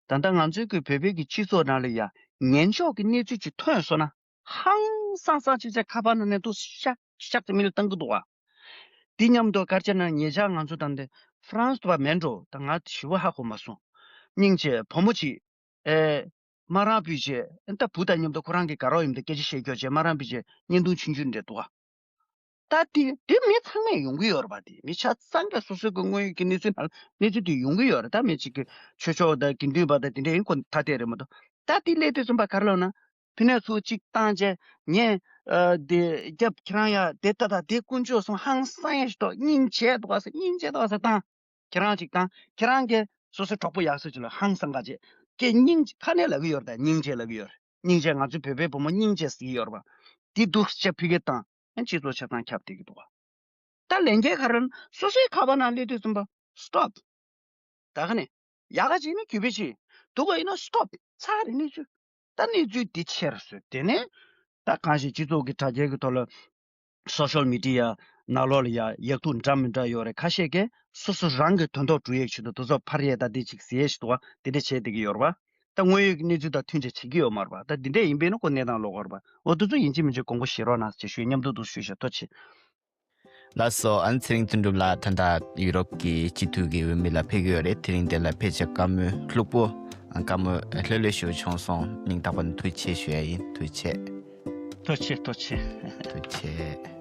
ད་ལྟ་ང་ཚོའི་གི་བོད་པའི་གི་སྤྱི་ཚོགས་ནང་ལ་ཡ་ངན་ཕྱོགས་ཀྱི་གནས་ཚུལ་ཅིག་ཐོན་སོང་ན། ཧང་སང་སང་ཅིག་བྱས་ཁ་པར་ནང་ནས་འདུག་ཤག་ཤག་ཅིག་མི་ལ་བཏང་གི་འདུག་པ། འདི་མཉམ་དུ་ག་རེ་བྱས་ན་ཉེ་ཆར་ང་ཚོ་ད་འདི་ཧྥ་རན་སི་དུ་བ་མེད་འགྲོ། ད་ང་ཞེ་པོ་ཧ་གོ་མ་སོང་། སྙིང་རྗེ་བུ་མོ་ཅིག་ཨེ་ མ་རང་བུས་བྱས་ད་བུ་དང་མཉམ་དུ་ཁོ་རང་གི་དགའ་རོགས་ཡིན་དུ་སྐད་ཆ་བཤད་ཀྱོག་བྱས་མ་རང་བུས་བྱས་བརྙན་ཐུང་ཆུང་ཆུང་འདྲ་འདུག་ག་ད་དེ་དེ་མི་ཚང་མས་ཡོང་གི་ཡོད་རེད་པ། དེ་མི་ཆ་ཚང་ག་སོ་སོའི་གི་དངོས་ཡོད་ཀྱི་གནས་ཚུལ་ནང་གནས་ཚུལ་དེ་ཡོང་གི་ཡོད་རེད། ད་མི་གཅིག་གི་ཆོས་ཕྱོགས་དང་དགེ་འདུན་པ་དང་དེ་འདྲ་ཡིན་ཁོ་ཐ་དད་རེད་མ་གཏོགས། ད་དེ་སླེབས་དུས་ཙམ་པ་ག་རེ་ལབ་ན། ཕི་ནས་ཚུར་གཅིག་བཏང་བྱས་ངས་ཨ་དེ་རྒྱབ་ཁྱེད་རང་ཡ་དེ་ལྟ་ད་དེ་དཀོན་མཆོག་གསུམ་ཧང་སང་ཡ་ཞིག་འདུག་སྙིང་རྗེ་འདུག་ཟེར། སྙིང་རྗེ་འདུག་ཟེར་བཏང་། ཁྱེད་རང་གཅིག་བཏང་། ཁྱེད་རང་གིས་སོ་སོའི་གྲོགས་པོ་ཡག་ཤོས་ཅིག་ལ་ཧང་སང་ག་བྱས། ཀྱེ་སྙིང་རྗེ་ཁ་ནས་ལབ་ཀྱི་ཡོད་རེད། ད་སྙིང་རྗེ་ལབ་ཀྱི་ཡོད་རེད། སྙིང་རྗེ། ང་ཚོའི་བོད་པའི་བུ་མོ་སྙིང་རྗེ་ཟེར་གྱི་ཡོད་རེད་པ། དེ་འདུག་ཟེར་ཕི་གེ་བཏང་། ཨ་སྤྱི་ཚོགས་ཆ་ཚང་ཁྱབ་བསྡད་ཀྱི་འདུག་ག་ད་ལན་རྒྱས་ག་རེ་ན་སོ་སོའི་ཁ་པར་ནང་སླེབས་དུས་ཙམ་པ་སི་ཊོབ། ད་ག་ནས་ཡག་ག་ཅིག་ནི་གུས་པས་བྱེད། སྡུག་ག་ཡིན་ན་སི་ཊོབ། ཚར་རེད་གནས་ཚུལ། ད་གནས་ཚུལ་འདི་ཆེར་བཟོས། དེ་ནས་ད་གང་ཞིག་སྤྱི་ཚོགས་ཀྱི་དྲ་རྒྱའི་གི་ཐོག་ལ་སོ་ཤལ་མི་ཌི་ཡ་ནང་ལོགས་ལ་ཡ་ཡག་སྡུག་འདྲ་མི་འདྲ་ཡོད་རེད། ཁ་ཤས་ཀྱིས་སོ་སོ་རང་གི་དོན་ཐོག་སྒྲུབ་ཡས་ཆེད་དུ་དེ་ཚོ་ཕར་ཡས་ད་འདི་ཅིག་ཟེར་ཡས་ཞིག་འདུག་ག་དེ་འདྲ་བྱས་བསྡད་ཀྱི་ཡོད་རེད་པ། ད་དངོས་ཡོད་ཀྱི་གནས་ཚུལ་དང་མཐུན་ཆ་བྱེད་ཀྱི་ཡོད་མ་རེད་པ། ད་འདི་འདྲ་ཡིན་པས་ན་ཁོ་གནས་སྟངས་ལོགས་ཀ་རེད་པ། འོ་དེ་ཚོ་ཡིན་གཅིག་མིན་གཅིག་དགོངས་པ་བཞེས་རོགས་གནང་ཟེར་ཞུ་ཡས། ཐུགས་རྗེ་ཆེ། ལགས་སོ། ཨ་ནི་ཚེ་རིང་དོན་གྲུབ་ལགས། ད་ལྟ་ཡུ་རོབ་ཀྱི་སྤྱི་འཐུས་ཀྱི་འོས་མི་ལ་ཕེབས་ཀྱི་ཡོད་རེད། དེ་རིང་དེ་ལ་ཕལ་ཆེར་བཀའ་མོལ་ལྷུག་པོ། བཀའ་མོལ་ལྷོད་ལྷོད་ཞིག་བྱུང་སོང་། སྙིང་ཐག་པ་ནས་ཐུགས་རྗེ་ཆེ་ཞུ་ཡ་ཡིན། ཐུགས་རྗེ་ཆེ། ཐུགས་རྗེ་ཆེ། ཐུགས་རྗེ་ཆེ། ཐུགས་རྗེ་ཆེ།